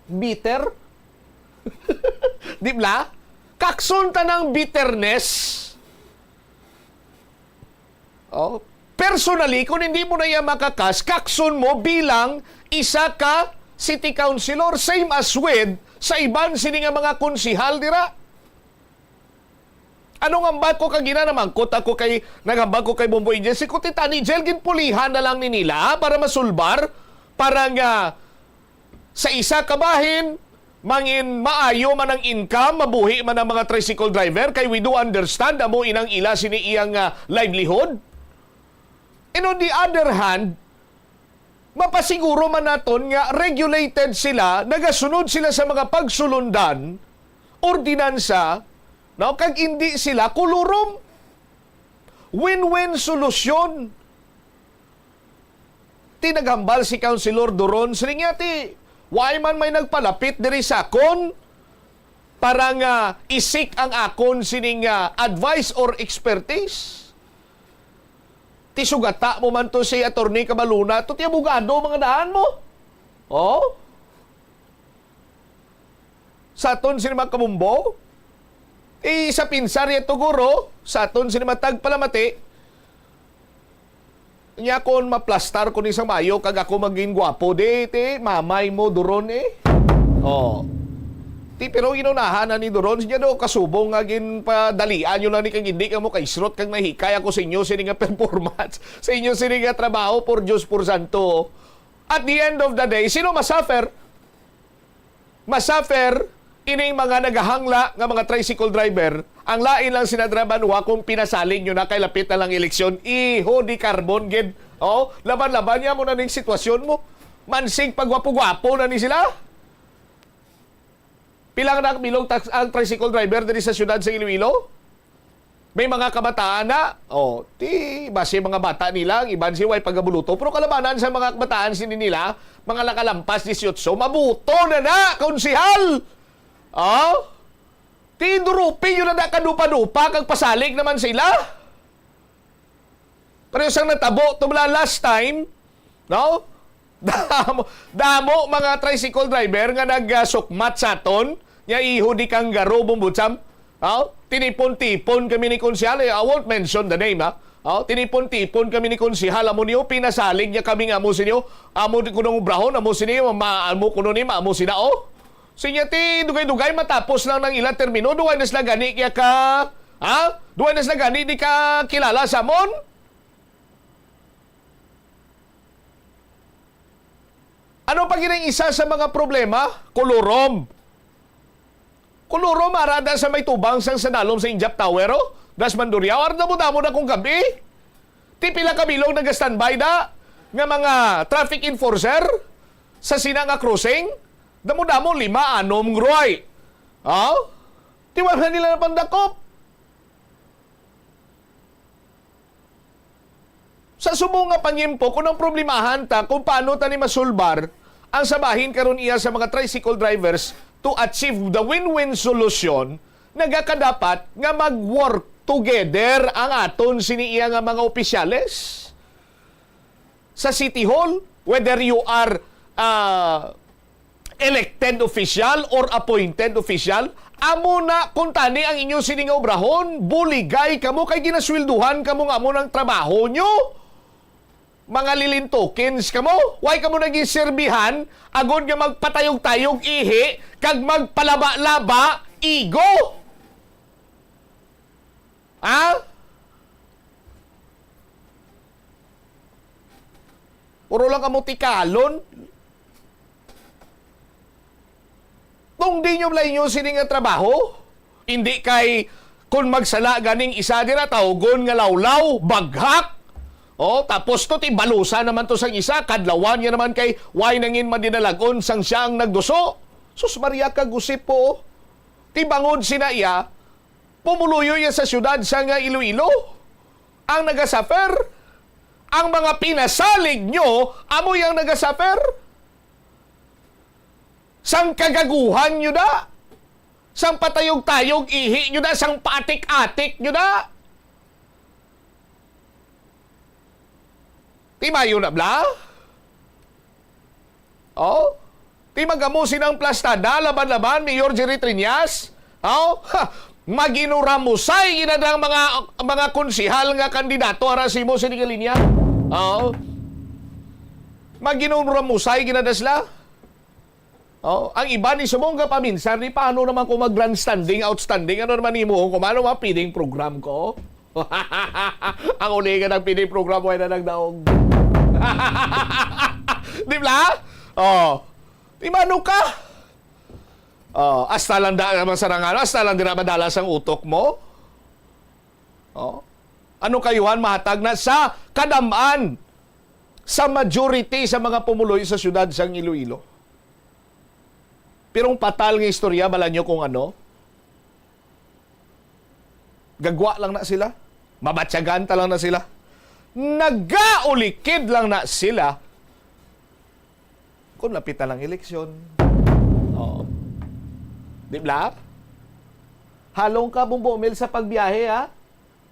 Bitter? Di bla? Kakson ta ng bitterness. Oh, personally, kung hindi mo na iya makakas, kakson mo bilang isa ka city councilor, same as with sa iban sini nga mga konsihal dira. Ano nga ba ko kagina namangkot ako kay, naghambal ko kay Bombo Angel, si Kutitani Jel, ginpulihan na lang ni nila para masulbar, para nga sa isa ka bahin, mangin maayo man ang income, mabuhi man ang mga tricycle driver, kay we do understand, amo inang ila sini iyang, ah, livelihood. And on the other hand, mapasiguro man naton nga regulated sila, nagasunod sila sa mga pagsulundan, ordinansa, no? Kag indi sila kulurom. Win-win solusyon. Ti naghambal si Councilor Duron, siling niya, ti, why man may nagpalapit diri sa akon para nga isik ang akon sining, ah, advice or expertise? Ti sugata mo man to si Attorney Cabaluna, to ti abogado, mga daan mo. Oh? Sa aton sini mga kabumbo, eh, sa pinsar ya to, guro, sa aton sini mga tagpalamati, nya kon maplastar ko ni sa mayo kag ako maging gwapo, di, ti, mamay mo, Duron, eh. Oh. Ti, pero inunahan na ni Duron, siya do kasubong nga ginpadalian nyo lang ni kag hindi ka mo kaisrot kag nahikay ako sa inyo sini nga performance, sa inyo sini nga trabaho, por Diyos, por santo. At the end of the day, sino masuffer? Masuffer ining mga nagahangla nga mga tricycle driver. Ang lain lang sina Drabanwa kung pinasalig nyo na kay lapit na lang eleksyon. Iho di carbon gid. Oh, laban-laban niya mo na ning sitwasyon mo. Mansig pagwapo-gwapo na ni sila. Pila na bilog tax ang tricycle driver diri sa siyudad sa Iloilo? May mga kabataan na, oh, ti, basi mga bata nila, ang iban si way pagabuluto, pero kalabanan sa mga kabataan sini nila, mga nakalampas dieciocho, mabuto na na, konsehal! Oh? Ti, durupi yun na kadupa-dupa, kag pasalig naman sila. Pero sang natabo, to bala last time, no? Damo, damo mga tricycle driver nga nagsukmat sa aton, nya iho di kanggaro, bumbutsam. Oh? Tinipon-tipon kami ni Konsehal, eh, I won't mention the name, ha? Oh, tinipon-tipon kami ni Konsehal, amo niyo, pinasalig niya kami nga amo sinyo, amo di kunong obrahon, amo sinyo, ma-, amo kuno ni, ma-, amo sina, oh. Sinya ti, dugay-dugay, matapos lang ng ilang termino, duway na sila gani kaya ka, ha? Duway na sila gani di ka kilala sa amon? Ano pa gid ang isa sa mga problema? Kulurom. Kulurom, ara da sa may tubang sang Sanalom sa Injap Tower, oh. Das Mandurriao, ara damo-damo na kung gabi. Ti pila ka bilog nag-standby da nga mga traffic enforcer sa sina nga crossing. Damo-damo, lima, anom, groy. Oh? Ti wala nila napandakop. Sa subong nga panyimpo, kung ang problemahan ta kung paano ta ni masulbar ang sabahin karon iya sa mga tricycle drivers to achieve the win-win solution, nagakadapat nga mag-work together ang aton sini iya nga mga opisyales sa City Hall, whether you are, ah, elected official or appointed official, amo na kuntani ang inyo sini nga obrahon, buligay kamo kay ginaswelduhan kamo nga amo nang trabaho nyo. Mga lilintokins kamo, why kamo naging serbihan agod nga magpatayog-tayog ihi kag magpalaba-laba igo? Ha? Puro lang kamo tikalon. Tungdi nyo bala inyo sini nga trabaho? Hindi kay kung magsala ganing isa dira, tawgon nga lawlaw, baghak. Oh, tapos to, ti balusa naman to sang isa, kadlawan niya naman kay way nangin madinalag-on sang siya ang nagduso. Sus Maria, kagusip po. Ti bangod sina iya, pumuluyo iya sa siyudad sa nga Iloilo. Ang nagasuffer, ang mga pinasalig nyo, amo yang nagasuffer. Sang kagaguhan nyo da, sang patayog-tayog ihi nyo da, sang paatik-atik nyo da. Ti mayo na bala? Oh? Ti magamo sinang plastada, laban-laban, Mayor Jerry Triñas? Oh? Ha! Maginuramusay gid ang mga, mga konsehal nga kandidato ara sa imo sini nga linya. Oh? Maginuramusay gid na sila. Oh, ang iba ni subong nga paminsan ni, paano naman kung mag-grandstanding, outstanding? Ano naman imo kung ano mga feeding program ko? Ang uli nga nag-feeding program, wala na nagdaog. Di ba? Oh. Di ba, ano ka? Oh, hasta lang da, masarangan, hasta lang dira madalas ang utok mo. Oh. Ano kayuhan mahatag na sa kadam-an sa majority sa mga pumuloy sa siyudad sang Iloilo? Pero ang patal nga istorya, bala nyo kung ano? Gagwa lang na sila. Mabatyagan ta lang na sila. Nagaulikid lang na sila. Kung lapit na lang eleksyon. Oo. Di ba? Halong ka, Bumbo Mel, sa pagbiyahe, ha?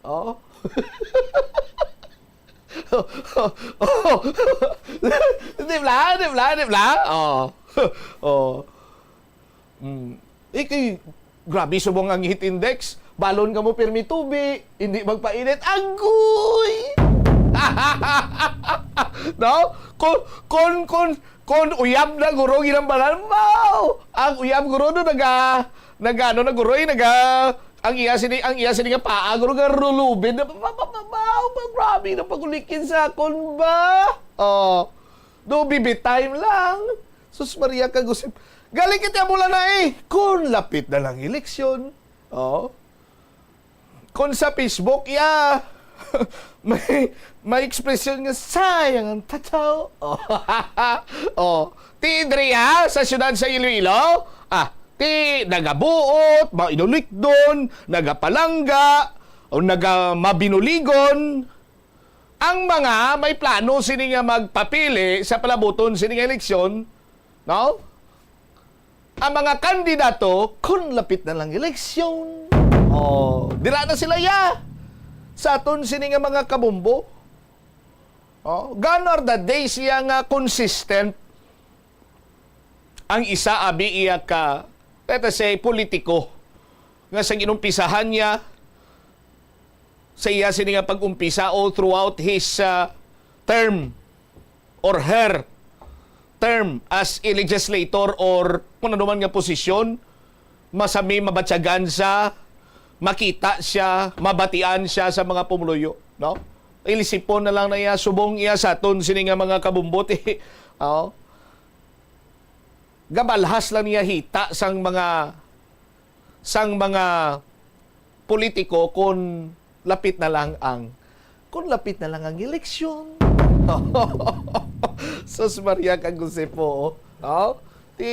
Oh. Oh. Di ba? Di ba? Di ba? Oh. Oh. Mm. Eh, kay, grabe subong ang heat index. Balon ka mo pirmi tubi, hindi magpainit. Agoy! No? Kon, kon, kon, kon uyab na guro ginambalan, wow! Ang uyab guro no naga, naga, ano na guro, eh, naga, ang iya sini, ang iya sini nga paa guro nga rulubid. Ba, ba, ba, ba, ba, grabe na pagulikin sa akon ba? Oh. Do baby time lang. Sus Maria, kagusip. Galing kita mula na eh. Kung lapit na lang eleksyon. Oh. Kung sa Facebook, ya. May, may ekspresyon nga, "Sayang ang tataw." Oh. Oh. Ti Dria, sa siyudad sa Iloilo, ah, ti nagabuot, mainulikdon, nagapalangga, O naga-, mabinuligon ang mga may plano sini nga magpapili sa palabuton sini nga eleksyon, no? Ang mga kandidato, kun lapit na lang eleksyon, oh, dira na sila, ya, sa aton sini nga mga kabombo. Oh, gone are the days, ya, nga consistent ang isa, abi, iya ka, let us say, politiko, nga sa ginumpisahan niya, sa iya sini nga pag-umpisa, all throughout his, uh, term or her term as a legislator or kung ano man nga posisyon, masami mabatyagan siya, makita siya, mabatian siya sa mga pumuluyo, no? Ilisipon na lang na iya, subong iya sa aton sini nga mga kabumbot, eh. Oh. Gabalhas lang niya hita sang mga, sang mga politiko kung lapit na lang ang, kung lapit na lang ang eleksyon. Sus Maria kag Jose po, oh. Oh? Ti,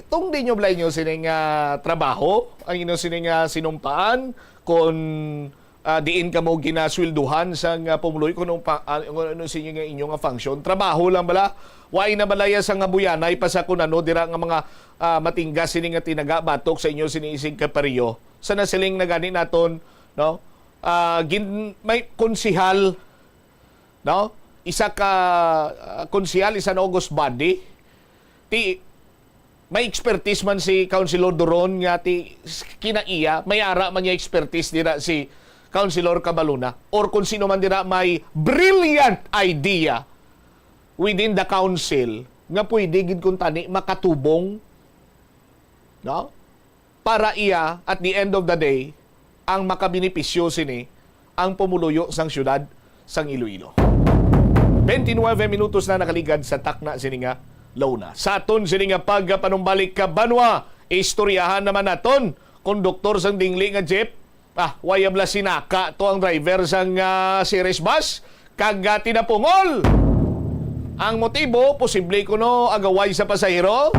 tungdi nyo bala inyo sini nga trabaho, ang inyo sini nga sinumpaan, kung, ah, diin kamo ginasweldohan sang, ah, pumuluyo, kung anong pa-, ah, kung ano sa inyo nga, inyo nga function? Trabaho lang bala? Way na balaya sa nga buyanay pa sa kung ano dira nga mga, ah, matinggas sini nga tinaga batok sa inyo sini isig kapareho? Sa nasiling na gani naton, no? Ah, gin-, may konsihal, no? Isa ka, ah, konsihal, isa na August body. Ti, may expertise man si Councilor Duron nga ti, s-, kinaiya, may ara man niya expertise dira si Councilor Cabaluna or kung sino man dira may brilliant idea within the council nga pwede gid kung tani makatubong, no? Para iya, at the end of the day, ang makabenepisyo sini ang pumuluyo sang siyudad sang Iloilo. Twenty-nine minutos na nakaligad sa takna sini nga launa. Sa aton sini nga pagpanumbalik ka banwa, istoryahan naman naton konduktor sang dingli nga jeep. Ah, waya bala sinaka to ang driver sang, ah, Ceres bus kag, ah, tinapungol. Ang motibo, posible kuno agaway sa pasahero.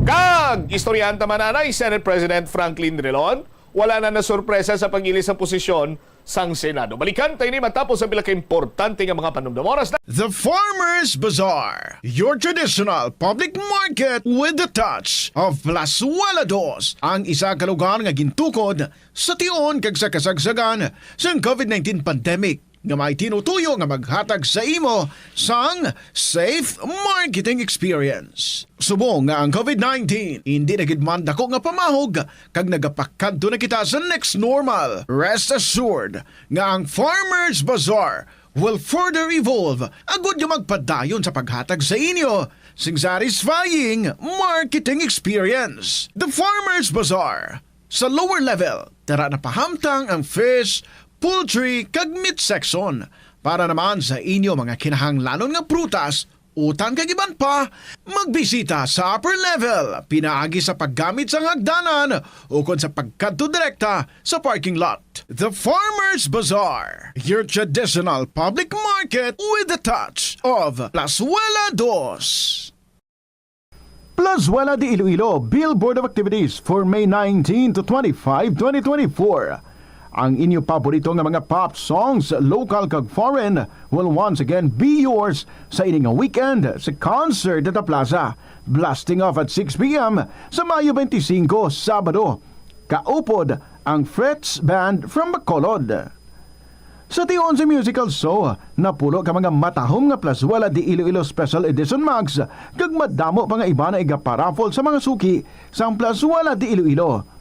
Kag istoryahan ta man anay, Senate President Franklin Drilon, wala na nasurpresa sa pag-ilis sa posisyon sang Senado. Balikan ta ini matapos ang pila ka importante nga mga panumdom. Oras na. The Farmers Bazaar, your traditional public market with the touch of Plazuela Dos, ang isa ka lugar nga gintukod sa tion kag sa kasagsagan sang covid nineteen pandemic, nga may tinutuyo nga maghatag sa imo sang safe marketing experience. Subong nga ang covid nineteen indi na gid man dako nga pamahog kag nagapakadto na kita sa next normal, rest assured nga ang Farmers Bazaar will further evolve agud nga magpadayon sa paghatag sa inyo sing satisfying marketing experience. The Farmers Bazaar, sa lower level, dira na pahamtang ang fish, poultry, kag meat section. Para naman sa inyo mga kinahanglanon nga prutas, utan kag iban pa, magbisita sa upper level pinaagi sa paggamit sang hagdanan ukon sa pagkadto direkta sa parking lot. The Farmers Bazaar, your traditional public market with a touch of Plazuela Dos. Plazuela de Iloilo, Billboard of Activities for May nineteen to twenty-five, twenty twenty-four. Ang inyo paborito nga mga pop songs, local kag foreign, will once again be yours sa ini nga weekend sa Concert at the Plaza. Blasting off at six p m sa Mayo twenty-five, Sabado. Kaupod ang Fritz Band from Bacolod. Sa tion sa musical show, napulo ka mga matahom nga Plazuela de Iloilo Special Edition mugs, kag madamo pa nga iba na igaparaffle sa mga suki sang Plazuela de Iloilo.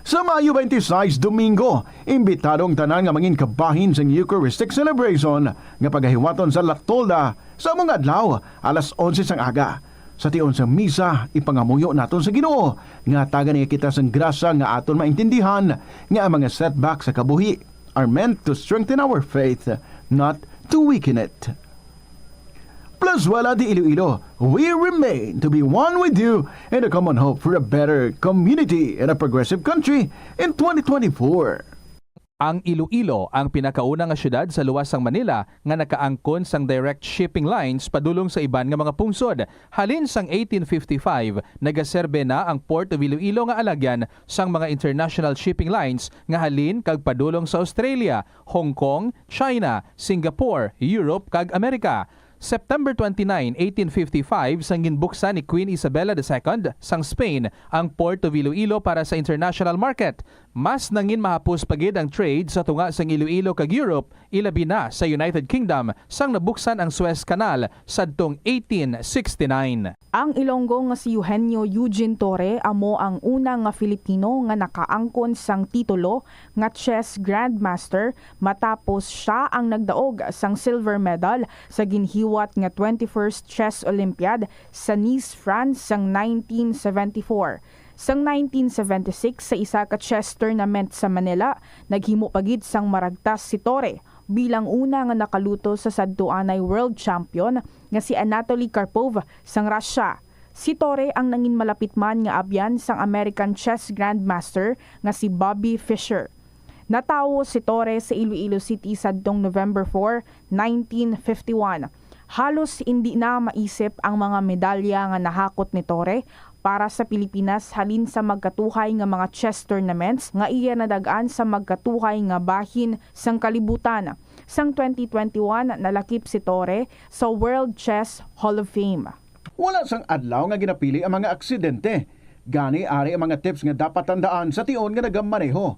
Sa Mayo twenty-six, Domingo, imbitado ang tanan nga mangin kabahin sang Eucharistic celebration nga pagahiwaton sa La Tolda sa among adlaw, alas onse sang aga. Sa tion sa misa, ipangamuyo naton sa Ginoo nga hatagan niya kita sang grasya nga aton maintindihan nga ang mga setback sa kabuhi are meant to strengthen our faith, not to weaken it. Plazuela de Iloilo, we remain to be one with you in a common hope for a better community and a progressive country in twenty twenty-four. Ang Iloilo ang pinakauna nga siyudad sa luwas sang Manila nga nakaangkon sang direct shipping lines padulong sa iban nga mga pungsod. Halin sang eighteen fifty-five, nagaserbe na ang Port of Iloilo nga alagyan sang mga international shipping lines nga halin kag padulong sa Australia, Hong Kong, China, Singapore, Europe, kag Amerika. September twenty-nine, eighteen fifty-five, sang ginbuksan ni Queen Isabella the Second sang Spain ang Port of Iloilo para sa international market. Mas nangin mahapos pa gid ang trade sa tunga sang Iloilo kag Europe, ilabi na sa United Kingdom, sang nabuksan ang Suez Canal sadtong eighteen sixty-nine. Ang Ilonggo nga si Eugenio Eugene Torre amo ang una nga Filipino nga nakaangkon sang titulo nga chess grandmaster, matapos sia ang nagdaog sang silver medal sa ginhiwat nga twenty-first Chess Olympiad sa Nice, France, sang nineteen seventy-four. Sang nineteen seventy-six, sa isa ka chess tournament sa Manila, naghimo pa gid sang maragtas si Torre bilang una nga nakaluto sa sadtuanay world champion nga si Anatoly Karpov sang Russia. Si Torre ang nangin malapit man nga abyan sang American chess grandmaster nga si Bobby Fischer. Natawo si Torre sa Iloilo City sadtong November four, nineteen fifty-one. Halos indi na maisip ang mga medalya nga nahakot ni Torre para sa Pilipinas halin sa magkatuhay nga mga chess tournaments nga iya nadag-an sa magkatuhay nga bahin sang kalibutan. Sang twenty twenty-one, nalakip si Torre sa World Chess Hall of Fame. Wala sang adlaw nga ginapili ang mga aksidente. Gani, ari ang mga tips nga dapat tandaan sa tion nga nagamaneho.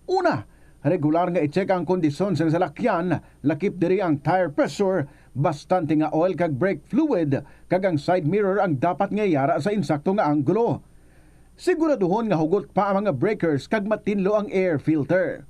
Una, regular nga i-check ang kondisyon sang salakyan, lakip diri ang tire pressure, bastante nga oil kag brake fluid, kag ang side mirror ang dapat nga yara sa insakto nga anggulo. Siguraduhon nga hugot pa ang mga breakers kag matinlo ang air filter.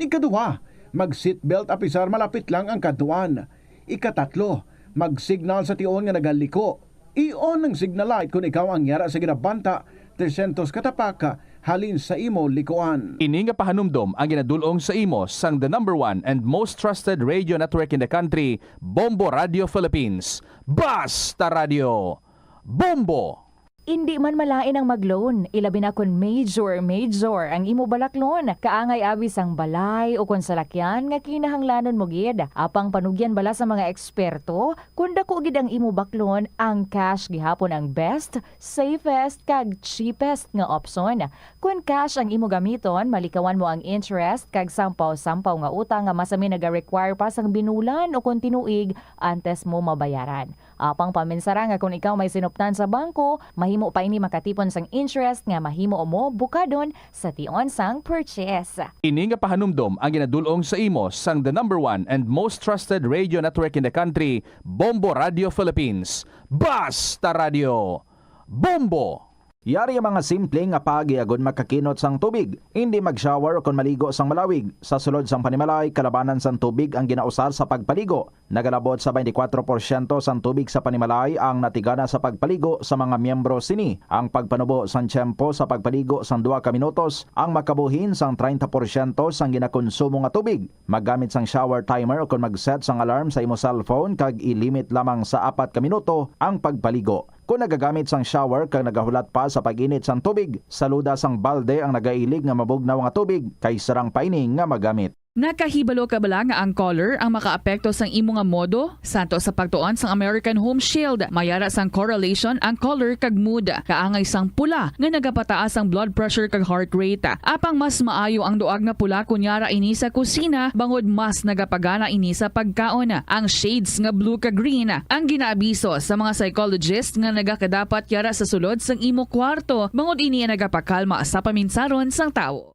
Ikaduha, mag-seatbelt apisar malapit lang ang kadtuan. Ikatatlo, mag-signal sa tion nga nagaliko. I-on ang signal light kon ikaw ang yara sa ginabanta trescientos ka tapak halin sa imo likuan. Ini nga pahanumdom ang ginadul-ong sa imo sang the number one and most trusted radio network in the country, Bombo Radio Philippines. Basta Radio, Bombo! Indi man malain ang mag-loan, ilabi na kon major, major ang imo balaklon. Kaangay abi sang balay o kon salakyan nga kinahanglanon mo gid. Apang panugyan bala sa mga eksperto, kon dako gid ang imo baklon, ang cash gihapon ang best, safest, kag cheapest nga opsyon. Kon cash ang imo gamiton, malikawan mo ang interest kag sampaw-sampaw nga utang nga masami naga-require pa sang binulan o kon tinuig antes mo mabayaran. Apang paminsara nga kon ikaw may sinuptan sa bangko, mahimo pa ini makatipon sang interest nga mahimo mo bukadon sa tion sang purchase. Ini nga pahanumdom ang ginadul-ong sa imo sang the number one and most trusted radio network in the country, Bombo Radio Philippines. Basta Radio, Bombo! Yari ang mga simple nga paagi agud makakinot sang tubig. Indi mag-shower o kon maligo sang malawig. Sa sulod sang panimalay, kalabanan sang tubig ang ginausar sa pagpaligo. Nagalabot sa twenty-four porsyento sang tubig sa panimalay ang natigana sa pagpaligo sa mga miyembro sini. Ang pagpanubo sang tiyempo sa pagpaligo sang duha ka minutos ang makabuhin sang treinta porsyento sang ginakonsumo nga tubig. Maggamit sang shower timer ukon mag-set sang alarm sa imo cellphone kag i-limit lamang sa apat ka minuto ang pagpaligo. Kon nagagamit sang shower kag nagahulat pa sa pag-init sang tubig, saluda sang balde ang nagailig nga mabugnaw nga tubig kay sarang pa ini nga magamit. Nakahibalo ka bala nga ang color ang makaapekto sang imo nga modo? Santo sa pagtuon sang American Home Shield, may ara sang correlation ang color kag mood. Kaangay sang pula nga nagapataas ang blood pressure kag heart rate. Apang mas maayo ang duag nga pula kon yara ini sa kusina, bangod mas nagapagana ini sa pagkaon. Ang shades nga blue kag green ang ginaabiso sa mga psychologist nga nagakadapat yara sa sulod sang imo kwarto, bangod ini ang nagapakalma sa paminsaron sang tawo.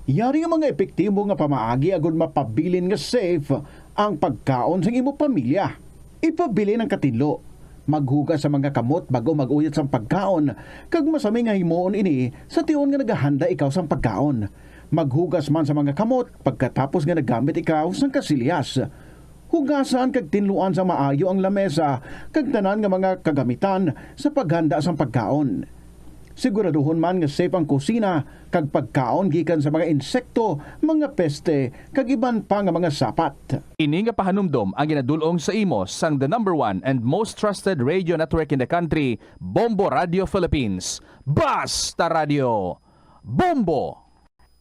Yari nga mga epektibo nga pamaagi agud mapabilin nga safe ang pagkaon sang imo pamilya. Ipabilin ang katinlo. Maghugas sa mga kamot bag-o mag-uyot sang pagkaon, kag masami nga himuon ini sa tion nga nagahanda ikaw sang pagkaon. Maghugas man sa mga kamot pagkatapos nga naggamit ikaw sang kasilyas. Hugasan kag tinluan sa maayo ang lamesa kag tanan nga mga kagamitan sa paghanda sang pagkaon. Siguraduhon man nga safe ang kusina kag pagkaon gikan sa mga insekto, mga peste, kag iban pa nga mga sapat. Ini nga pahanumdom ang ginadul-ong sa imo sang the number one and most trusted radio network in the country, Bombo Radio Philippines. Basta Radio, Bombo!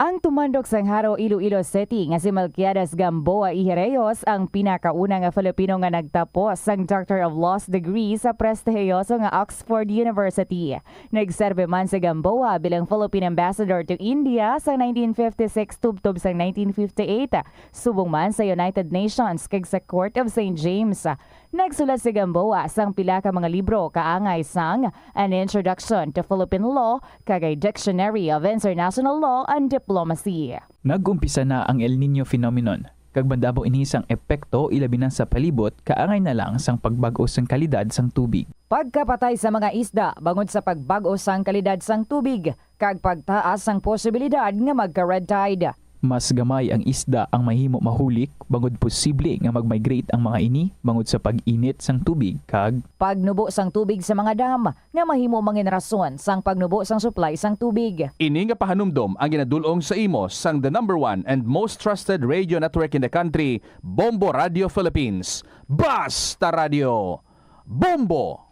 Ang tumandok sang Jaro, Iloilo City nga si Melquiades Gamboa y Reyes ang pinakauna nga Filipino nga nagtapos sang Doctor of Laws degree sa prestihiyoso nga Oxford University. Nagserbe man si Gamboa bilang Philippine Ambassador to India sa nineteen fifty-six tubtob sang nineteen fifty-eight, subong man sa United Nations kag sa Court of Saint James. Nagsulat si Gamboa sang pila ka mga libro kaangay sang An Introduction to Philippine Law kag a Dictionary of International Law and Diplomacy. Nag-umpisa na ang El Niño phenomenon, kag madamo ini sang epekto, ilabi na sa palibot, kaangay na lang sang pagbag-o sang kalidad sang tubig. Pagkapatay sa mga isda bangod sa pagbag-o sang kalidad sang tubig, kag pagtaas sang posibilidad nga magka-red tide. Mas gamay ang isda ang mahimo mahulik bangod posible nga mag-migrate ang mga ini bangod sa pag-init sang tubig kag pagnubo sang tubig sa mga dam nga mahimo mangin rason sang pagnubo sang supply sang tubig. Ini nga pahanumdom ang ginadul-ong sa imo sang the number one and most trusted radio network in the country, Bombo Radio Philippines. Basta Radio, Bombo!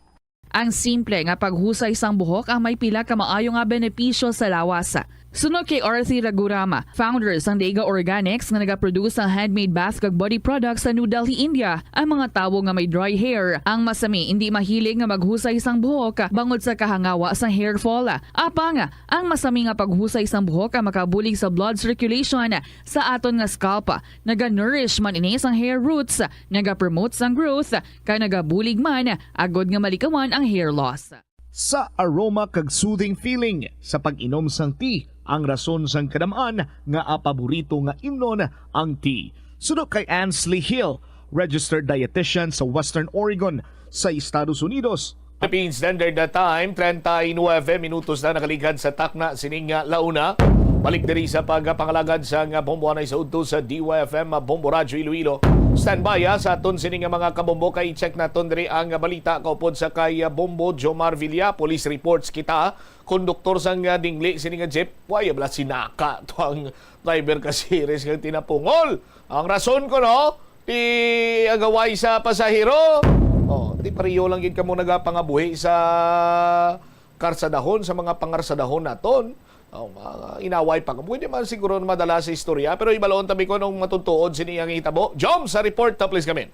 Ang simple nga paghusay sang buhok ang may pila ka maayo nga benepisyo sa lawas. Suno kay Arthi Ragurama, founder sang Dega Organics nga nagaproduce sang handmade bath kag body products sa New Delhi, India, ang mga tawo nga may dry hair, ang masami indi mahilig nga maghusay sang buhok bangod sa kahangawa sang hair fall. Apang, ang masami nga paghusay sang buhok ang makabulig sa blood circulation sa aton nga scalp. Naga-nourish man ini sang hair roots, nagapromote sang growth, kag nagabulig man agod nga malikawan ang hair loss. Sa aroma kag soothing feeling sa pag-inom sang tea ang rason sang kadam-an nga paborito nga imnon ang tea. Suno kay Ansley Hill, registered dietitian sa Western Oregon sa Estados Unidos. Philippine Standard Time, treinta y nueve minutos na nakaligad sa takna sining, ah, launa. Balik diri sa pagpangalagad sa nga bombo anay sa udto sa D Y F M, ah, Bombo Radyo Iloilo. Standby, ah, sa aton sini nga mga kabombo, kay i-check naton diri ang balita kaupod sa kay, ah, Bombo Jomar Villa. Police reports kita, konduktor sang, ah, dingli sini nga jeep, way bala sinaka to ang driver ka series nga tinapungol. Ang rason ko, no, ti agaway sa pasahero. Oh, ti pareho lang gid kamo nagapangabuhi sa karsadahon, sa mga pangarsadahon naton. Oh, mga inaway pa kamo. Pwede man siguro na madala sa istorya, pero ibaloon tabi ko nung matutuod sini ang hitabo. Jom, sa report, ta, please, kami.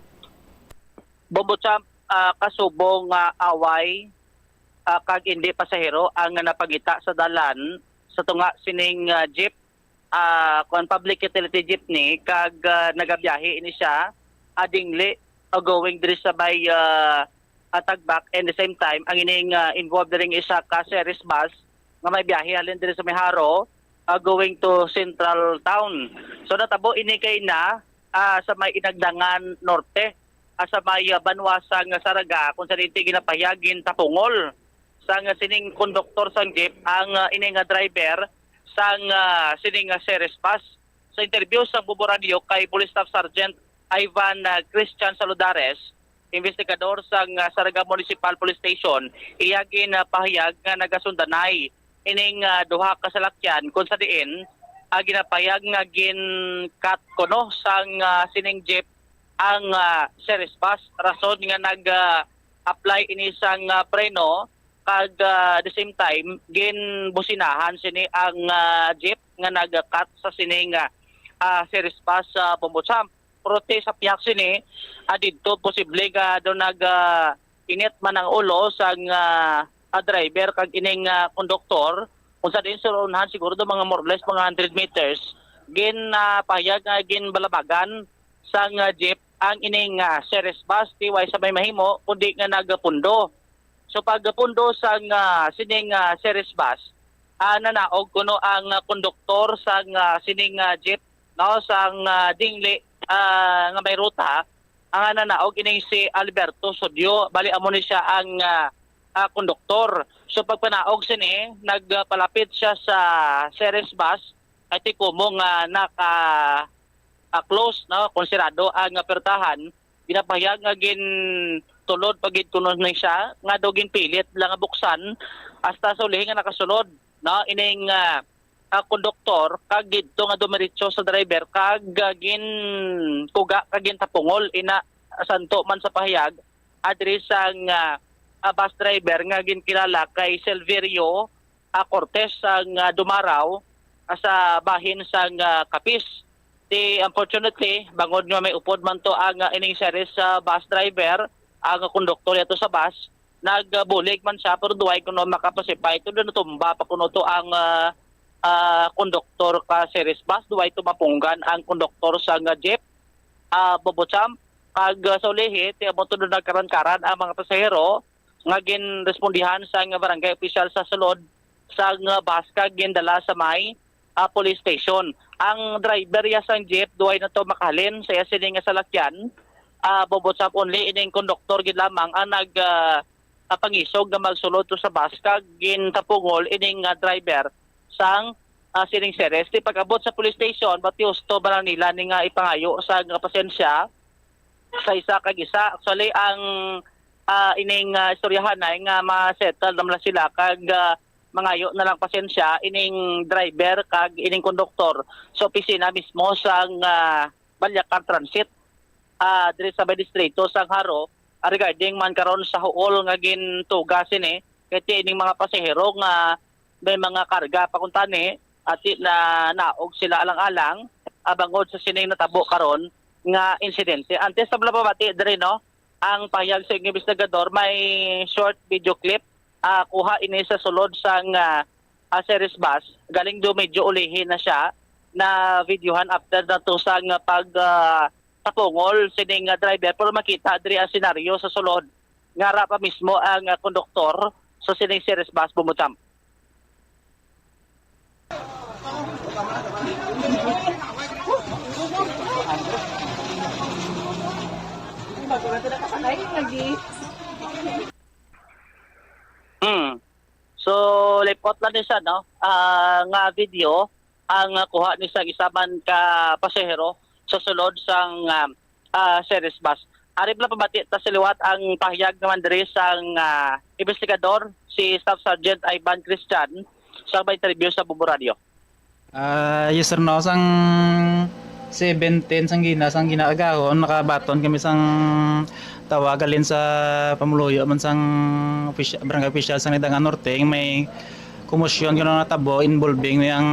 Bombo Champ, ah, kasubong nga away, ah, kag indi pasahero ang napangita sa dalan sa tunga sining, ah, jeep, ah, kuan, public utility jeepney, kag, ah, nagabiyahe ini siya, ah, dingli, ah, going diri sa may, ah, ah, Tagbak, and the same time ang ining, ah, involved diri nga isa ka Ceres bus nga may biyahe halin diri sa may Jaro, ah, going to Central Town. So natabo ini kay na, ah, sa may Inagdangan Norte, ah, sa may, ah, banwa sang Zarraga, kung sa dinti ginapahayag gintapungol sang sining konduktor sang jeep ang, ah, ini nga driver sang, ah, sining, ah, Ceres bus. Sa interview sa Bombo Radyo kay Police Staff Sergeant Ivan, ah, Christian Saludares, investigador sang, ah, Zarraga Municipal Police Station, iya ginapahayag nga nagasundanay ining, ah, duha ka salakyan kung sa diin, ah, ginapahayag nga gin-cut kuno sang, ah, sining jeep ang, ah, Ceres bus, rason nga nag, ah, apply ini sang, ah, preno, kag, ah, the same time ginbusinahan sini ang, ah, jeep nga nag-cut sa sining, ah, ah, Ceres bus sa Bombo Champ. Pero ti sa pihak sini, ah, didto posible nga do nag, ah, init man ang ulo sang, ah, ah, driver kag ining, ah, konduktor, kung sa diin sa unhan siguro do mga more or less mga hundred meters, ginapahayag nga ginbalabagan sang, ah, jeep ang ining, ah, Ceres bus, ti way sa may mahimo kundi nga nagapundo. So pagpundo sang, ah, sining, ah, Ceres bus, ah, nanaog kuno ang, ah, konduktor sang, ah, sining, ah, jeep, no, sang, ah, dingli, ah, nga may ruta, ang nanaog ining si Alberto Sodio, bali amo ni siya ang, ah, ah, konduktor. So pagpanaog sini, nagpalapit siya sa Ceres bus, ay ti kumo nga naka, ah, close, no, kung sirado ang, ah, pertahan, ginapahayag nga gintulod pa gid kuno ni siya nga daw ginpilit lang nga buksan hasta sa ulihi nga nakasulod, no, ining, ah, ah, konduktor kag didto nga dumiretso sa driver kag, ah, ginkuga kag gintapungol ina santo man sa pahayag, ah, diri sang, ah, ah, bus driver nga ginkilala kay Silverio, ah, Cortez sang, ah, Dumaraw, ah, sa bahin sang, ah, Capiz. Ti unfortunately, bangod nga may upod man to ang, ah, ining Ceres, ah, bus driver, ang konduktor ato sa bus, nagbulig man siya, pero duway kuno makapasipay to, natumba pa kuno to ang, ah, ah, konduktor ka Ceres bus, duway to mapunggan ang konduktor sang, ah, jeep, ah, Bobocham, kag, ah, sa ulihi, ti amo to nagkaran-karan ang mga pasahero nga ginrespondihan sang barangay opisyal sa sulod sang, ah, bus kag gindala sa may, ah, police station. Ang driver ya sang jeep, duway na to makahalin sa iya sini nga salakyan. Ah, Bobocham only, ining konduktor gid lamang ang nag, ah, ah, pangisog nga magsulod to sa bus kag gintapungol ining, ah, driver sang, ah, sining Ceres. Ti pag-abot sa police station, bati husto ba lang nila ni nga ipangayo sa nga pasensya sa isa kag isa. Actually, ang, ah, ining, ah, istoryahanay nga ma-settle na man sila kag, ah, mangayo na lang pasensya ining driver kag ining konduktor sa opisina mismo sang, ah, Balyacar Transit, ah, diri sa may distrito sang Jaro, ah, regarding man karon sa huol nga gintuga sini, kay ti ining mga pasahero nga may mga karga pa kuntani, ati na naog sila alang-alang, ah, bangod sa sining natabo karon nga insidente. Antes sa pabati diri, no, ang pahayag sa inyong investigador, may short video clip, ah, kuha ini sa sulod sang, ah, ah, Ceres bus. Galing do medyo ulihi na siya, na videohan after na to sang, ah, pag, ah, tapungol sining, ah, driver, pero makita diri ang senaryo sa sulod nga ara pa mismo ang, ah, konduktor sa sining Ceres bus, Bobocham. Hmm. So, lipot lang ni siya, no? Ah, nga video ang, ah, kuha ni sa isa man ka pasahero sa sulod sang, ah, ah, Ceres bus. Ari bala pabati ta sa liwat ang pahayag naman diri sang, ah, investigador, si Staff Sergeant Ivan Christian, sa pag-interview sa Bubo Radio. Ah, yes, sir, no. Sang seven ten sang gina-, sang ginaagahon, nakabaton kami sang tawag halin sa pumuluyo man sang ofisya-, barangay official sang Nidangan Norte, may komosyon kuno natabo involving ni ang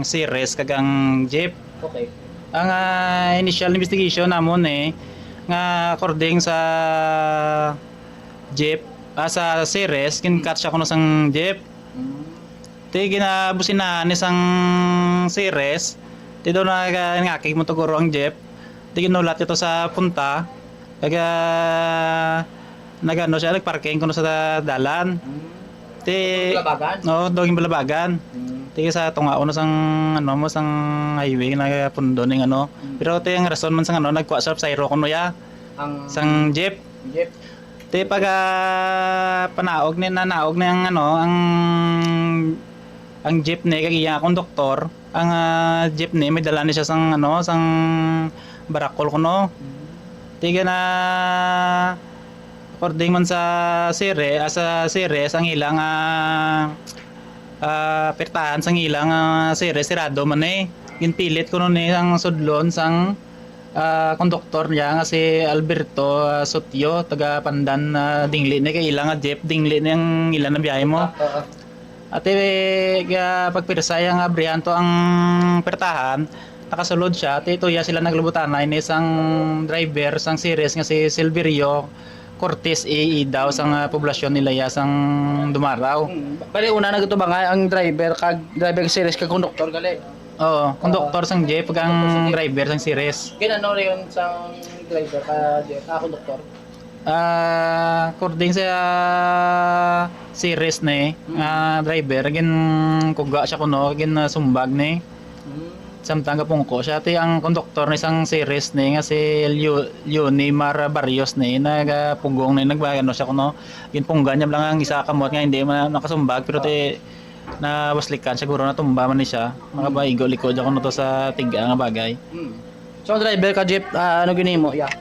Ceres kag ang jeep. Okay. Ang, ah, initial investigation namon, eh, nga according sa jeep, ah, sa Ceres, gin-cut siya kuno sang jeep. Mm. Ti ginabusinahan ni sang Ceres, ti daw naga-, nangakig man to guro ang jeep. Ti ginulat ito sa punta, kag, ah, nagano siya, nagparking kuno sa da-, dalan. Mm. Ti, Balabagan? Oo, daw ginbalabagan. Mm. Ti sa tunga kuno sang, ano mo, sang highway, nagapundo ning ano. Mm. Pero ti ang rason man sang ano, nagkuha sa sayro kuno ya. Ang sang jeep. Jeep. Ti pag, ah, panaog ni, nanaog ni ang, ano, ang, ang jeepney kag iya nga konduktor, ang, ah, jeepney may dala ni siya sang, ano, sang barakol kuno. Mm. Ti gana, according man sa Ceres, ah, sa Ceres, ang ilang, ah, ah, pirtahan sang ilang, ah, Ceres, sirado man, eh. Ginpilit kuno ni ang sudlon sang ah, konduktor niya nga si Alberto, ah, Sutio, taga Pandan, ah, dingli ni kay ila nga jeep, dingli ni ang ila na biyahe mo. Oo. Ati, ga, pagpirsa iya nga abrihan to ang pertahan, nakasulod siya, ati, tuya sila naglubutanay ni sang driver, sang Ceres nga si Silverio Cortez A E daw, sang, ah, poblasyon nila iya sang Dumaraw. Mm. Bali, una na gito ba nga ang driver kag, driver Ceres kag konduktor, gali? Oo, konduktor sang jeep, kag ang driver sang Ceres. Ginano na yun sang driver ka, jeep, ah, konduktor? Ah, according sa Ceres ni, Mm. ah, driver, ginkuga siya kuno, ginsumbag ni. Mm. Samtang gapungko siya, ti ang konduktor ni sang Ceres ni nga si Leo-, Leonie Mar Barrios ni, nagapugong ni, nagbaano siya kuno, ginpunggan niya lang ang isa ka kamot nga hindi man nakasumbag, pero ti nabaslikan, siguro natumba man ni siya. Mm. Makabaigo likod ako na to sa tiga nga bagay. Mm. So, ang driver ka jeep, ah, ano ginimo? Yeah.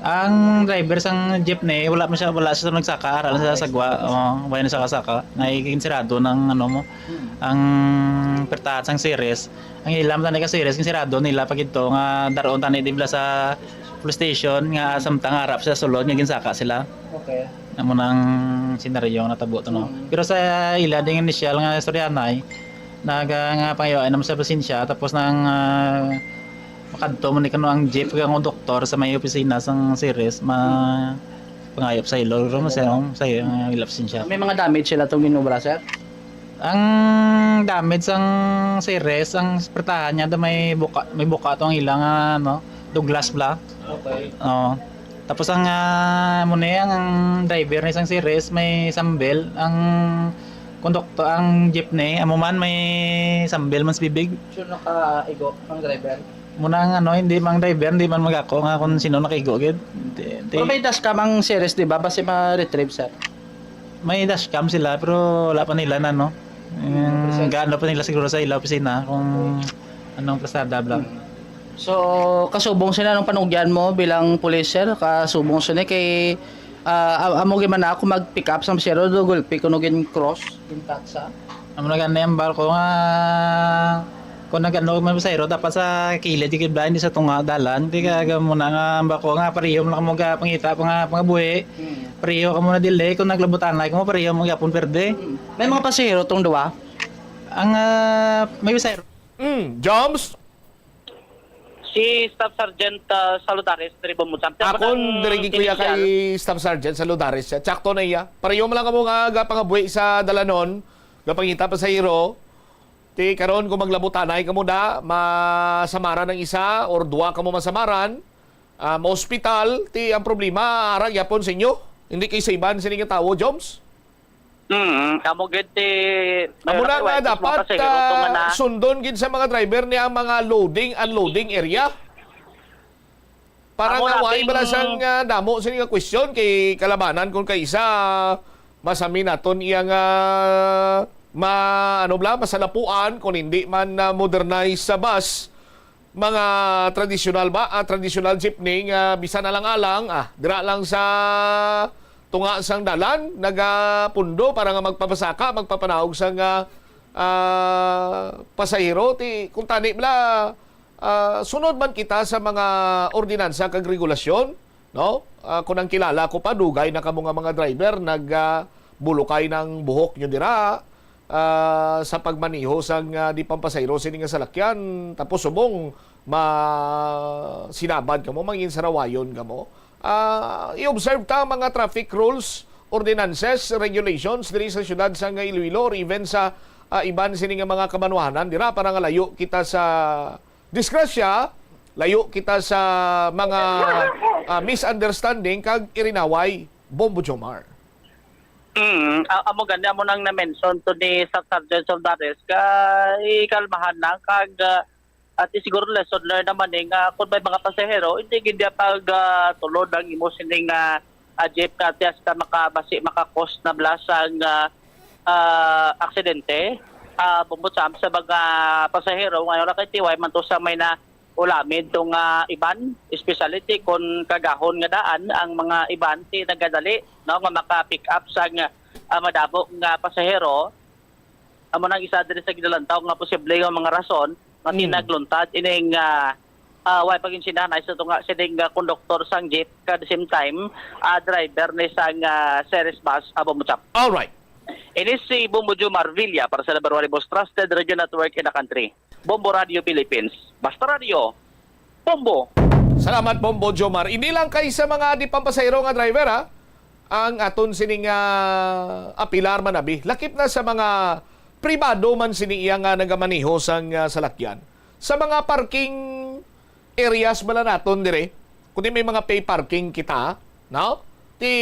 Ang driver sang jeepney, wala man siya, wala siya nagsaka, ara lang siya sa sagwa. Oh, wala na saka-saka. Naikinsirado ng ano mo, Mm. ang pertahan sang Ceres. Ang ilam tani ka Ceres, kinsirado nila pag ito nga daron tani di bala sa police station nga samtang harap sa sulod nga ginsaka sila. Okay. Amo nang senaryo nga natabo to, no? Mm. Pero sa ila ding initial nga istoryanay, Naga nga pangayo ay naman sa pasensya, tapos nang ah, makadto mo ni kano ang jeep kang doktor sa may opisina sang Ceres, ma pangayo sa ilo, pero masayang sa iyo ang ila pasensya. May mga damage sila itong ginobra, sir? Ang damage sang Ceres, ang pertahan niya da may buka, may buka to ang ila nga ano, Douglas bla. Okay. Oo. Tapos ang ah, mo ni ang, ang driver ni sang Ceres may sambel, ang konduktor, ang jeepney amo man may sambel man sa bibig. Sure nakaigo ang driver? Muna ang ano, hindi mang driver, hindi man magako nga kung sino nakaigo gid. Di- di- Pero may dashcam ang Ceres, di ba? Basi ma-retrieve, sir. May dashcam sila pero wala pa nila na, no? Mm, Gaano pa nila siguro sa ila opisina kung anong pasada bla. So, kasubong sila nung panugyan mo bilang pulis, sir? Kasubong sila kay ah, am- amo gyud man ako mag-pick up sa pasahero do gulpi kuno gin cross, gin tatsa. Amo na gani ang barko nga kung nagano may pasahero dapat sa kilid yung kibla, hindi sa tunga dalan. Di ka muna nga ang barko nga pareho mo na kamo pangita pa nga pangabuhi. Pareho kamo na delay kung naglabutanay kamo pareho mo gyapon perde. May mga pasahero tong duwa. Ang ah, may pasahero Mm, Joms? Si Staff Sergeant uh, Saludares, diri ba mo, Sam? Akon diri gikuya kay Staff Sergeant Saludares. Sakto na iya. Pareho mo lang kamo nga gapangabuhi sa dalanon, gapangita pasahero. Ti karon kung maglabutanay kamo da, masamaran ang isa or duwa kamo masamaran, ah, ma-hospital, ti ang problema ara gyapon sa inyo. Hindi kay sa iban sini nga tawo, Joms. Mm, amo gid ti Amo na nga request sa mga dapat pasahero to nga na ah, sundon gid sa mga driver ni ang mga loading unloading area. Para Amo nga na why bing- bala sang ah, damo sini nga question kay kalabanan kung kay isa masami naton iya nga ma ano bla masalapuan kung hindi man na modernized sa bus mga traditional ba ah, traditional jeepney nga bisan alang-alang ah dira lang sa tunga sang dalan nagapundo para nga magpapasaka magpapanaog sang ah, ah, pasahero ti kung tani bla ah, sunod man kita sa mga ordinansa kag regulasyon, no? Ah, kung ang kilala ko pa, dugay na kamo nga mga driver nag ah, bulukay ng buhok nyo dira ah, sa pagmaneho sang ah, di pampasayro sini nga salakyan, tapos subong ma sinabad kamo, mangin sarawayon kamo. Ah, i-observe ta ang mga traffic rules, ordinances, regulations diri sa siyudad sang Iloilo or even sa ah, iban sini nga mga kabanwahanan dira para nga layo kita sa disgrasya, layo kita sa mga ah, misunderstanding kag irinaway. Bombo Jomar. Mm, a- amo gani amo nang na-mention to ni Staff Sergeant Soldares ka ikalmahan lang kag ah, at siguro lesson learned naman eh nga kung may mga pasahero hindi gid niya pag ah, tulod ang imo sining ah, ah, jeep nga tiya sila makabasi makakos na bala sang ah, ah, aksidente ah, bumbo sa sa mga pasahero ngayon na kay tiway man to sa may na ulamid to nga iban, especially ti kon kagahon nga daan ang mga iban ti nagadali no nga maka-pick up sang ah, madamo nga pasahero. Amo nang isa diri sa ginalantaw nga posible nga mga rason nga Mm. tinagluntad ining ah, ah, way pag-insinanay sa tunga sining ah, konduktor sang jeep, at the same time ah, driver ni sang ah, Ceres bus, abo mo chap. All right. Ini si Bombo Jomar Villa para sa number one most trusted radio network in the country, Bombo Radio Philippines. Basta Radio, Bombo! Salamat, Bombo Jomar. Hindi lang kay sa mga di pampasahero nga driver, ha? Ang aton sining ah, apilar man abi. Lakip na sa mga pribado man sini iya nga nagamaneho sang ah, salakyan. Sa mga parking areas bala naton dire, kundi may mga pay parking kita, no? Ti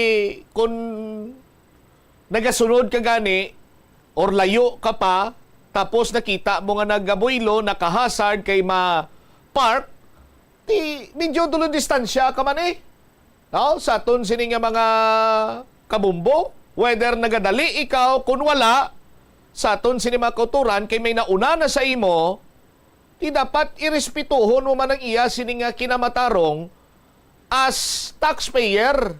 kun nagasunod ka gani or layo ka pa, tapos nakita mo nga nagabuylo, nakahazard kay ma-park, ti medyo dulo distansya ka man eh. No? Sa aton sini nga mga kabumbo, whether nagadali ikaw, kun wala, sa aton sini mga kauturan, kay may nauna na sa imo, ti dapat irespetuhon mo man ang iya sini nga kinamatarong as taxpayer.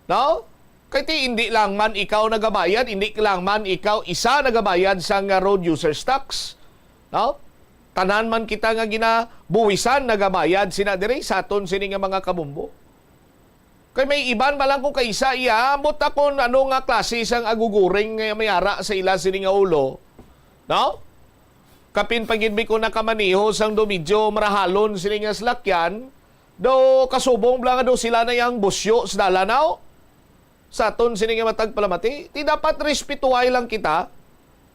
No? Kay ti hindi lang man ikaw nagabayad, hindi lang man ikaw isa nagabayad sa nga road users tax. No? Tanan man kita nga ginabuwisan nagabayad sina diri sa aton sini nga mga kabumbo. Kay may iban ba lang kung kaisa iya, ambot akon ano nga klase sang aguguring nga may ara sa ila sini nga ulo. No? Kapin pa gid mi ko nakamaneho sang do medyo marahalon sini nga salakyan, do kasubong bala nga do sila na yang busyo sa dalan, aw? Sa aton sini nga matag palamati, ti dapat respetuhay lang kita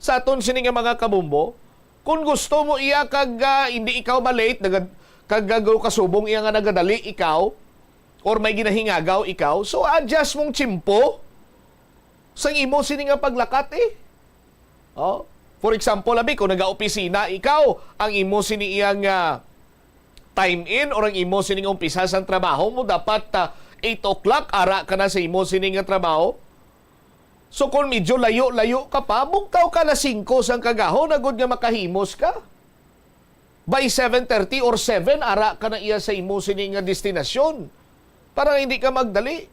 sa aton sini nga mga kabombo. Kung gusto mo iya kag, ah, hindi ikaw ma-late, nagad-, kag, ah, kasubong iya nga nagadali ikaw, or may ginahingagaw ikaw, so adjust mong tiyempo sang imo sini nga paglakat, eh. Oh, for example, abi, kung nagaopisina ikaw, ang imo sini iyang, ah, time in or ang imo sini nga umpisa sang trabaho mo dapat, ah, eight o'clock, ara ka na sa imo sini nga trabaho. So, kung medyo layo-layo ka pa, bugtaw ka alas singko sang kagahon, agod nga makahimos ka. By seven thirty or seven, ara ka na iya sa imo sini nga destinasyon. Para hindi ka magdali.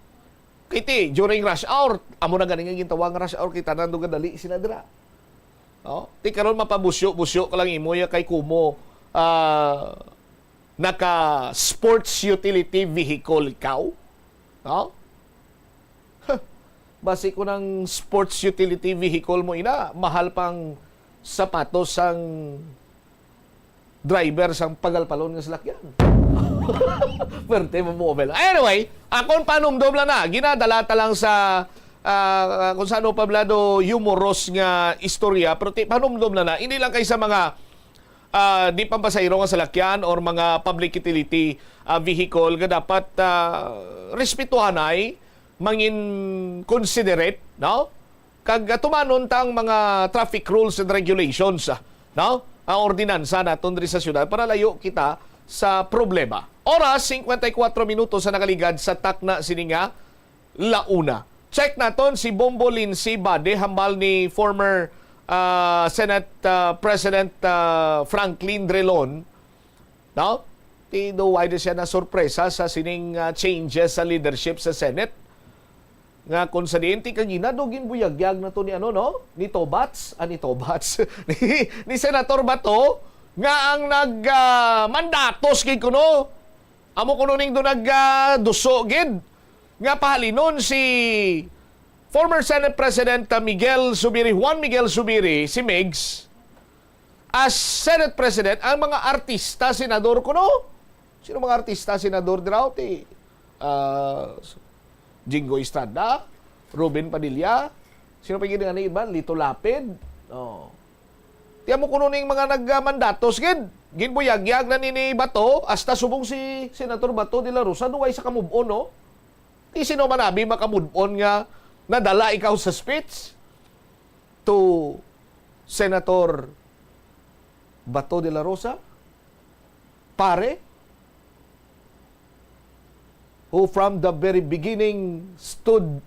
Kay ti, during rush hour, amo na gani nga gintawag nga rush hour, kay tanan do gadali sila dira. No? Ti karon mapabusyo-busyo ka lang imo ya kay kumo, ah, naka sports utility vehicle ikaw. No? Basi ko ng sports utility vehicle mo ina, mahal pang sapatos sang driver sang pagalpalon nga salakyan. Perte mo mo, Obel. Anyway, akon panumdom lang na. Ginadala ta lang sa, ah, kung saan pa blado humorous nga istorya, pero ti, panumdom lang na. Hindi lang kay sa mga, ah, di pampasahero nga salakyan or mga public utility, ah, vehicle nga dapat, ah, respetuhanay, mangin considerate, no? Kag, ah, tumanon ta ang mga traffic rules and regulations, ah, no? Ang ordinansa naton diri sa syudad para layo kita sa problema. Oras, singkwenta y kuwatro minutos sa nakaligad sa takna sini nga la una. Check naton si Bombo Lindsay Bade, hambal ni former, ah, Senate, ah, President, ah, Franklin Drilon. No? Ti do why di siya nasurpresa sa sining, ah, changes sa leadership sa Senate? Nga kung sa diin ti kagina do ginbuyagyag na to ni ano, no? Ni Tobats, ah, ni Tobats, ni, ni Senator Bato, nga ang nag, ah, mandatos gid kuno. Amo kuno ning do nag, ah, duso gid nga pahalinon si former Senate President, ah, Miguel Zubiri, Juan Miguel Zubiri, si Migs, as Senate President, ang mga artista senador kuno. Sino mga artista senador diraw? Ti, ah, Jinggoy Estrada, Robin Padilla, sino pa gid nga iba? Lito Lapid. Oh. Ti amo kuno ning mga nagmandatos gid. Ginbuyagyag na ni, ni Bato, hasta subong si Senator Bato de la Rosa, duway sa kamove-on, no? Ti sino man abi makamove-on nga nadala ikaw sa speech to Senator Bato de la Rosa? Pare, who from the very beginning stood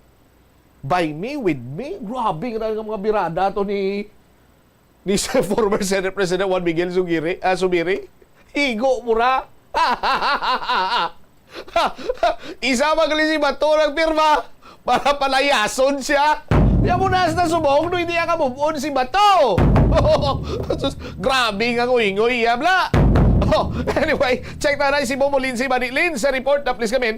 by me, with me. Grabe nga nga mga birada to ni, ni sa former Senate President Juan Miguel Zugiri, ah, Zubiri. Higo mo ra. Isa man gali si Bato nagpirma para palayason siya. Di amo na sa subong, no, hindi ka move on si Bato. Sus, grabe nga nguy-nguy, ya, bla. Oh, anyway, check na na si Bombo Lindsay Badilin sa report na, please, kamin.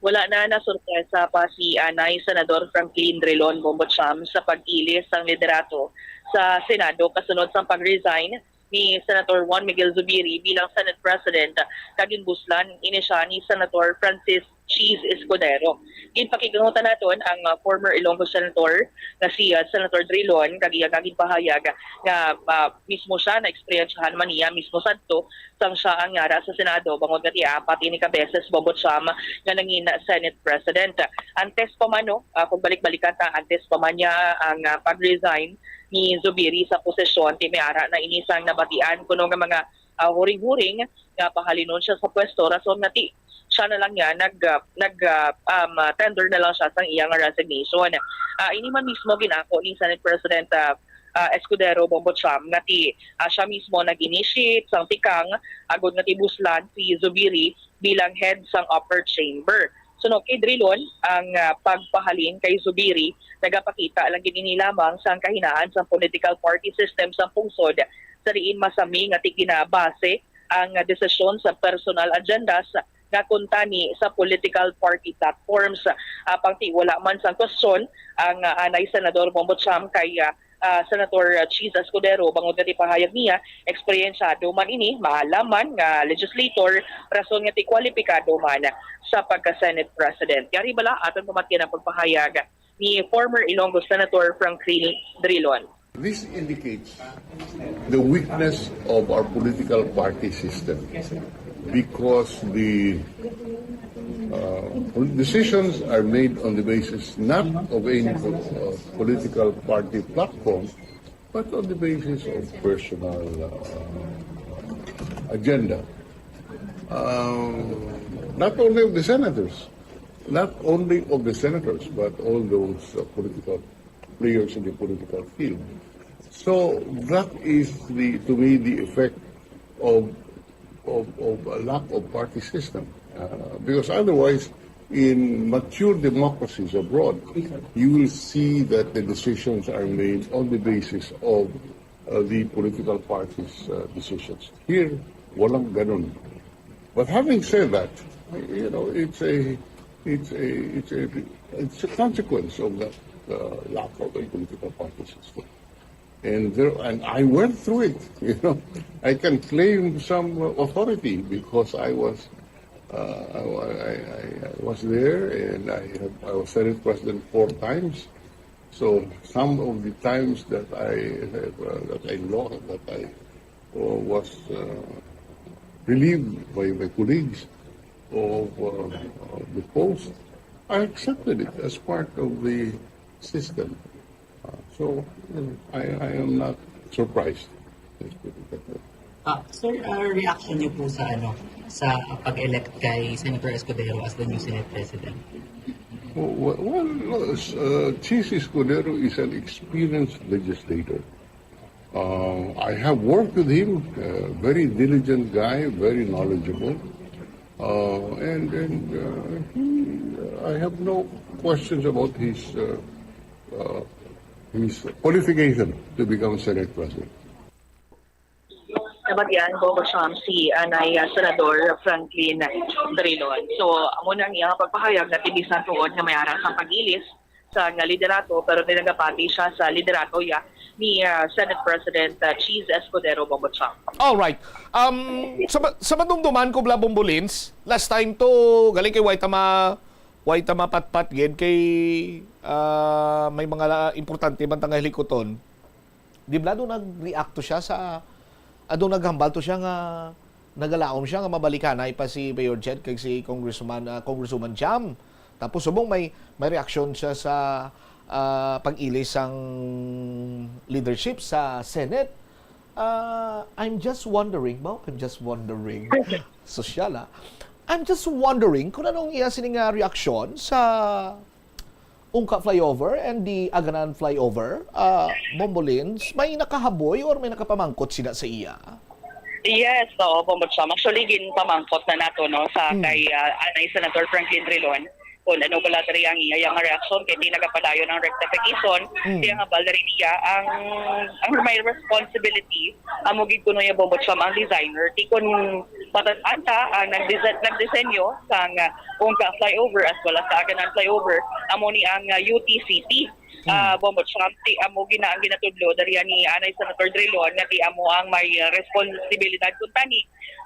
Wala na nasurpresa pa si anay Senador Franklin Drilon Bombo Cham sa pag-ilis sang liderato sa Senado kasunod sang pag-resign ni Senator Juan Miguel Zubiri bilang Senate President, kag ginbuslan ini siya ni Senator Francis Cheese Escudero. Ginpakigangutan naton ang, ah, former Ilonggo Senator nga si, ah, Senator Drilon, kag iya nga ginpahayag nga, ah, mismo siya na-eksperyensyahan man niya mismo sadto sang siya ang yara sa Senado, bangod nga ti apat ini ka beses, Bombo Cham, nga nangin Senate President. Antes pa man, no, ah, kung balik-balikan ta, antes pa man niya ang, ah, pag-resign ni Zubiri sa posisyon, ti may ara na ini sang nabatian kuno nga mga, ah, huring-huring nga pahalinon siya sa pwesto, rason nga ti siya na lang niya nag, ah, nag, ah, um, ah, tender na lang siya sang iya nga resignation. Ah, ini man mismo ginako ni Senate President, ah, ah, Escudero Bombo Cham nga ti, ah, siya mismo nag-initiate sang tikang agod nga ti buslan si Zubiri bilang head sang upper chamber. Suno kay Drilon, ang, ah, pagpahalin kay Zubiri nagapakita lang gid ini lamang sang kahinaan sang political party system sang pungsod, sa diin masami nga ti ginabase ang, ah, desisyon sa personal agendas nga kuntani sa political party platforms. Apang ti wala man sang kwestiyon ang, ah, anay Senador Bombo Cham kay, ah, ah, Senator, ah, Chiz Escudero, bangod nga ti pahayag niya, eksperyensado man ini, maalam man nga legislator, rason nga ti kwalipikado man sa pagka-Senate President. Yari bala, aton pamatian ang pagpahayag ni former Ilonggo Senator Franklin Drilon. This indicates the weakness of our political party system, because the, uh, decisions are made on the basis not of any po-, uh, political party platform, but on the basis of personal, uh, agenda. Um, not only of the senators, not only of the senators, but all those, uh, political players in the political field. So that is the, to me, the effect of, of, of a lack of party system. Uh, because otherwise, in mature democracies abroad, you will see that the decisions are made on the basis of, uh, the political parties', uh, decisions. Here, walang ganun. But having said that, you know, it's a, it's a, it's a, it's a consequence of that, uh, lack of a political party system. And there, and I went through it, you know. I can claim some authority because I was, uh, I, I, I, I was there, and I have, I was Senate President four times. So some of the times that I have, uh, that I lost, that I, uh, was, uh, relieved by my colleagues of, uh, of the post, I accepted it as part of the system. Uh, so, you know, I, I am not surprised. Let's put it that way. Ah, sir, ah, reaction niyo po sa, ano, sa pag-elect kay Senator Escudero as the new Senate President? Well, well, well, no, s-, uh, Chiz Escudero is an experienced legislator. Uh, I have worked with him, uh, very diligent guy, very knowledgeable. Uh, and, and, uh, he, I have no questions about his, uh, uh, his qualification to become Senate President. Nabatian ko, Bossam, si anay, ah, Senador Franklin Drilon. So, amo na ang iyang pagpahayag nga ti bisan tuod nga may ara sang pag-ilis sa nga liderato, pero di nagapati siya sa liderato ya ni, ah, Senate President, ah, Chiz Escudero, Bombo Chang. All right. Um, sa ma-, sa madumduman ko, bala, Bombo Lins, last time to, galing kay way ta ma-, way ta mapatpat gid kay, ah, may mga la-, importante man ta nga hilikuton. Di bala, do nag-react to siya sa, ah, do naghambal to siya nga nagalaom siya nga mabalikanay pa si Mayor Jed kag si Congressman, ah, Congresswoman Jam. Tapos subong may, may reaksyon siya sa, ah, pag-ilis sang leadership sa Senate. Ah, I'm just wondering, ba? I'm just wondering. Sosyal, ah. I'm just wondering kung anong iya sini nga reaksyon sa Ungka Flyover and the Aganan Flyover, ah, Bombo Lins, may nakahaboy or may nakapamangkot sina sa iya? Yes, oo, Bombo Cham. Actually, ginpamangkot na nato, no, sa Mm. kay, ah, anay Senator Franklin Drilon kung ano bala diri ang iya nga reaksyon kay di nagapadayon ang rectification. Mm. Kaya nga bala diri niya ang, ang may responsibility, amo gid kuno ya, Bombo Cham, ang designer. Di kun matat-an ta, ang nagdise-, nagdisenyo sang, ah, Ungka Flyover as well as sa Aganan Flyover, amo ni ang, ah, U T C P. Hmm. Ah, Bombo Cham, ti amo gina-, ang ginatudlo diri ni anay Senator Drilon nga ti amo ang may, ah, responsibilidad kuntani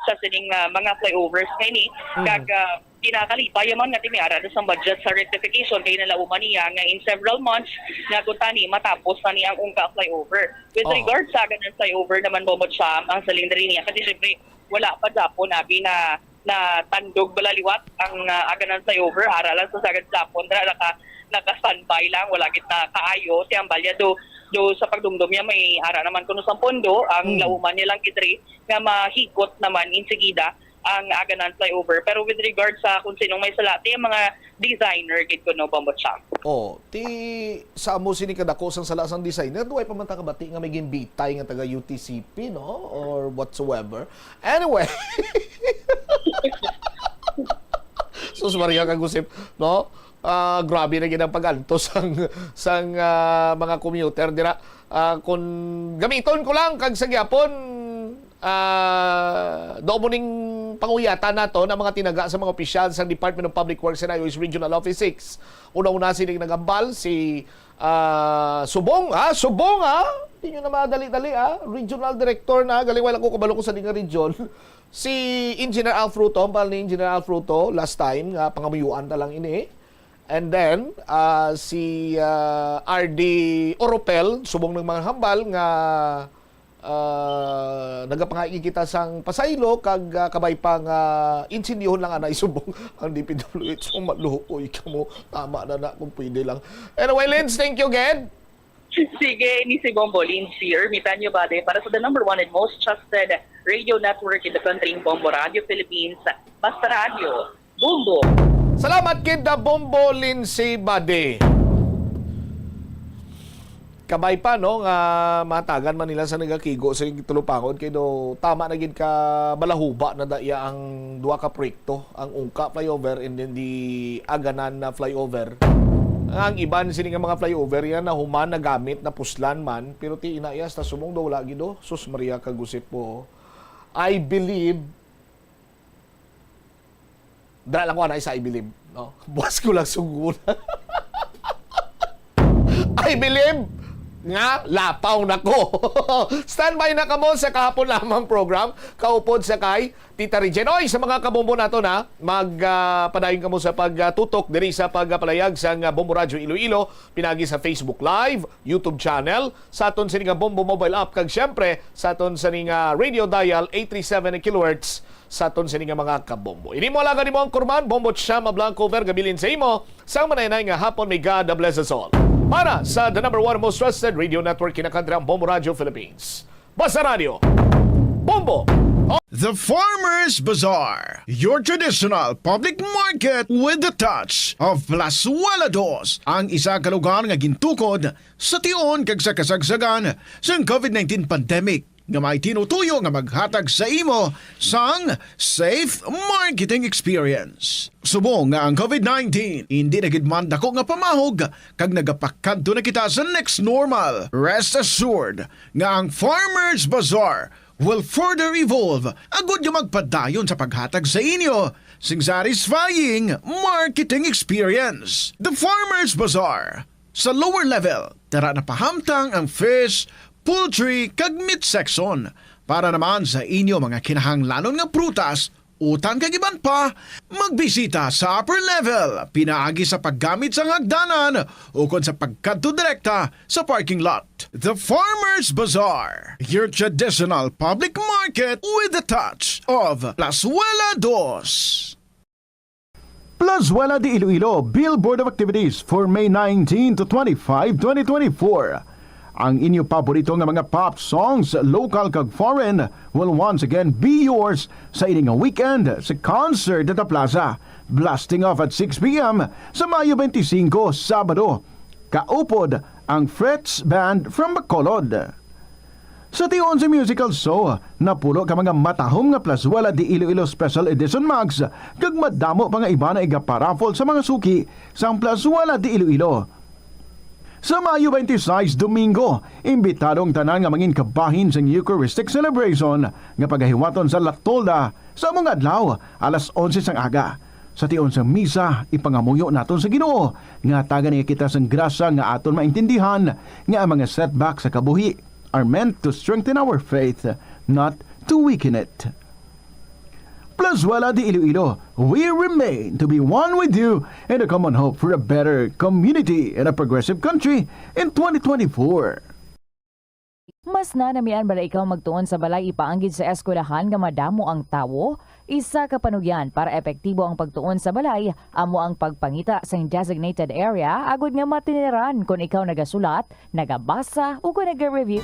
sa sining, ah, mga flyovers nga ini. Hmm. Kag, ah, kinakalipay man nga ti may ara na sang budget sa rectification kay nalauman niya nga in several months nga kuntani matapos na ni ang Ungka Flyover. With Oo. regard sa Aganan Flyover naman, Bombo Cham, ang siling diri niya, kasi syempre, wala pa gyapon, abi, na, na tandog bala liwat ang, ah, Aganan Flyover, ara lang sa sagad gyapon, dira naka, naka-standby lang, wala gid na kaayo. Siya ang balya do, do sa pagdumdom niya, may ara naman kuno sang pondo, ang Mm. lauman niya lang gid diri nga mahikot naman insigida ang Aganan Flyover. Pero with regard sa kung sinong may sala, ti ang mga designer gid kuno, Bombo Cham. Oh, ti sa amo sini kadako sang sala sang designer, do way pa man ta kabati nga may ginbitay nga taga U T C P, no? Or whatsoever. Anyway. Sus Maria, kagusip, no? Ah, grabe na gid ang pag-antos sang, sang, ah, mga commuter dira. Ah, kung gamiton ko lang kag sa gyapon, ah, do mo ning Panguyatan naton ang mga tinaga sa mga opisyal sa Department of Public Works and Highways Regional Office six. Una-una sining nagambal si, ah, Subong, ha? Subong, ha? Di nyo na madali-dali, ha? Regional Director na, galing wala ko kabalo ko sa di nga region. Si Engineer Al Fruto, ang pangalan ni Engineer Al Fruto, last time, nga pangamuyuan ta lang ini. And then, ah, si, ah, R D Oropel, subong ng mga hambal nga, ah, nagapangaigi kita sang pasaylo kag, ah, kabay pa nga insindiyon lang anay subong ang D P W H. O, maluoy kamo. Tama na na kung pwede lang. Anyway, Lens, thank you again. Sige, ini si Bombo Lindsay Ermitanyo Bade para sa the number one and most trusted radio network in the country, Bombo Radio Philippines. Basta Radio, Bombo. Salamat gid, ah, Bombo Lindsay Bade. Kabay pa, no, nga matagan man nila sa nagakigo sa tulupangon kay do tama na gid ka balahuba na daya ang duha ka proyekto, ang Ungka Flyover and then the Aganan na Flyover. Ang iban sini nga mga flyover yan nahuman, nagamit, napuslan man, pero ti ina iya, hasta subong do wala gid do. Sus Maria, kagusip po. I believe, dala lang ko anay sa I believe, no? Buwas ko lang sugon. I believe nga lapaw na ko. Standby na kamo sa kahapon lamang program, kaupod sa kay Tita Regine. Oy, sa mga kabombo nato na, mag, ah, padayon kamo sa pagtutok diri sa pagpalayag sa nga Bombo Radyo Iloilo, pinagi sa Facebook Live, YouTube channel, sa aton sini nga Bombo mobile app, kag siyempre, sa aton sini nga radio dial eight three seven kilohertz, sa aton sini nga mga kabombo. Ini mo alagad nimo ang kurman, Bombo Chama Blanco Vergabilin sa imo, sang manay-nay nga hapon, may God bless us all. Para sa the number one most trusted radio network, kinakantra ang Bombo Radio Philippines. Basta Radio, Bombo! The Farmers Bazaar, your traditional public market with the touch of Plazuela Dos, ang isa ka lugar nga gintukod sa tion kag sa kasagsagan sang covid nineteen pandemic, nga may tinutuyo nga maghatag sa imo sang safe marketing experience. Subong nga ang covid nineteen indi na gid man dako nga pamahog kag nagapakadto na kita sa next normal, rest assured nga ang Farmers Bazaar will further evolve agud nga magpadayon sa paghatag sa inyo sing satisfying marketing experience. The Farmers Bazaar, sa lower level, tara na pahamtang ang fish, poultry, kag meat section. Para naman sa inyo mga kinahanglanon nga prutas, utan kag iban pa, magbisita sa upper level pinaagi sa paggamit sang hagdanan ukon sa pagkadto direkta sa parking lot. The Farmers Bazaar, your traditional public market with the touch of Plazuela Dos. Plazuela de Iloilo, Billboard of Activities for May nineteen to twenty-five, twenty twenty-four. Ang inyo paborito nga mga pop songs, local kag foreign, will once again be yours sa ini nga weekend sa Concert at the Plaza. Blasting off at six p m sa Mayo twenty-five, Sabado. Kaupod ang Fritz Band from Bacolod. Sa tion sa musical show, napulo ka mga matahom nga Plazuela de Iloilo Special Edition mugs, kag madamo pa nga iba na igaparaffle sa mga suki sang Plazuela de Iloilo. Sa Mayo twenty-six, Domingo, imbitado ang tanan nga mangin kabahin sang Eucharistic celebration nga pagahiwaton sa La Tolda sa among adlaw, alas onse sang aga. Sa tion sang misa, ipangamuyo naton sa Ginoo nga hatagan niya kita sang grasya nga aton maintindihan nga ang mga setback sa kabuhi are meant to strengthen our faith, not to weaken it. Plazuela de Iloilo, we remain to be one with you in a common hope for a better community and a progressive country in twenty twenty-four. Mas nanamian bala ikaw magtuon sa balay ipaanggid sa eskwelahan nga madamo ang tawo? Isa ka panugyan para epektibo ang pagtuon sa balay amo ang pagpangita sang designated area agud nga matiniran kon ikaw nagasulat, nagabasa, ug kon nag-review.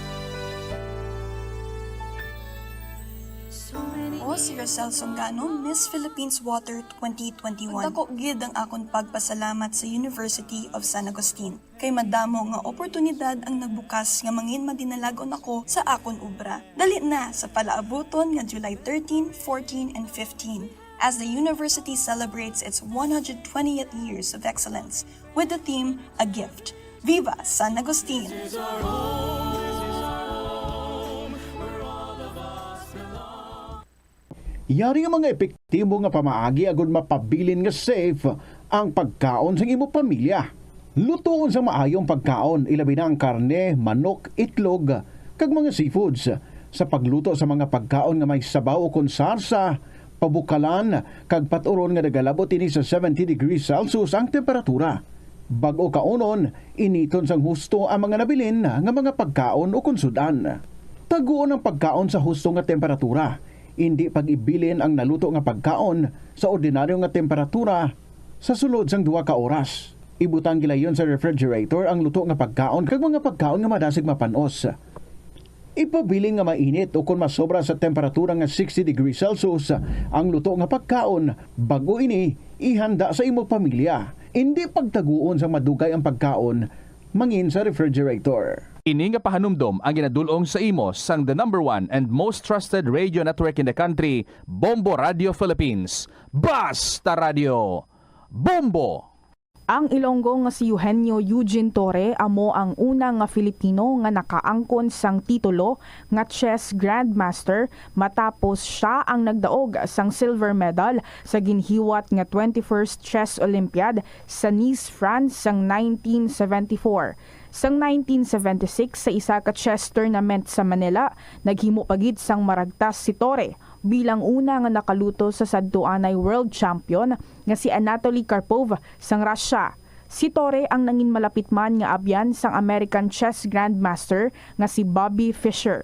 Ako si Rosel Songano, Miss Philippines Water twenty twenty-one. Dako gid ang akon pagpasalamat sa University of San Agustin. Kay madamo nga oportunidad ang nagbukas nga mangin madinalag-on ako sa akon obra. Dali na sa palaabuton nga July thirteen, fourteen, and fifteen, as the university celebrates its one hundred twentieth years of excellence with the theme, A Gift. Viva San Agustin! Yari ang mga epektibo nga pamaagi agud mapabilin nga safe ang pagkaon sang imo pamilya. Lutoon sa maayo ang pagkaon, ilabi na ang karne, manok, itlog, kag mga seafoods. Sa pagluto sa mga pagkaon nga may sabaw ukon sarsa, pabukalan, kag pat-uron nga nagalabot ini sa seventy degrees Celsius ang temperatura. Bag-o kaunon, initon sang husto ang mga nabilin nga mga pagkaon ukon sud-an. Taguon ang pagkaon sa husto nga temperatura. Indi pag-ibilin ang naluto nga pagkaon sa ordinaryo nga temperatura sa sulod sang duha ka oras. Ibutang gilayon sa refrigerator ang luto nga pagkaon kag mga pagkaon nga madasig mapan-os. Ipabilin nga mainit ukon masobra sa temperatura nga sixty degrees Celsius ang luto nga pagkaon bag-o ini ihanda sa imo pamilya. Indi pagtaguon sang madugay ang pagkaon mangin sa refrigerator. Ini nga pahanumdom ang ginadul-ong sa imo sang the number one and most trusted radio network in the country, Bombo Radio Philippines. Basta Radio! Bombo! Ang Ilonggo nga si Eugenio Eugene Torre amo ang una nga Filipino nga nakaangkon sang titulo nga chess grandmaster matapos sia ang nagdaog sang silver medal sa ginhiwat nga twenty-first Chess Olympiad sa Nice, France sang nineteen seventy-four. Sang nineteen seventy-six, sa isa ka chess tournament sa Manila, naghimo pa gid sang maragtas si Torre bilang una nga nakaluto sa sadto anay world champion nga si Anatoly Karpov sang Russia. Si Torre ang nangin malapit man nga abyan sang American chess grandmaster nga si Bobby Fischer.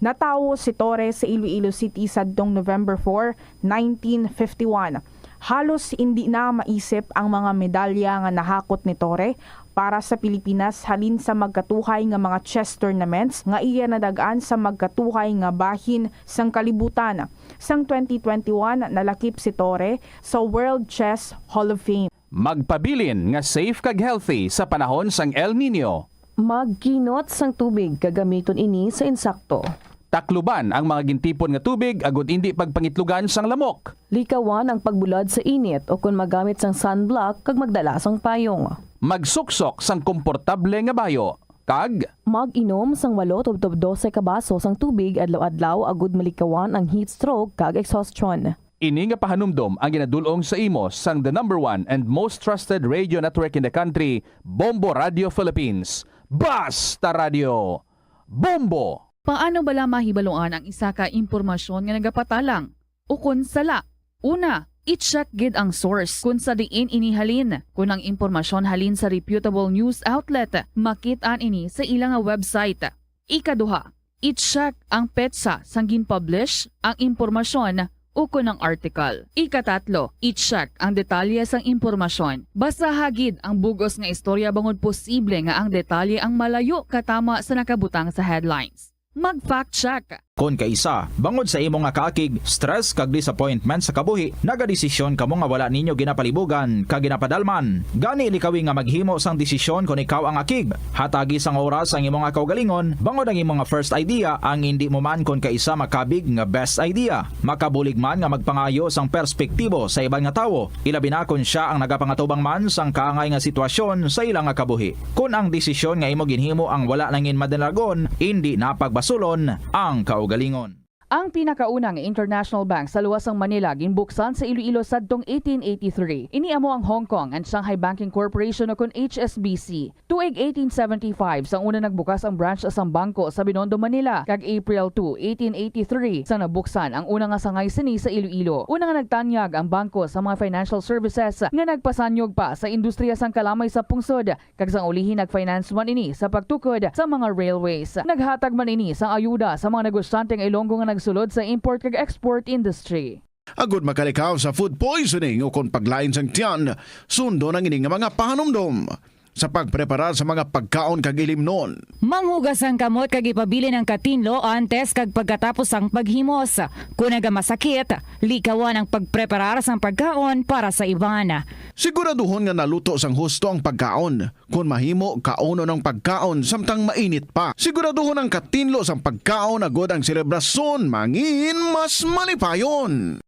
Natawo si Torre sa Iloilo City sadtong November four, nineteen fifty-one. Halos indi na maisip ang mga medalya nga nahakot ni Torre para sa Pilipinas halin sa magkatuhay nga mga chess tournaments nga iya nadag-an sa magkatuhay nga bahin sang kalibutan. Sang twenty twenty-one, nalakip si Torre sa World Chess Hall of Fame. Magpabilin nga safe kag healthy sa panahon sang El Niño. Magkinot sang tubig kag gamiton ini sa insakto. Takluban ang mga gintipon nga tubig agud indi pagpangitlugan sang lamok. Likawan ang pagbulad sa init ukon magamit sang sunblock kag magdala sang payong. Magsuksok sang komportable nga bayo, kag mag-inom sang walo tubtob dose ka baso sang tubig adlaw-adlaw agud malikawan ang heat stroke kag exhaustion. Ini nga pahanumdom ang ginadul-ong sa imo sang the number one and most trusted radio network in the country, Bombo Radio Philippines. Basta Radio! Bombo! Paano bala mahibaloan ang isa ka impormasyon nga nagapatalang ukon sala? Una, i-check gid ang source kon sa diin ini halin. Kon ang impormasyon halin sa reputable news outlet, makit-an ini sa ila nga website. Ikaduha, i-check ang petsa sang gin-publish ang impormasyon ukon ang article. Ikatatlo, i-check ang detalye sang impormasyon. Basaha gid ang bug-os nga istorya bangod posible nga ang detalye ang malayo katama sa nakabutang sa headlines. Mag-fact check. Kon kaisa, bangod sa imo nga kaakig, stress kag disappointment sa kabuhi, nagadesisyon kamo nga wala ninyo ginapalibugan kag ginapadalman. Gani, likawi nga maghimo sang desisyon kon ikaw ang akig. Hatagi sang oras ang imo nga kaugalingon, bangod ang imo nga first idea ang indi mo man kon kaisa makabig nga best idea. Makabulig man nga magpangayo sang perspektibo sa iban nga tawo, ilabi na kon sia ang nagapangatubang man sang kaangay nga sitwasyon sa ila nga kabuhi. Kon ang desisyon nga imo ginhimo ang wala nangin madalagon, indi na pagbasulon ang kaugalingon. Ang pinakauna nga international bank sa luwas sang Manila ginbuksan sa Iloilo sadtong eighteen eighty-three. Ini amo ang Hong Kong and Shanghai Banking Corporation, ukon H S B C. Tuig eighteen seventy-five sang una nagbukas ang branch sang bangko sa Binondo, Manila, kag April two, eighteen eighty-three sang nabuksan ang una nga sangay sini sa Iloilo. Una nga nagtanyag ang bangko sa mga financial services nga nagpasanyog pa sa industriya sang kalamay sa pungsod, kag sang ulihi nag-finance man ini sa pagtukod sa mga railways. Naghatag man ini sang ayuda sa mga negosyante nga Ilonggo nga nagsulod sa import kag export industry. Agud makalikaw sa food poisoning ukon paglain sang tiyan, sundon ang ini nga mga pahanumdom sa pagpreparar sa mga pagkaon kag ilimnon. Manghugas ang kamot kag ipabilin ang katinlo antes kag pagkatapos sang paghimos. Kon nagamasakit, likawan ang pagpreparar sang pagkaon para sa iban. Siguraduhon nga naluto sang husto ang pagkaon. Kon mahimo, kaunon ang pagkaon samtang mainit pa. Siguraduhon ang katinlo sang pagkaon agud ang selebrasyon mangin mas malipayon.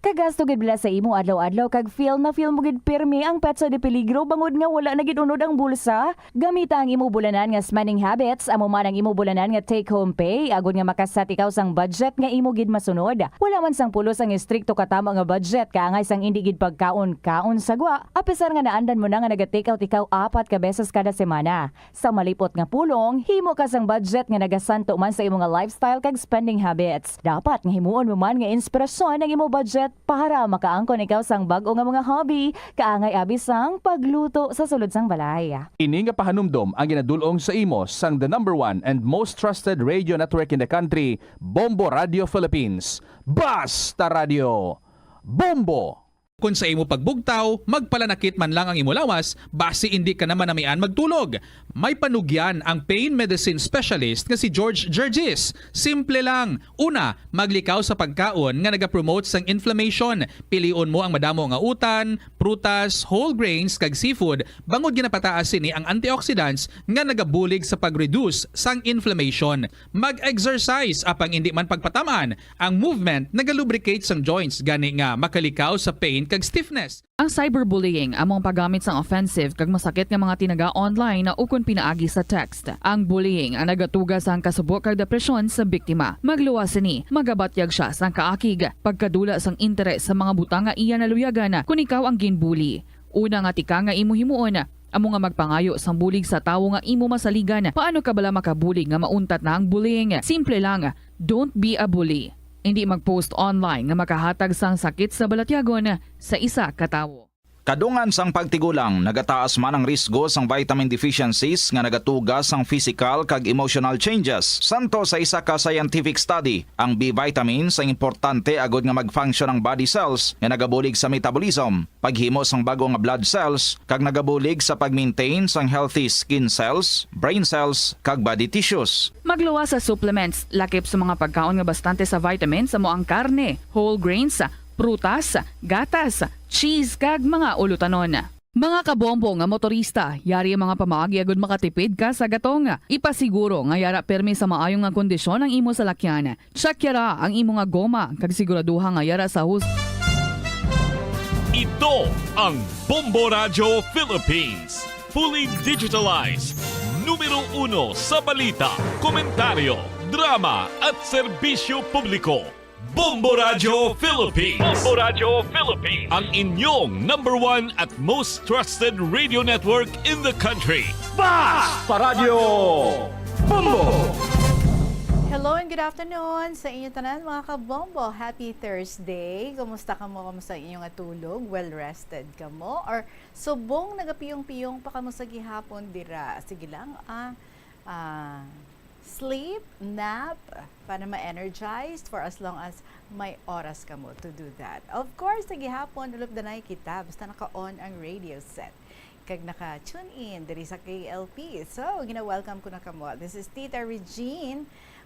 Kagasto gid bala sa imo adlaw-adlaw kag feel na feel mo gid pirmi ang petsa de peligro bangod nga wala na gid unod ang bulsa? Gamita ang imo bulanan nga spending habits, amo man ang imo bulanan nga take-home pay, agod nga makaset ikaw sang budget nga imo gid masunod. Wala man sang pulos ang estrikto katamo nga budget, kaangay sang indi gid pagkaon-kaon sa gwa, apisar nga naandan mo na nga naga-take out ikaw apat ka beses kada semana. Sa malipot nga pulong, himo ka sang budget nga nagasanto man sa imo nga lifestyle kag spending habits. Dapat nga himuon mo man nga inspirasyon ang imo budget para makaangkon ikaw sang bag-o nga mga hobby, kaangay abi sang pagluto sa sulod sang balay. Ini nga pahanumdom ang ginadul-ong sa imo sang the number one and most trusted radio network in the country, Bombo Radio Philippines. Basta Radio! Bombo! Kon sa imo pagbugtaw, magpalanakit man lang ang imo lawas, basi indi ka na manamian magtulog. May panugyan ang pain medicine specialist nga si George Gergis. Simple lang. Una, maglikaw sa pagkaon nga nagapromote sang inflammation. Pilion mo ang madamo nga utan, prutas, whole grains, kag seafood, bangod ginapataas sini ang antioxidants nga nagabulig sa pag-reduce sang inflammation. Mag-exercise, apang indi man pagpatam-an, ang movement nagalubricate sang joints, gani nga makalikaw sa pain kag stiffness. Ang cyberbullying amo ang paggamit sang offensive kag masakit nga mga tinaga online ukon pinaagi sa text. Ang bullying ang nagatuga sang kasubo kag depresyon sa biktima. Magluwas sini, magabatyag sia sang kaakig, pagkadula sang interes sa mga butang nga iya naluyagan kon ikaw ang ginbully. Una nga tikang nga imo himuon, amo nga magpangayo sang bulig sa tawo nga imo masaligan. Paano ka bala makabulig nga mauntat na ang bullying? Simple lang, don't be a bully. Indi mag-post online nga makahatag sang sakit sa balatyagon sa isa ka tawo. Kadungan sang pagtigulang, nagataas man ang risgo sang vitamin deficiencies nga nagatuga sang physical kag emotional changes. Santo sa isa ka scientific study, ang B vitamins ang importante agod nga mag-function ang body cells nga nagabulig sa metabolism, paghimo sang bag-o nga blood cells, kag nagabulig sa pag-maintain sang healthy skin cells, brain cells, kag body tissues. Magluwas sa supplements, lakip sa mga pagkaon nga bastante sa vitamins, amo ang karne, whole grains, prutas, gatas, cheese, kag mga ulutanon. Mga kabombo nga motorista, yari ang mga pamaagi agud makatipid ka sa gatong. Ipasiguro nga yara pirmi sa maayo nga kondisyon ang imo salakyan. Check yara ang imo nga goma kag siguraduha nga yara sa hus- Ito ang Bombo Radyo Philippines. Fully digitalized. Numero uno sa balita, komentaryo, drama at serbisyo publiko. Bombo Radyo Philippines. Bombo Radyo Philippines. Ang inyong number one at most trusted radio network in the country. Basta Radyo Bombo! Hello and good afternoon sa inyo tanan, mga kabombo. Happy Thursday. Kumusta kamo? Kumusta ang inyo nga tulog? Well rested kamo? Or subong nagapiyong-piyong pa kamo sa gihapon dira? Sige lang, ah, ah, sleep, nap, para ma-energized for as long as may oras kamo to do that. Of course, sa gihapon, ulop danay kita, basta naka-on ang radio set. Kag naka-tune in diri sa K L P. So, gina-welcome ko na kamo. This is Tita Regine.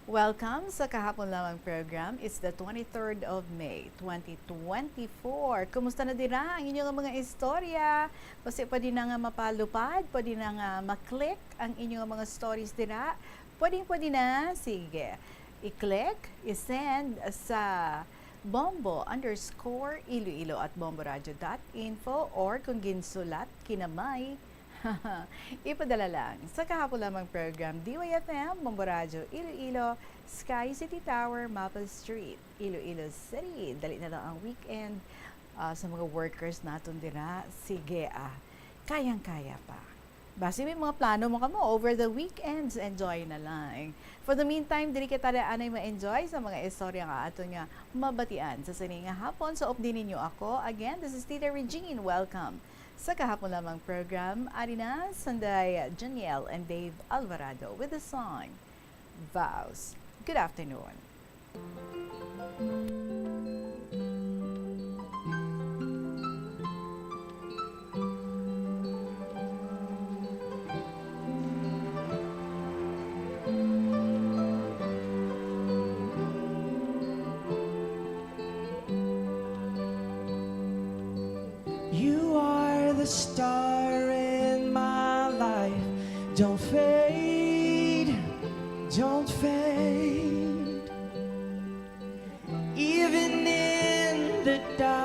Welcome sa Kahapon Lamang program. It's the twenty-third of May, twenty twenty-four. Kumusta na dira ang inyo nga mga istorya? Basi pwede na nga mapalupad, pwede na nga ma-click ang inyo nga mga stories dira. Pwede, pwede na. Sige. I-click, i-send sa bombo underscore iloilo at bomboradio dot info, or kung ginsulat, kinamay, ipadala lang sa Kahapon Lamang program, D Y F M, Bombo Radyo Iloilo, Sky City Tower, Maple Street, Iloilo City. Dali na lang ang weekend, ah, sa mga workers naton dira. Sige, ah, kayang-kaya pa. Basi may mga plano mo kamo over the weekends, enjoy na lang. For the meantime, diri kita anay ma-enjoy sa mga istorya nga aton nga mabatian sa sini nga hapon. So, updi ninyo ako. Again, this is Tita Regine. Welcome sa Kahapon Lamang program. Ari na, Sunday, Janiel and Dave Alvarado with the song Vows. Good afternoon. You are the star in my life. Don't fade, don't fade. Even in the dark.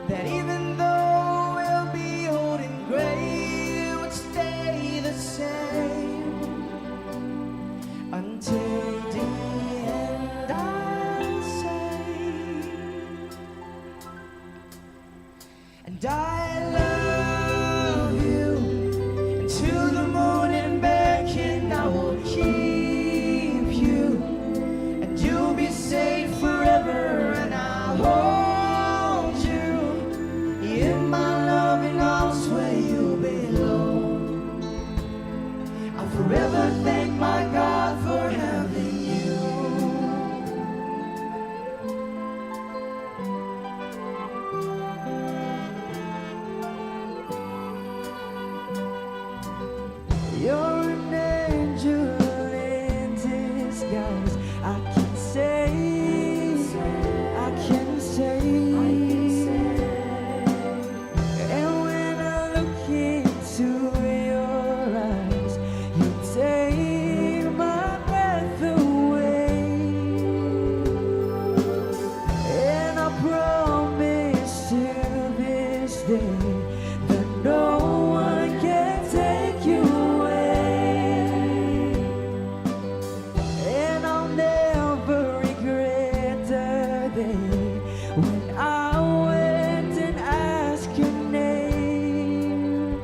That even though we'll be old and gray, we'll stay the same until the end, I'll say. And I love you until the moon and back, and I will keep you, and you'll be safe forever, and I'll hold you in my loving arms where you belong. I'll forever thank my God for having you. You're an angel in disguise. I can say, I can say. And when I look into your eyes, you take my breath away. And I promise to this day that no one can take you away. And I'll never regret the day when I went and asked your name.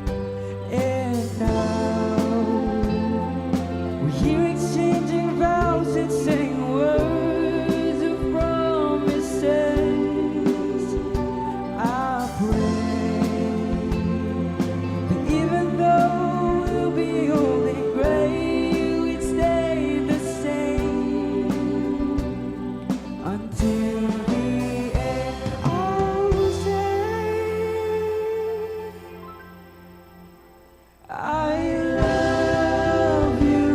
And now we're here exchanging vows and saying words of promises. I pray that even though we'll be old and gray, we'd stay the same until the end. I'll say, I love you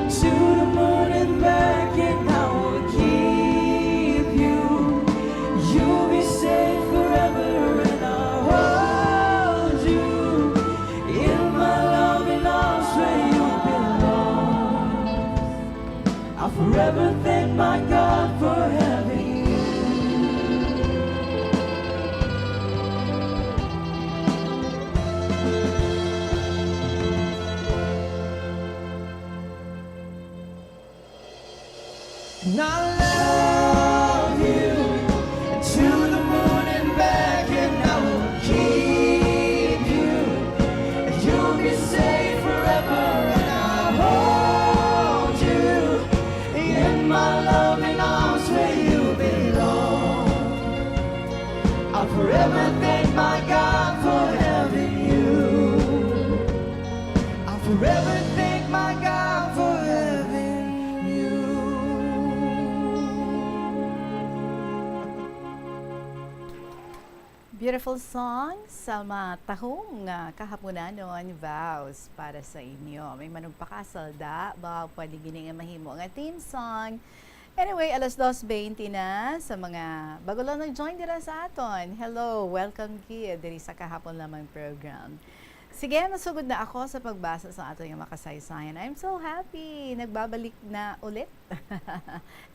to the moon and back, and I will keep you. You'll be safe forever, and I'll hold you in my loving arms where you belong. I'll forever thank my God for having you. And I love you to the moon and back, and I will keep you. And you'll be safe forever, and I'll hold you in my loving arms where you belong. I'll forever thank my God for having you. I'll forever thank my God for having you. Beautiful song sa matahong nga kahaponanon, vows para sa inyo. May manugpakasal da ba? Pwede gini nga mahimo nga theme song. Anyway, alas dos bente na. Sa mga bago lang nag-join dira sa aton, hello, welcome gid diri sa Kahapon Lamang program. Sige, masugod na ako sa pagbasa sa aton nga makasaysayan. I'm so happy! Nagbabalik na ulit.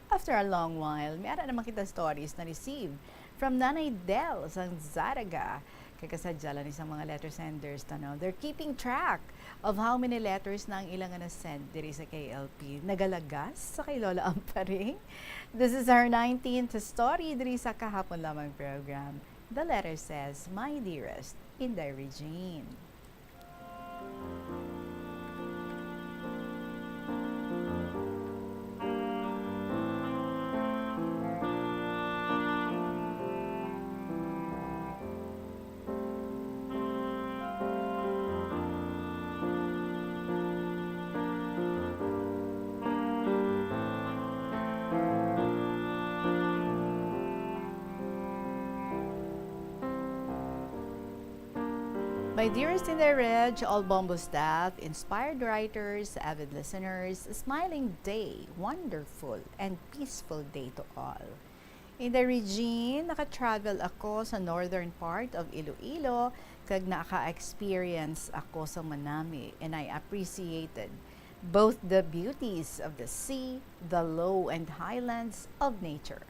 After a long while, may ara naman kita stories na receive from Nanay Del sang Zarraga. Kay kasadya lang ni sa mga letter senders, tanaw. They're keeping track of how many letters na ang ila nga na-send diri sa K L P. Nagalagas sa kay Lola Amparing. This is our nineteenth story diri sa Kahapon Lamang program. The letter says, "My dearest Inday Regine." My dearest Inday Reg, all Bombo staff, inspired writers, avid listeners, smiling day, wonderful and peaceful day to all. Inday Regine, naka-travel ako sa northern part of Iloilo, kag naka-experience ako sa Manami, and I appreciated both the beauties of the sea, the low and highlands of nature.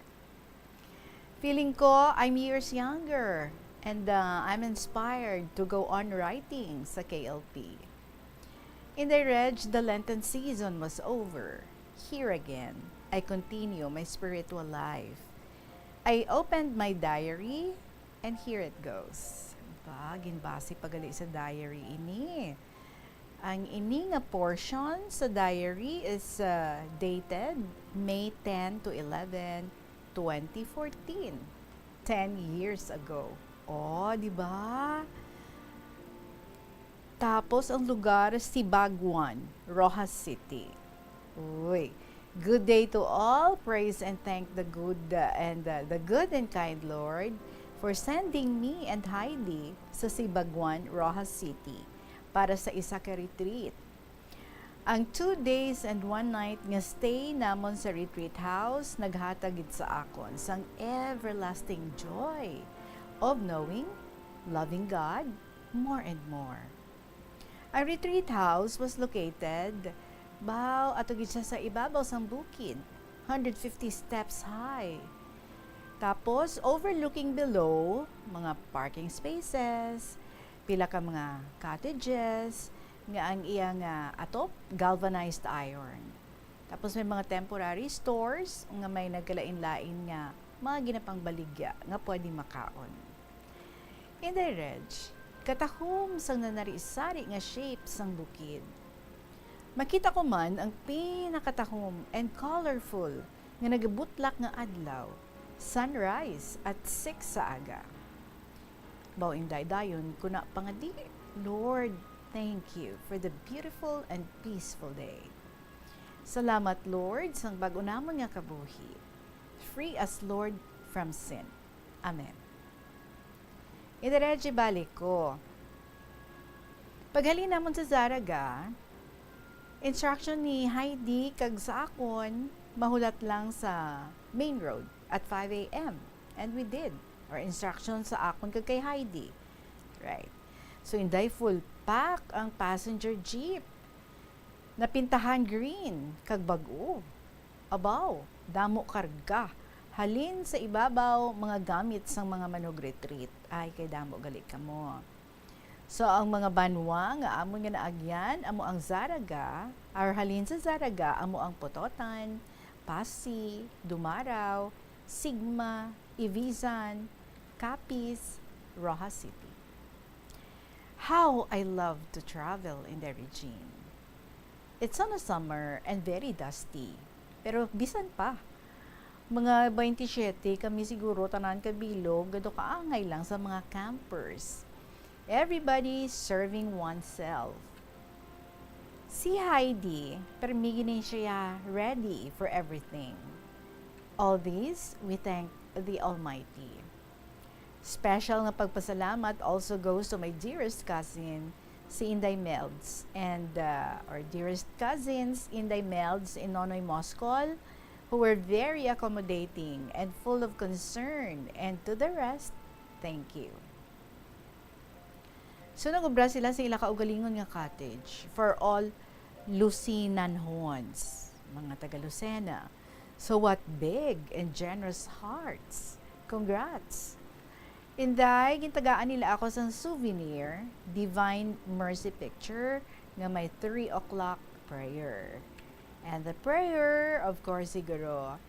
Feeling ko, I'm years younger, and, uh, I'm inspired to go on writing sa K L P. Inday Reg, the Lenten season was over. Here again, I continue my spiritual life. I opened my diary, and here it goes. Ba, ginbase pa gali sa diary ini. Ang ini nga portion sa diary is, uh, dated May ten to eleven, twenty fourteen. Ten years ago. Oh, di ba? Tapos ang lugar, Sibaguan, Roxas City. Uy. Good day to all. Praise and thank the good, uh, and, uh, the good and kind Lord for sending me and Heidi sa Sibaguan, Roxas City para sa isa ka retreat. Ang two days and one night nga stay namon sa retreat house naghatag gid sa akon sang everlasting joy of knowing, loving God more and more. Ang retreat house was located, baw, ato gid siya sa ibabaw sang bukid, hundred fifty steps high. Tapos, overlooking below, mga parking spaces, pila ka mga cottages, nga ang iya nga atop, galvanized iron. Tapos may mga temporary stores nga may nagkalain-lain nga mga ginapangbaligya nga pwede makaon. Inday Reg, katahom sang nanari-sari nga shape sang bukid. Makita ko man ang pinakatahom and colorful nga nagabutlak nga adlaw, sunrise at six sa aga. Baw, Inday, dayon ko na pangadi, "Lord, thank you for the beautiful and peaceful day. Salamat, Lord, sang bag-o namon nga kabuhi. Free us, Lord, from sin. Amen." Inday Reg, balik ko. Paghalin namon sa Zarraga, instruction ni Heidi kag sa akon, mahulat lang sa main road at five a.m. And we did. Or instruction sa akon kag kay Heidi. Right. So, Inday, full pack ang passenger jeep. Napintahan green kag bag-o. Abaw, damo karga. Halin sa ibabaw, mga gamit sang mga manug-retreat. Ay, kay damo gali kamo. So, ang mga banwa nga amon nga naagyan, amo ang Zarraga, or halin sa Zarraga, amo ang Pototan, Passi, Dumarao, Sigma, Ibizan, Capiz, Roxas City. How I love to travel in the Regine. It's on a summer and very dusty. Pero bisan pa, mga twenty-seven kami siguro, tanan kabilog, gado kaangay lang sa mga campers. Everybody serving oneself. Si Heidi, permi gini siya ready for everything. All this, we thank the Almighty. Special nga pagpasalamat also goes to my dearest cousin, si Inday Melds, and, uh, our dearest cousins, Inday Melds and Nonoy Moscol, who were very accommodating and full of concern, and to the rest, thank you. So, nag-obra sila sa ila kaugalingon nga cottage for all Lucenanhons, mga taga Lucena. So, what big and generous hearts. Congrats! Inday, gintagaan nila ako sang souvenir, Divine Mercy picture nga may three o'clock prayer. And the prayer, of course, siguro,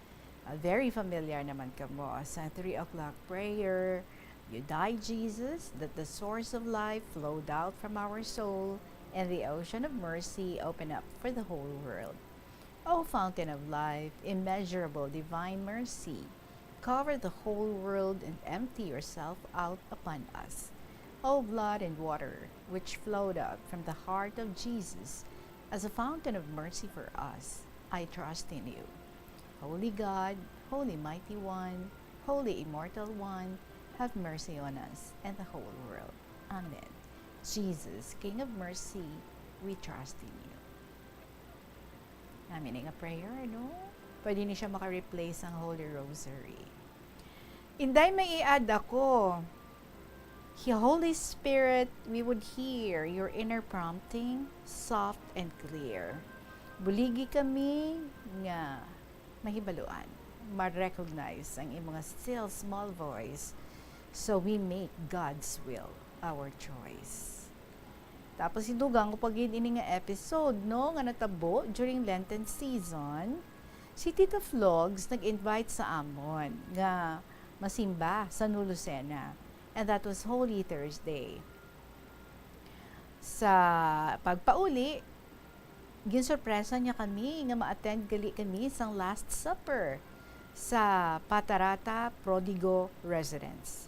uh, very familiar naman kamo sa three o'clock prayer. You died, Jesus, that the source of life flowed out from our soul, and the ocean of mercy opened up for the whole world. O fountain of life, immeasurable divine mercy, cover the whole world and empty yourself out upon us. O blood and water, which flowed out from the heart of Jesus as a fountain of mercy for us, I trust in you. Holy God, Holy Mighty One, Holy Immortal One, have mercy on us and the whole world. Amen. Jesus, King of Mercy, we trust in you. Nami ni nga prayer, no? Pwede ni siya maka-replace ang Holy Rosary. Inday, may i-add ako. Hi Holy Spirit, we would hear your inner prompting, soft and clear. Buligi kami nga mahibaluan. ma-recognize ang imong still small voice. So we make God's will our choice. Tapos idugang ko pa gid ini nga episode, no, nga natabo during Lenten season. Si Tita Flogs nag-invite sa amon nga masimba sa New Lucena, and that was Holy Thursday. Sa pagpauli, ginsurpresa niya kami nga ma-attend gali kami sang Last Supper sa Patarata Prodigo Residence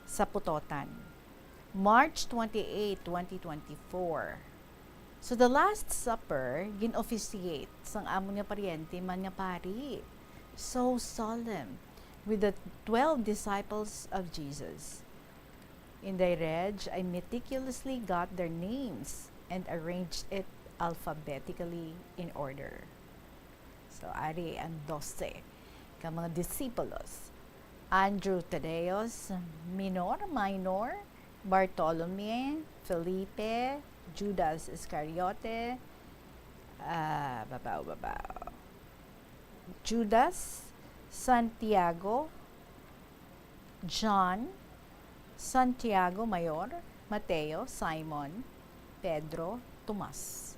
sa Putotan, March twenty-eight, twenty twenty-four. So the Last Supper gin-officiate sang amon nga paryente man nga pari. So solemn, with the twelve disciples of Jesus. Inday Reg, I meticulously got their names and arranged it alphabetically in order. So, ari ang dose ka mga disipulos: Andrew Tadeos, minor, minor, Bartolome, Felipe, Judas Iscariote, ah, babaw, babaw. Judas, Santiago, John, Santiago Mayor, Mateo, Simon, Pedro, Tomas.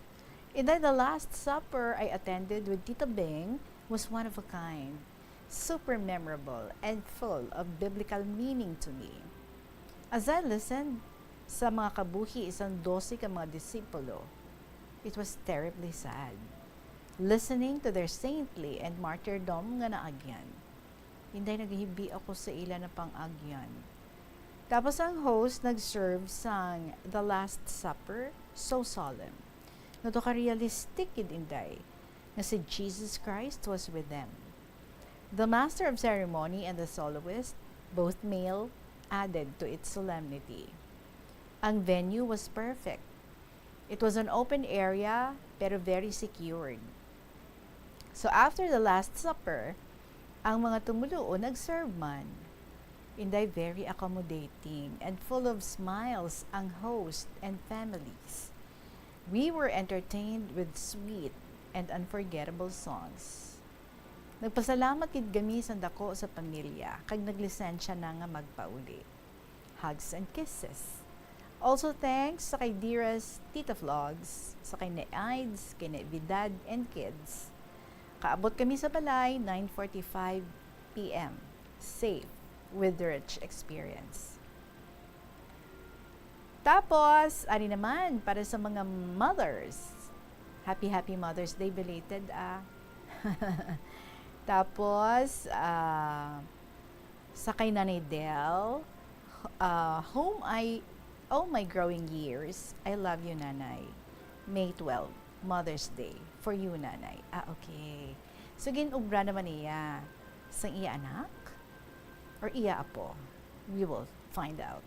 Inday, the Last Supper I attended with Tita Bing was one of a kind, super memorable, and full of biblical meaning to me. As I listened sa mga kabuhi sang dose ka mga disipulo, it was terribly sad listening to their saintly and martyrdom nga naagyan. Inday, naghibi ako sa ila na pang-agyan. Tapos ang host nag-serve sang The Last Supper, so solemn. Natukarealistic gid, Inday, nga si Jesus Christ was with them. The master of ceremony and the soloist, both male, added to its solemnity. Ang venue was perfect. It was an open area, pero very secured. So after the Last Supper, ang mga tumuluo nag-serve man. Inday, very accommodating and full of smiles ang host and families. We were entertained with sweet and unforgettable songs. Nagpasalamat gid kami sa dako sa pamilya kag naglisensya na nga magpauli. Hugs and kisses. Also thanks sa kay dearest Tita Vlogs, sa kay Nay Aids, kay Nay Vidad, and kids. Kaabot kami sa balay nine forty-five p m. Safe, with rich experience. Tapos, ari naman, para sa mga mothers. Happy, happy Mother's Day belated, ah. Tapos, ah, sa kay Nanay Del, ah, whom I, oh my growing years, I love you, Nanay. May twelve, Mother's Day, for you, Nanay. Ah, okay. So, gin-ubra naman niya sang iya anak or iya apo. We will find out.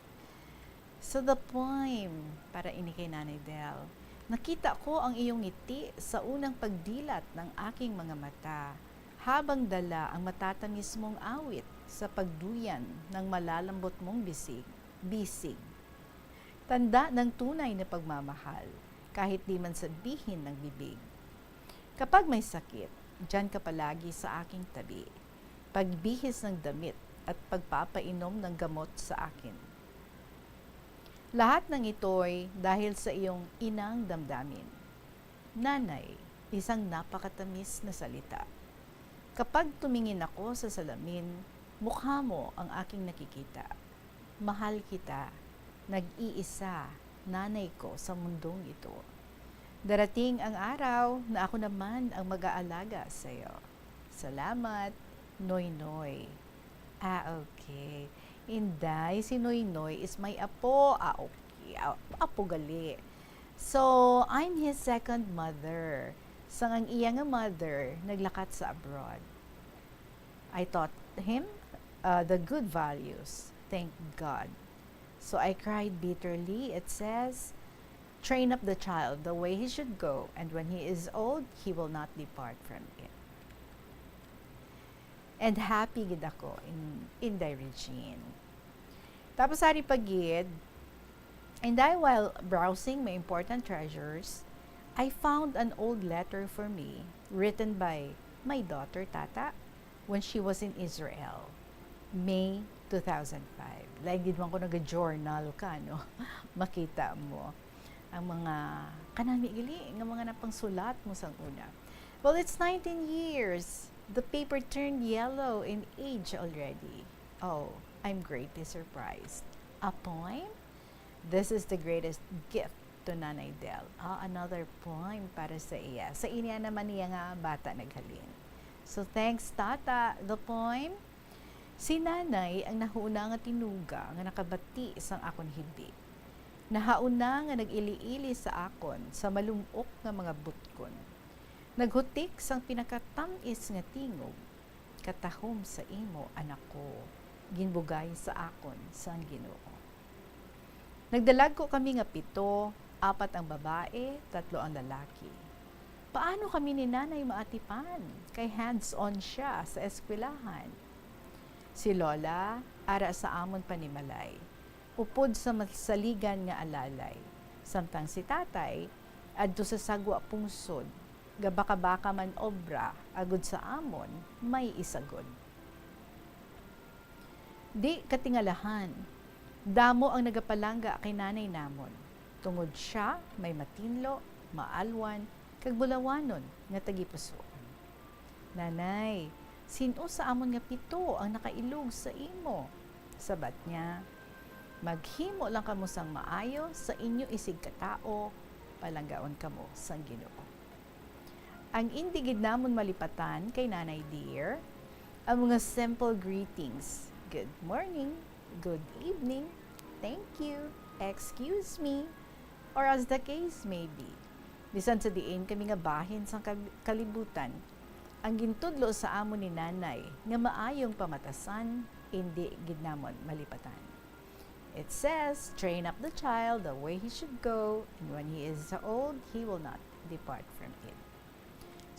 So, the poem para ini kay Nanay Del. Nakita ko ang iyong ngiti sa unang pagdilat ng aking mga mata, habang dala ang matatamis mong awit sa pagduyan ng malalambot mong bisig, bisig. Tanda ng tunay na pagmamahal, kahit di man sabihin ng bibig. Kapag may sakit, diyan ka palagi sa aking tabi. Pagbihis ng damit at pagpapainom ng gamot sa akin. Lahat ng ito'y dahil sa iyong inang damdamin. Nanay, isang napakatamis na salita. Kapag tumingin ako sa salamin, mukha mo ang aking nakikita. Mahal kita, nag-iisa, nanay ko sa mundong ito. Darating ang araw na ako naman ang mag-aalaga sa iyo. Salamat, Noynoy. Ah, okay. Inday, si Noynoy is my apo. Ah, okay. Ah, apo gali. So, I'm his second mother. Sang ang iya nga mother, naglakat sa abroad. I taught him, uh, the good values. Thank God. So I cried bitterly. It says, "Train up the child the way he should go, and when he is old, he will not depart from it." And happy gid ako in, Inday Regine. Tapos ari pa gid, Inday, while browsing my important treasures, I found an old letter for me written by my daughter, Tata. when she was in Israel, May two thousand five. Lain gid man ko naga-journal ka, no? Makita mo ang mga kanami gali nga mga napangsulat mo sang una. Well, it's nineteen years. The paper turned yellow in age already. Oh, I'm greatly surprised. A poem? This is the greatest gift to Nanay Del. Ah, another poem para sa iya. Sa ini naman niya nga bata naghalin. So, thanks, Tata. The poem, si Nanay ang nahuna nga tinuga nga nakabati sang akon hibi. Nahauna nga nag-ili-ili sa akon sa malum-ok nga mga butkon. Naghutik sang pinakatam-is nga tingog, "Katahom sa imo, anak ko, ginbugay sa akon sang Ginoo." Nagdalagko kami nga pito, apat ang babae, tatlo ang lalaki. Paano kami ni Nanay maatipan? Kay hands-on siya sa eskwelahan. Si Lola, ara sa amon panimalay, upod sa masaligan nga alalay. Samtang si Tatay, adto sa sagwa pungsod, gabakabaka man obra, agud sa amon may isagod. Di katingalahan, damo ang nagapalangga kay nanay namon, tungod sia may matinlo, maalwan, kag bulawanon nga tagipusoon. "Nanay, sin-o sa amon nga pito ang nakailog sa imo?" sabat niya. "Maghimo lang kamo sang maayo sa inyo isigkatawo, palanggaon kamo sang Ginoo." Ang indi gid namon malipatan kay Nanay Dear, ang mga simple greetings, "Good morning, good evening, thank you, excuse me," or as the case may be. Bisan sa diin kami nga bahin sang kab-, kalibutan, ang gintudlo sa amon ni Nanay nga maayong pamatasan, indi gid namon malipatan. It says, "Train up the child the way he should go, and when he is old, he will not depart from it."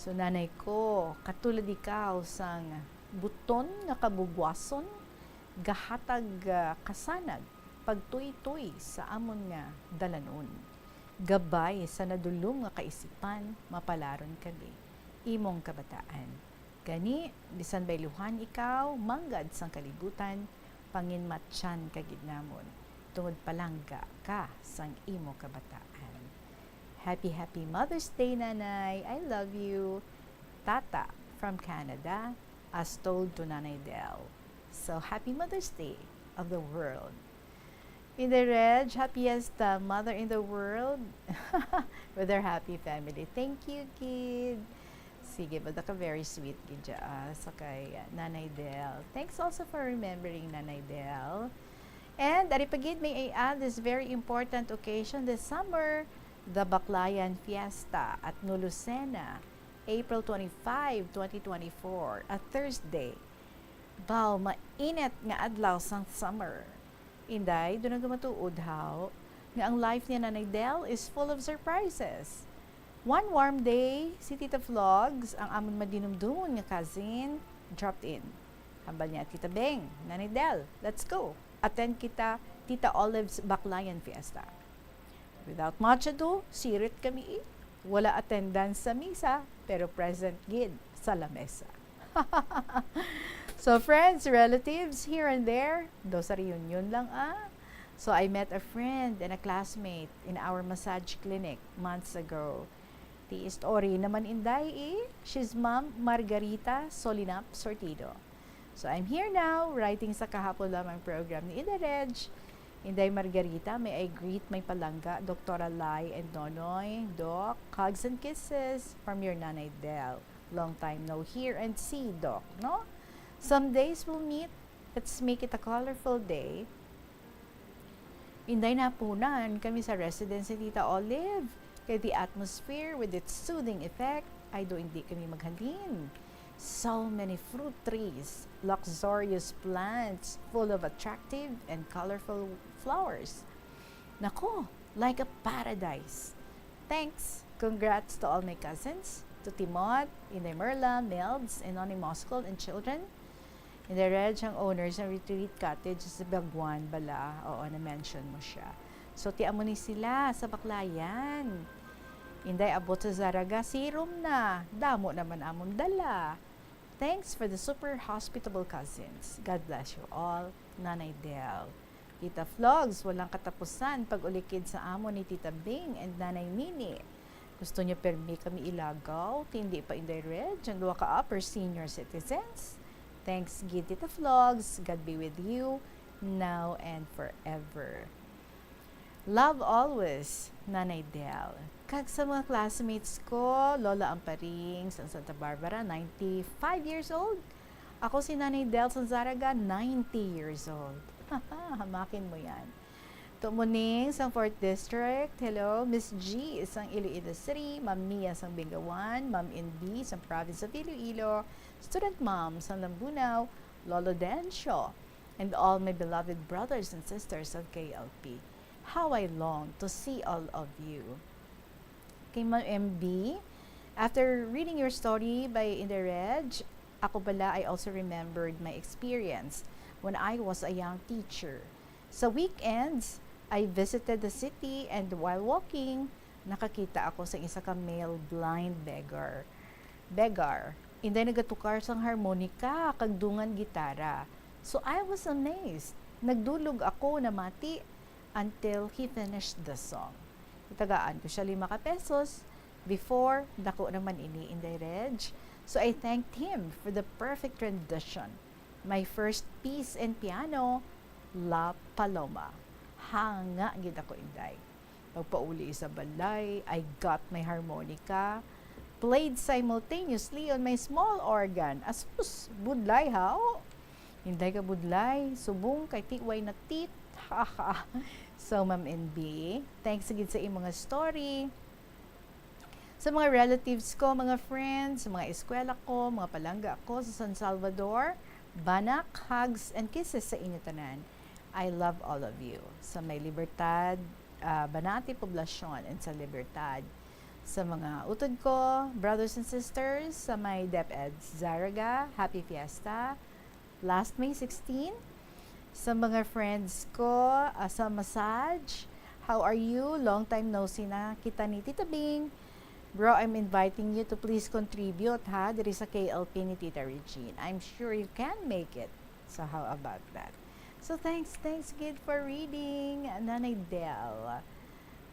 So, nanay ko, katulad ikaw sang buton nga kabugwason, gahatag, ah, kasanag, pagtuytoy sa amon nga dalanon. Gabay sa nadulom nga kaisipan, mapalaron kami, imong kabataan. Gani, bisan bayluhan ikaw, manggad sang kalibutan, panginmatyan ka gid namon, tungod palangga ka sang imo kabataan. Happy, happy Mother's Day, Nanay. I love you. Tata from Canada, as told to Nanay Del. So, happy Mother's Day of the world. Inday Reg, happiest, uh, mother in the world with her happy family. Thank you, kid. Sige, bada ka very sweet gid dya, ah, sa kay, ah, Nanay Del. Thanks also for remembering Nanay Del. And ari pa gid, may I add this very important occasion this summer, the Baklayan Fiesta at Nulusena, April twenty-five, twenty twenty-four, a Thursday. Baw, mainit nga adlaw sang summer. Inday, do na gamatuod, haw, nga ang life ni Nanay Del is full of surprises. One warm day, si Tita Vlogs, ang amon madinumdumon nga cousin, dropped in. Hambal niya, "Tita Beng, Nanay Del, let's go. Attend kita Tita Olive's Baklayan Fiesta." Without much ado, sirit kami, eh. Wala attendance sa misa, pero present gid sa lamesa. So, friends, relatives, here and there, daw sa reunion lang, ah. So, I met a friend and a classmate in our massage clinic months ago. Ti istorya naman, Inday, eh. She's Ma'am Margarita Solinap Sortido. So, I'm here now, writing sa kahapon lamang program ni Inday Reg. Inday Margarita, may I greet my palangga, Doktora Lai and Nonoy, Doc, hugs and kisses from your Nanay Del. Long time no hear and see, Doc, no? Some days we'll meet. Let's make it a colorful day. Inday, napunan kami sa residence ni Tita Olive, kay the atmosphere with its soothing effect, ay do indi kami maghalin. So many fruit trees, luxurious plants full of attractive and colorful flowers. Nako, like a paradise. Thanks. Congrats to all my cousins, to Timot, Inday Merla, Melds, and Noni Moscol and children. Inday Reg, ang owners ng Retreat Cottage sa Baguan bala. Oo, na-mention mo siya. So, ti amo ni sila sa Baklayan. Inday, abot sa Zarraga, serum na. Damo naman amon dala. Thanks for the super hospitable cousins. God bless you all, Nanay Del. Tita Flogs, walang katapusan pag-ulikid sa amo ni Tita Bing and Nanay Nini. Gusto niya permi kami ilagaw, tindi pa Inday Reg, ang duha ka upper senior citizens. Thanks gid, Tita Flogs. God be with you now and forever. Love always, Nanay Del. Kag sa mga classmates ko, Lola Amparing sang Santa Barbara, ninety-five years old. Ako si Nanay Del sang Zarraga, ninety years old. Hamakin mo yan. Tumuning sang fourth District, hello. Miss G sang Iloilo City, Ma'am Mia sang Bingawan, Ma'am Inbi sang Province of Iloilo, Student Mom sang Lambunao, Lolo Dencio, and all my beloved brothers and sisters of K L P. How I long to see all of you. Kay Ma'am M B, after reading your story by Inday Reg, ako pala, I also remembered my experience when I was a young teacher. Sa weekends, I visited the city and while walking, nakakita ako sa isa ka male blind beggar. Beggar. Inday nagatukar sang harmonika kag dungan gitara. So I was amazed. Nagdulog ako namati until he finished the song. Gitagaan ko siya lima ka pesos. Before, dako naman ini, Inday Reg. So I thanked him for the perfect rendition. My first piece in piano, La Paloma. Hanga gid ako, Inday. Pagpauli sa balay, I got my harmonica, played simultaneously on my small organ. Asus, budlay, haw? Inday ka budlay, subong kay tiway na tit. Ha, ha. So, Ma'am N B, thanks gid sa imong story. Sa mga relatives ko, mga friends, sa mga eskwela ko, mga palangga ko sa San Salvador, banak, hugs, and kisses sa inyo tanan. I love all of you. Sa may Libertad, ah, Banati Poblacion, and sa Libertad. Sa mga utod ko, brothers and sisters, sa may DepEd Zarraga, happy fiesta. Last May sixteen. Sa mga friends ko, ah, sa massage, how are you? Long time no see na kita ni Tita Bing. Bro, I'm inviting you to please contribute, ha, diri sa K L P ni Tita Regine. I'm sure you can make it. So how about that? So thanks, thanks gid for reading, Nanay Del.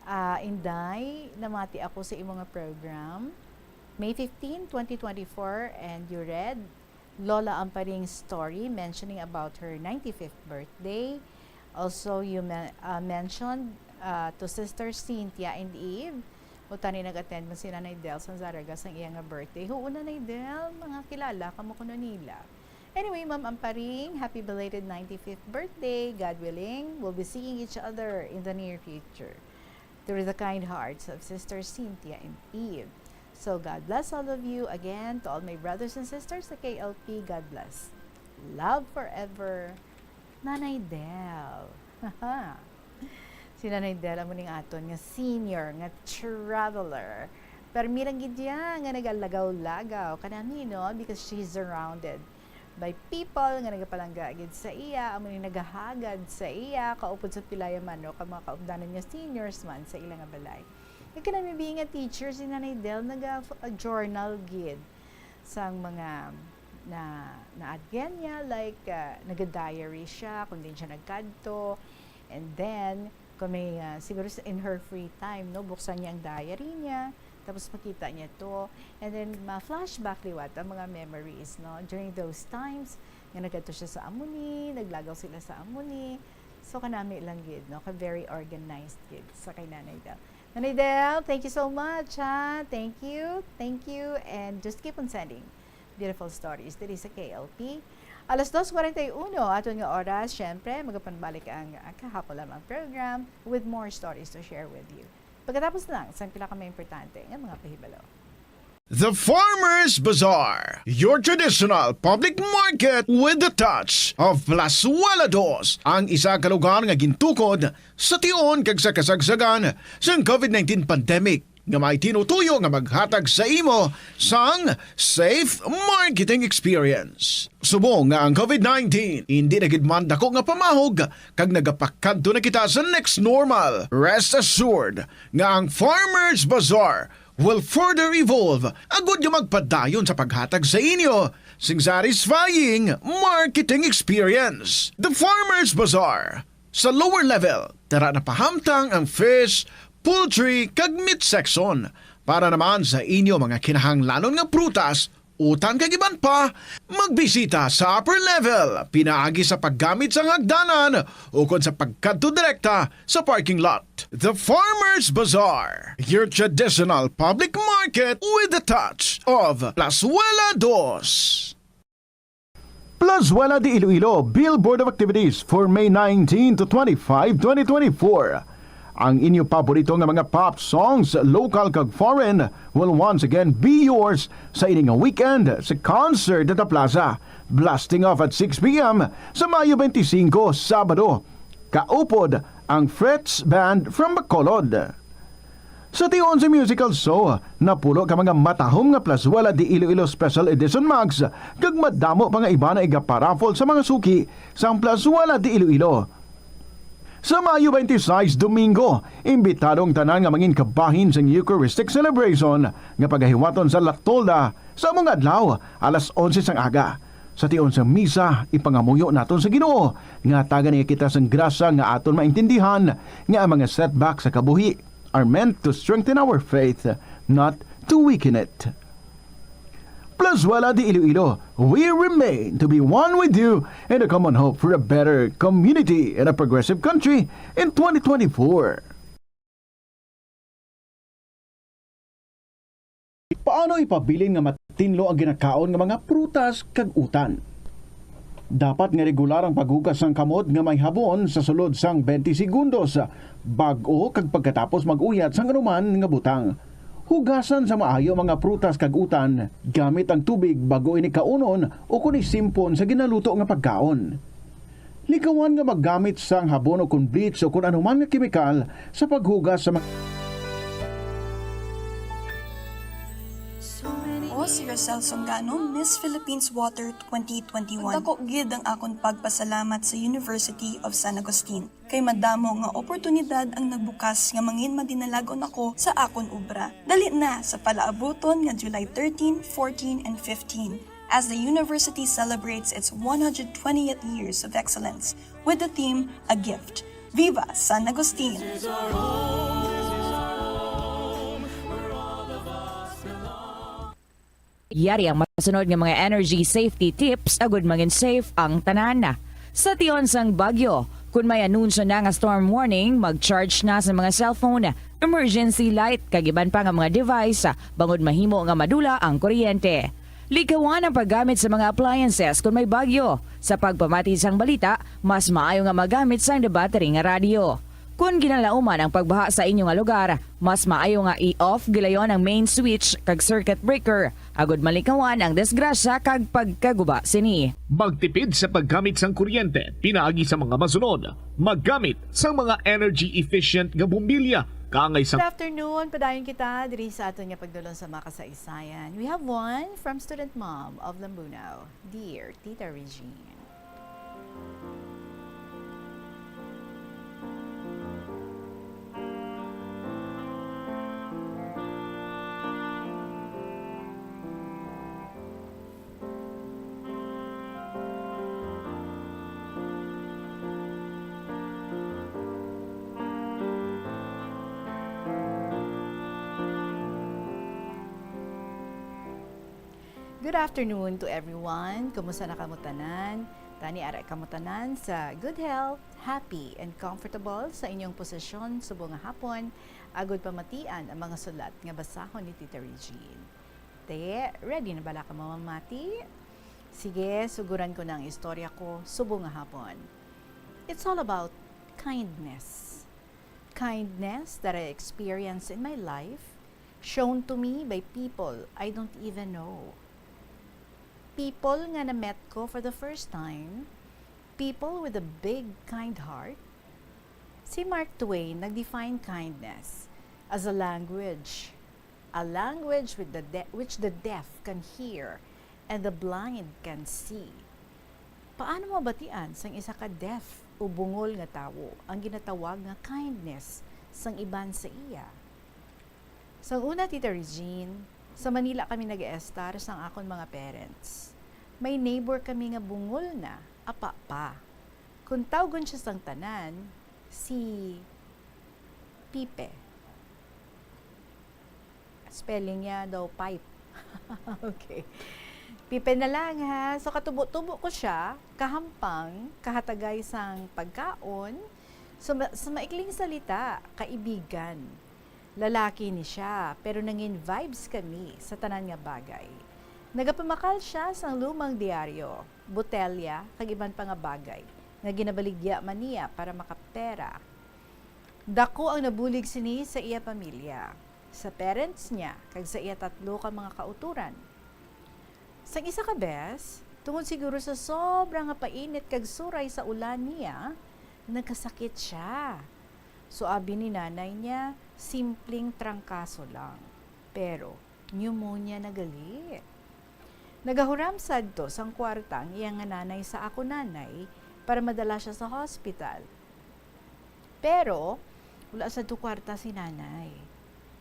Ah, Inday, namati ako sa imo nga program. May fifteen, twenty twenty-four, and you read Lola Amparing's story mentioning about her ninety-fifth birthday. Also, you men- uh, mentioned uh, to Sister Cynthia and Eve. Utani nag-attend man si Nanay Del sang Zarraga sang iya nga birthday. Huon, Nanay Del, mga kilala ka mo kuno nila. Anyway, Ma'am Amparing, happy belated ninety-fifth birthday. God willing, we'll be seeing each other in the near future. Through the kind hearts of Sister Cynthia and Eve. So God bless all of you. Again, to all my brothers and sisters sa K L P, God bless. Love forever, Nanay Del. Si Nanay Del, amo ning aton nga senior, nga traveler. Permi lang gid iya nga nagalagaw-lagaw kanami, no? Because she's surrounded by people nga nagapalangga gid sa iya, amo ni nagahagad sa iya, kaupod sa pilaya man, no, kag mga kaupdanan nga seniors man sa ila nga balay. Kag kanami bi nga teacher, si Nanay Del naga-journal gid sang mga na naagyan niya, like, ah, naga-diary siya kung diin siya nagkadto. And then, kung may, ah, siguro sa, in her free time, no, buksan niya ang diary niya, tapos makita niya to, and then ma-flashback liwat ang mga memories, no, during those times nga nagkadto siya sa amo ni, naglagaw sila sa amo ni. So, kanami lang gid, no, ka very organized gid sa kay Nanay Del. Nanay Del, thank you so much, ha. Thank you, thank you, and just keep on sending beautiful stories diri sa K L P. Alas dos cuarenta y uno aton nga oras, syempre, magapanbalik ang, ah, Kahapon Lamang program with more stories to share with you. Pagkatapos lang sang pila ka mga importante nga mga pahibalo. The Farmers Bazaar, your traditional public market with the touch of Plazuela Dos, ang isa ka lugar nga gintukod sa tion kag sa kasagsagan sang COVID nineteen pandemic, nga may tinutuyo nga maghatag sa imo sang safe marketing experience. Subong nga ang COVID nineteen indi na gid man dako nga pamahog kag nagapakadto na kita sa next normal, rest assured nga ang Farmers Bazaar will further evolve agud nga magpadayon sa paghatag sa inyo sing satisfying marketing experience. The Farmers Bazaar. Sa lower level, tara na pahamtang ang fish, poultry, kag meat section. Para naman sa inyo mga kinahanglanon nga prutas, utan kag iban pa, magbisita sa upper level pinaagi sa paggamit sang hagdanan ukon sa pagkadto direkta sa parking lot. The Farmers Bazaar, your traditional public market with a touch of Plazuela Dos. Plazuela de Iloilo, Billboard of Activities for May nineteen to twenty-five, twenty twenty-four. Ang inyo paborito nga mga pop songs, local kag foreign, will once again be yours sa ini nga weekend sa Concert at the Plaza. Blasting off at six p m sa Mayo twenty-five, Sabado. Kaupod ang Fritz Band from Bacolod. Sa tion sa musical show, napulo ka mga matahom nga Plazuela de Iloilo Special Edition mugs kag madamo pa nga iba nga igaparaffle sa mga suki sang Plazuela de Iloilo. Sa Mayo twenty-six, Domingo, imbitado ang tanan nga mangin kabahin sang Eucharistic celebration nga pagahiwaton sa La Tolda sa among adlaw, alas onse sang aga. Sa tion sa misa, ipangamuyo naton sa Ginoo nga hatagan niya kita sang grasya nga aton maintindihan nga ang mga setback sa kabuhi are meant to strengthen our faith, not to weaken it. Plazuela de Iloilo, we remain to be one with you in a common hope for a better community and a progressive country in twenty twenty-four. Paano ipabilin nga matinlo ang ginakaon nga mga prutas kag utan? Dapat nga regular ang paghugas sang kamot nga may habon sa sulod sang twenty segundos, bag-o kag pagkatapos mag-uyat sang anuman nga butang. Hugasan sa maayo ang mga prutas kag utan gamit ang tubig bag-o ini kaunon ukon isimpon sa ginaluto nga pagkaon. Likawan nga maggamit sang habon ukon bleach ukon anuman nga kemikal sa paghugas sa mga Ako si Rosel Songano, Miss Philippines Water twenty twenty-one. Dako gid ang akon pagpasalamat sa University of San Agustin, kay madamo nga oportunidad ang nagbukas nga mangin madinalagon ako sa akon obra. Dali na sa palaabuton nga July thirteen, fourteen, and fifteen, as the university celebrates its one hundred twentieth years of excellence with the theme A Gift. Viva San Agustin! Yari ang masunod nga mga energy safety tips agud mangin safe ang tanan. Sa tion sang bagyo, kun may anunsyo na nga storm warning, mag-charge na sa mga cellphone, emergency light, kag iban pa nga mga device, bangod mahimo nga madula ang kuryente. Likawan ang paggamit sa mga appliances kun may bagyo. Sa pagpamati sang balita, mas maayo nga magamit sang battery nga radyo. Kon ginalauman ang pagbaha sa inyo nga lugar, mas maayo nga i-off gilayon ang main switch kag circuit breaker, agud malikawan ang disgrasya kag pagkaguba sini. Magtipid sa paggamit sang kuryente pinaagi sa mga masunod. Maggamit sang mga energy efficient nga bombilya kaangay sa Good afternoon. Padayon kita diri sa aton nga pagdulong sa makasaysayan. We have one from student mom of Lambunao. Dear Tita Regine. Good afternoon to everyone. Kumusta na kamo tanan? Tani ara kamo tanan sa good health, happy, and comfortable sa inyong posisyon subong nga hapon, agud pamatian ang mga sulat nga basahon ni Tita Regine. Te, ready na bala kamo mamati? Sige, suguran ko na ang istorya ko subong nga hapon. It's all about kindness. Kindness that I experience in my life, shown to me by people I don't even know. People nga na-met ko for the first time, people with a big, kind heart. Si Mark Twain nag-define kindness as a language, a language with the de-, which the deaf can hear and the blind can see. Paano mabatian sang isa ka deaf o bungol nga tawo ang ginatawag nga kindness sang iban sa iya? Sang una, Tita Regine, sa Manila kami nag-estar sang akon mga parents. May neighbor kami nga bungol na, apa pa. Kung tawgon siya sang tanan, si Pipe. Spelling niya daw pipe. Okay. Pipe na lang, ha. So, katubo-tubo ko siya, kahampang, kahatagay sang pagkaon. So, ma-, sa maikling salita, kaibigan. Lalaki ni siya, pero nangin-vibes kami sa tanan nga bagay. Nagapamakal siya sang lumang dyaryo, botelya, kag iban pa nga bagay nga ginabaligya man niya para makapera. Dako ang nabulig sini sa iya pamilya, sa parents niya, kag sa iya tatlo ka mga kautoran. Sang isa ka bes, tungod siguro sa sobra nga painit kag suray sa ulan niya, nagkasakit siya. So, abi ni nanay niya, simpleng trangkaso lang. Pero, pneumonia na gali. Nagahuram sadto sang kwarta ang iya nga nanay sa akon nanay para madala siya sa hospital. Pero, wala sadto kwarta si nanay.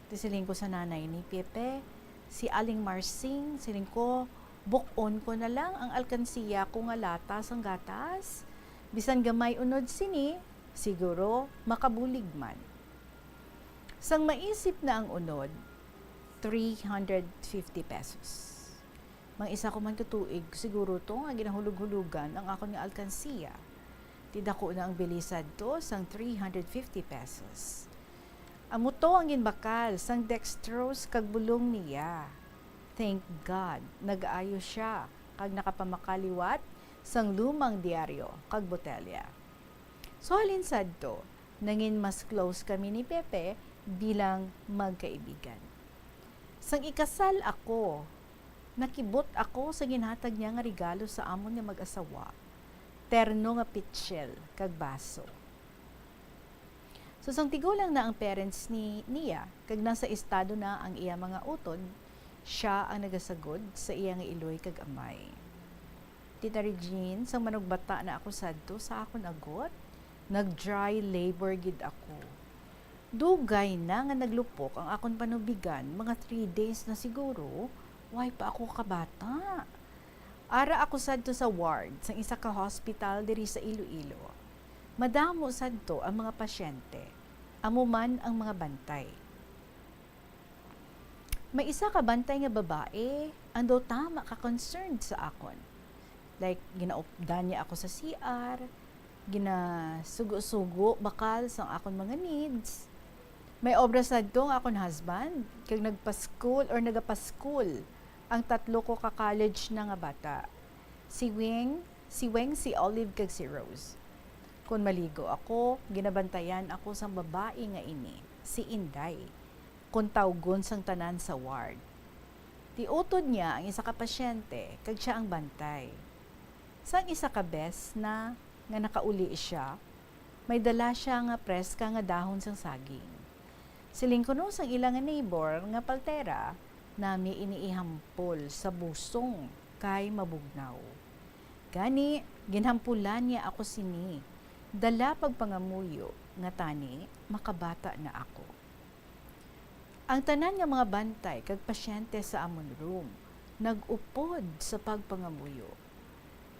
Ti siling ko sa nanay ni Pepe, si Aling Marsing, siling ko, "Buk-on ko na lang ang alkansiya ko nga lata sang gatas. Bisan gamay unod sini, siguro makabulig man." Sang maisip na ang unod, three hundred fifty pesos. Mang isa ko man ka tuig, siguro to nga ginahulog-hulugan ang akon nga alkansiya. Ti dako na ang bili sadto sang three hundred fifty pesos. Amo to ang ginbakal sang dextrose kag bulong niya. Thank God, nag-ayo siya kag nakapamakaliwat sang lumang dyaryo kag botelya. So, halin sadto, nangin mas close kami ni Pepe bilang magkaibigan. Sang ikasal ako, nakibot ako sa ginhatag niya nga regalo sa amon nga mag-asawa, terno nga pitsil kag baso. So, sang tigulang na ang parents ni, niya, kag nasa estado na ang iya mga utod, siya ang nagasagod sa iya nga iloy kag amay. Tita Regine, sang manugbata na ako sadto sa akon agot, nag-dry labor gid ako. Dugay na nga naglupok ang akon panubigan, mga three days na siguro, way pa ako kabata. Ara ako sadto sa ward sang isa ka hospital diri sa Iloilo. Madamo sadto ang mga pasyente, amo man ang mga bantay. May isa ka bantay nga babae, ang daw tama ka concerned sa akon. Like, ginaupdan niya ako sa C R, ginasugo-sugo bakal sang akon mga needs. May obra sadto ang akon husband, kag nagpa-school or nagapaskul ang tatlo ko ka college na nga bata, si Wing, si Weng, si Olive, kag si Rose. Kon maligo ako, ginabantayan ako sang babayi nga ini, si Inday, kon tawgon sang tanan sa ward. Ti utod niya ang isa ka pasyente, kag sia ang bantay. Sang isa ka bes na nga nakauli sia, may dala sia nga preska nga dahon sang saging. Siling kuno sang ila nga neighbor nga paltera, nami ini ihampol sa busong kay mabugnaw. Gani, ginhampulan niya ako sini, dala pagpangamuyo nga tani makabata na ako. Ang tanan nga mga bantay kag pasyente sa amon room nag-upod sa pagpangamuyo.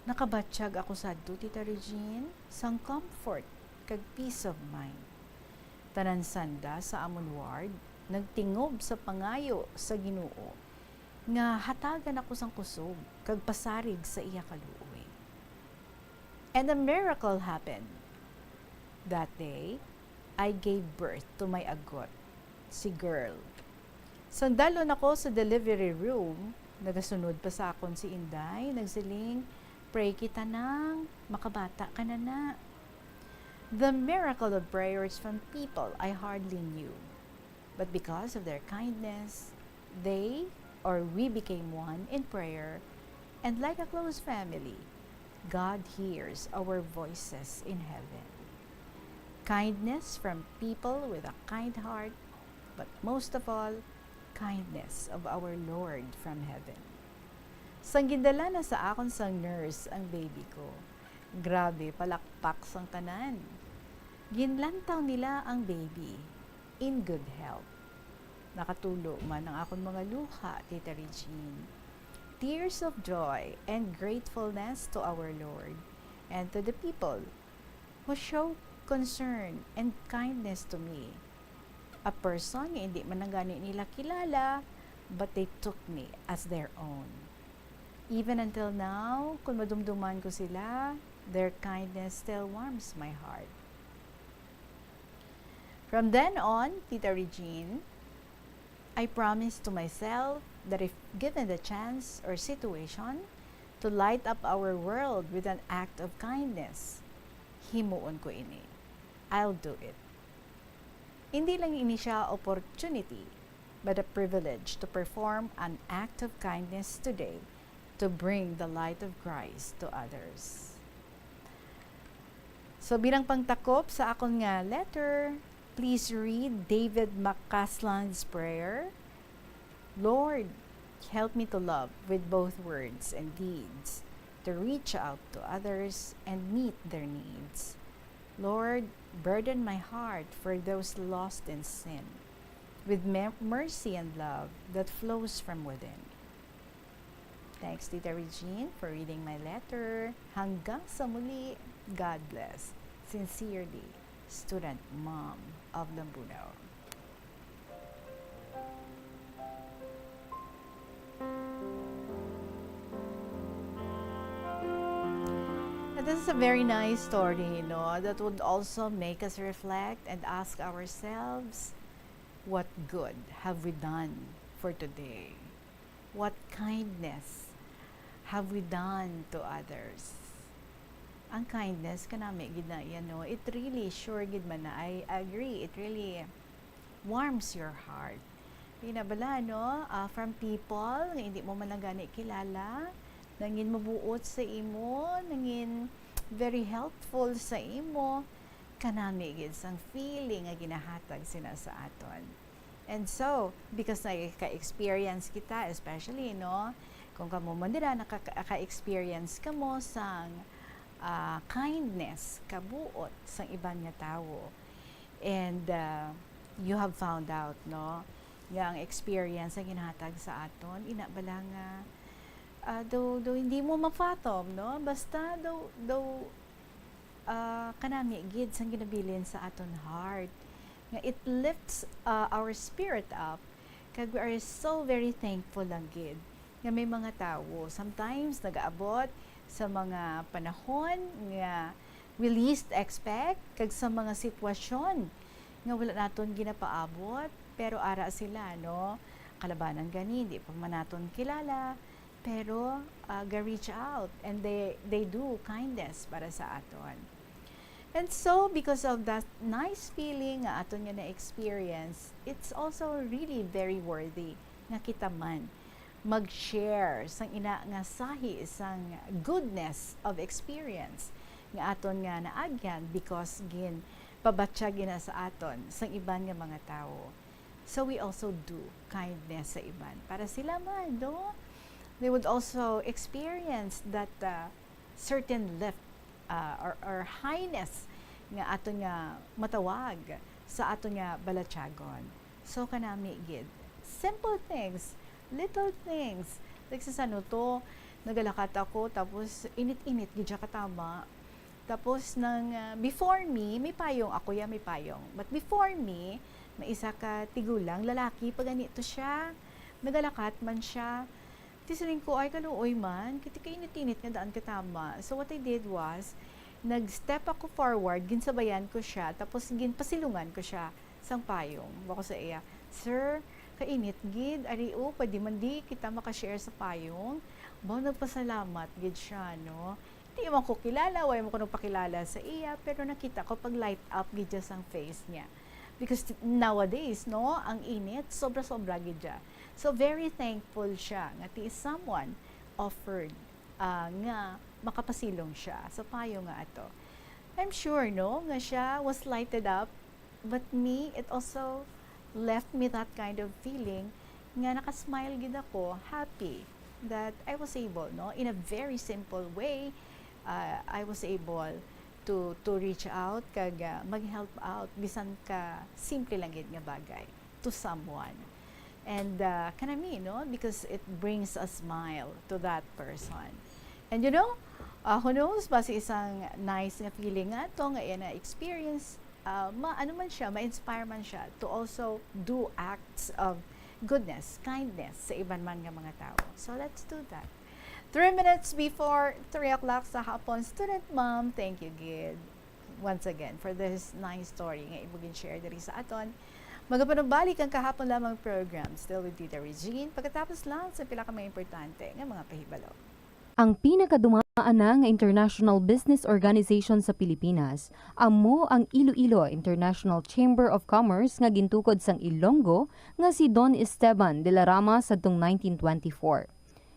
Nakabatyag ako sadto, Tita Regine, sang comfort kag peace of mind. Tanan sanda sa amon ward nagtingob sa pangayo sa Ginoo nga hatagan ako sang kusog kag pasarig sa iya kaluoy. And a miracle happened. That day, I gave birth to my agot, si Girl. Sang dal-on ako sa delivery room, nagasunod pa sa akon si Inday, nagsiling, "Pray kita, Nang, makabata ka na na." The miracle of prayers from people I hardly knew. But because of their kindness, they or we became one in prayer, and like a close family, God hears our voices in heaven. Kindness from people with a kind heart, but most of all, kindness of our Lord from heaven. Sang gindala na sa akon sang nurse ang baby ko, grabe, palakpak sang tanan. Ginlantaw nila ang baby in good health. Nakatulo man ang akon mga luha, Tita Regine. tears of joy and gratefulness to our Lord and to the people who show concern and kindness to me, a person nga hindi man lang gani nila kilala, but they took me as their own. Even until now, kung madumduman ko sila, their kindness still warms my heart. From then on, Tita Regine, I promised to myself that if given the chance or situation to light up our world with an act of kindness, himuon ko ini. I'll do it. Hindi lang ini siya opportunity, but a privilege to perform an act of kindness today to bring the light of Christ to others. So, bilang pangtakop sa akon nga letter, please read David McCaslin's prayer. Lord, help me to love with both words and deeds, to reach out to others and meet their needs. Lord, burden my heart for those lost in sin, with mer- mercy and love that flows from within. Thanks, Tita Regine, for reading my letter. Hanggang sa muli, God bless. Sincerely, Student Mom of Lambunao. And this is a very nice story, you know, that would also make us reflect and ask ourselves, what good have we done for today? What kindness have we done to others? Ang kindness, kanami gid na yan, no? It really, sure gid man na, I agree, it really warms your heart. Pinabala, no? Ah, from people nga hindi mo man lang gani kilala, nangin mabuot sa imo, nangin very helpful sa imo, kanami gid sang feeling nga ginahatag sina sa aton. And so, because naka-experience kita, especially, no, kung kamo man dira, nakaka-experience kamo sang, ah, kindness, kabuot sang iban nga tawo. And, ah, you have found out, no, nga ang experience ang ginhatag sa aton, ina bala nga, ah, daw, daw hindi mo mafathom, no? Basta daw, daw, ah, kanami gid sang ginabilin sa aton heart, nga it lifts, ah, our spirit up, kag we are so very thankful lang gid nga may mga tawo sometimes nagaabot sa mga panahon nga we least expect, kag sa mga sitwasyon nga wala naton ginapaabot, pero ara sila, no? Kalabanan gani, di pa man naton kilala, pero, ah, ga-reach out and they, they do kindness para sa aton. And so, because of that nice feeling nga aton nga na-experience, it's also really very worthy nga kita man mag-share sang ina nga sahi sang goodness of experience nga aton nga naagyan because ginpabatyag ina sa aton sang iban nga mga tawo. So we also do kindness sa iban para sila man, no? They would also experience that, uh, certain lift, uh, or, or highness nga aton nga matawag sa aton nga balatyagon. So, kanami gid, simple things, little things. Like sa sanuto, nagalakat ako, tapos init-init gid siya katama. Tapos nang, ah, before me, may payong ako, ya may payong. But before me, may isa ka tigulang lalaki, pa gani to siya. Nagalakat man siya. Ti siling ko, "Ay, kaluoy man, kiti kainit-init nga daan katama." So what I did was, nag-step ako forward, ginsabayan ko siya, tapos ginpasilungan ko siya sang payong. Bako sa iya, "Sir, kainit gid, ari o, pwede man di kita maka-share sa payong?" Ba, nagpasalamat gid siya, no? Di man ko kilala, way man ko nagpakilala sa iya, pero nakita ko pag light up gid siya sang face niya. Because t-, nowadays, no, ang init, sobra-sobra gid siya. So, very thankful siya nga ti someone offered, ah, nga makapasilong siya sa payo nga ato. I'm sure, no, nga siya was lighted up, but me, it also left me that kind of feeling nga nakasmile gid ako, happy that I was able, no, in a very simple way, uh, I was able to, to reach out kag, uh, mag-help out bisan ka simple lang gid nga bagay to someone. And, uh, kanami, no? Because it brings a smile to that person. And you know, uh, who knows, basi isang nice nga feeling nga to nga iya na-experience, uh, ma-, ano man siya, ma-inspire man siya to also do acts of goodness, kindness sa iban man nga mga tawo. So let's do that. Three minutes before three o'clock sa hapon, student mom, thank you gid once again for this nice story nga imo gin-share diri sa aton. Magapanumbalik ang kahapon lamang program, still with Tita Regine, pagkatapos lang sa pila ka mga importante nga mga pahibalo. Ang pinakadumaan na nga international business organization sa Pilipinas amo ang Iloilo International Chamber of Commerce nga gintukod sang Ilonggo nga si Don Esteban de la Rama sadtong nineteen twenty-four.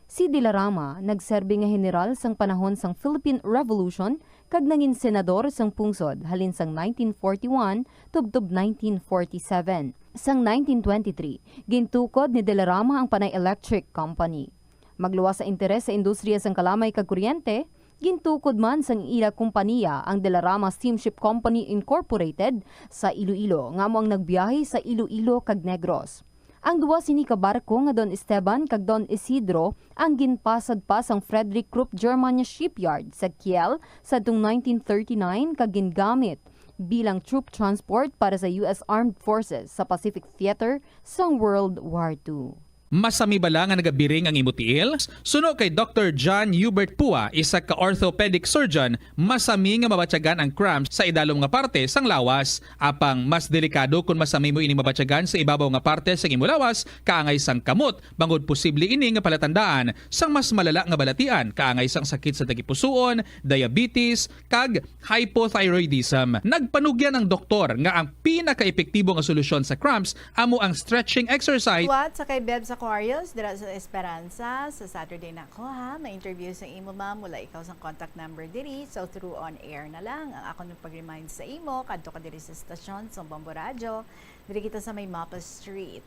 Si de la Rama nagserbi nga heneral sang panahon sang Philippine Revolution kag nangin senador sang pungsod halin sang nineteen forty-one tubtob nineteen forty-seven. Sang nineteen twenty-three, gintukod ni de la Rama ang Panay Electric Company. Magluwas sa interes sa industriya sang kalamay kag kuryente, gintukod man sang ila kompaniya ang De La Rama Steamship Company Incorporated sa Iloilo, nga amo ang nagbiyahe sa Iloilo kag Negros. Ang duha sini ka barko nga Don Esteban kag Don Isidro ang ginpasad pa sang Frederick Krupp Germania Shipyard sa Kiel sadtong nineteen thirty-nine kag gingamit bilang troop transport para sa U S Armed Forces sa Pacific Theater sang World War Two. Masami bala nga nagabiring ang imo tiil? Suno kay Doktor John Hubert Pua, isa ka orthopedic surgeon, masami nga mabatyagan ang cramps sa idalom nga parte sang lawas. Apang mas delikado kon masami mo ining mabatyagan sa ibabaw nga parte sang imo lawas, kaangay sang kamot, bangod posible ini nga palatandaan sang mas malala nga balatian, kaangay sang sakit sa tagipusoon, diabetes, kag hypothyroidism. Nagpanugyan ang doktor nga ang pinakaepektibo nga solusyon sa cramps amo ang stretching exercise. Liwat sa kay Bebs Aquarius dira sa Esperanza sa Saturday na ko, ha. May interview sa imo, ma'am. Wala ikaw sang contact number diri, so through on air na lang. Ang akon pag-remind sa imo, kadto ka diri sa stasyon sa Bombo Radyo. Diri kita sa may Mapa Street,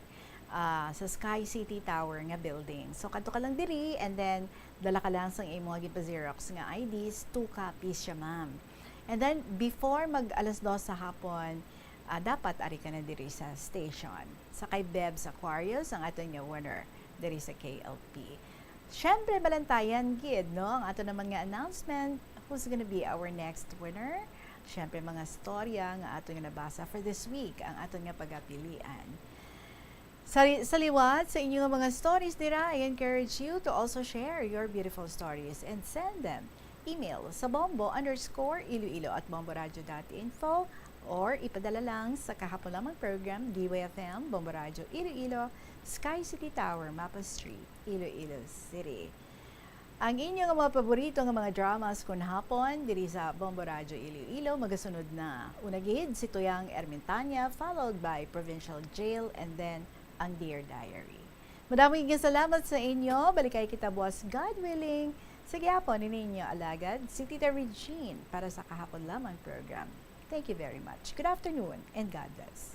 ah, sa Sky City Tower nga building. So kadto ka lang diri, and then dala ka lang sang imo nga ginpa-xerox nga I Ds, two copies siya, ma'am. And then, before mag alas dos sa hapon, ah, dapat ari ka na diri sa station. Sa kay Bebs Aquarius, ang aton nga winner diri sa K L P. Siyempre, balantayan gid, no? Ang ato naman nga announcement, who's gonna be our next winner? Siyempre, mga storya nga ato nga nabasa for this week, ang ato nga pagapilian. Sa, sa liwat sa inyo nga mga stories dira, I encourage you to also share your beautiful stories and send them. Email sa bombo underscore iloilo at bomboradio dot info or ipadala lang sa kahapon lamang program, D Y F M, Bombo Radyo Iloilo, Sky City Tower, Mapa Street, Iloilo City. Ang inyo nga mga paborito nga mga dramas kun hapon diri sa Bombo Radyo Iloilo magasunod na. Una gid si Tuyang Ermintanya, followed by Provincial Jail, and then ang Dear Diary. Madamo nga salamat sa inyo. Balikay kita buwas, God willing, sa gihapon ni ninyo alagad, si Tita Regine, para sa kahapon lamang program. Thank you very much. Good afternoon and God bless.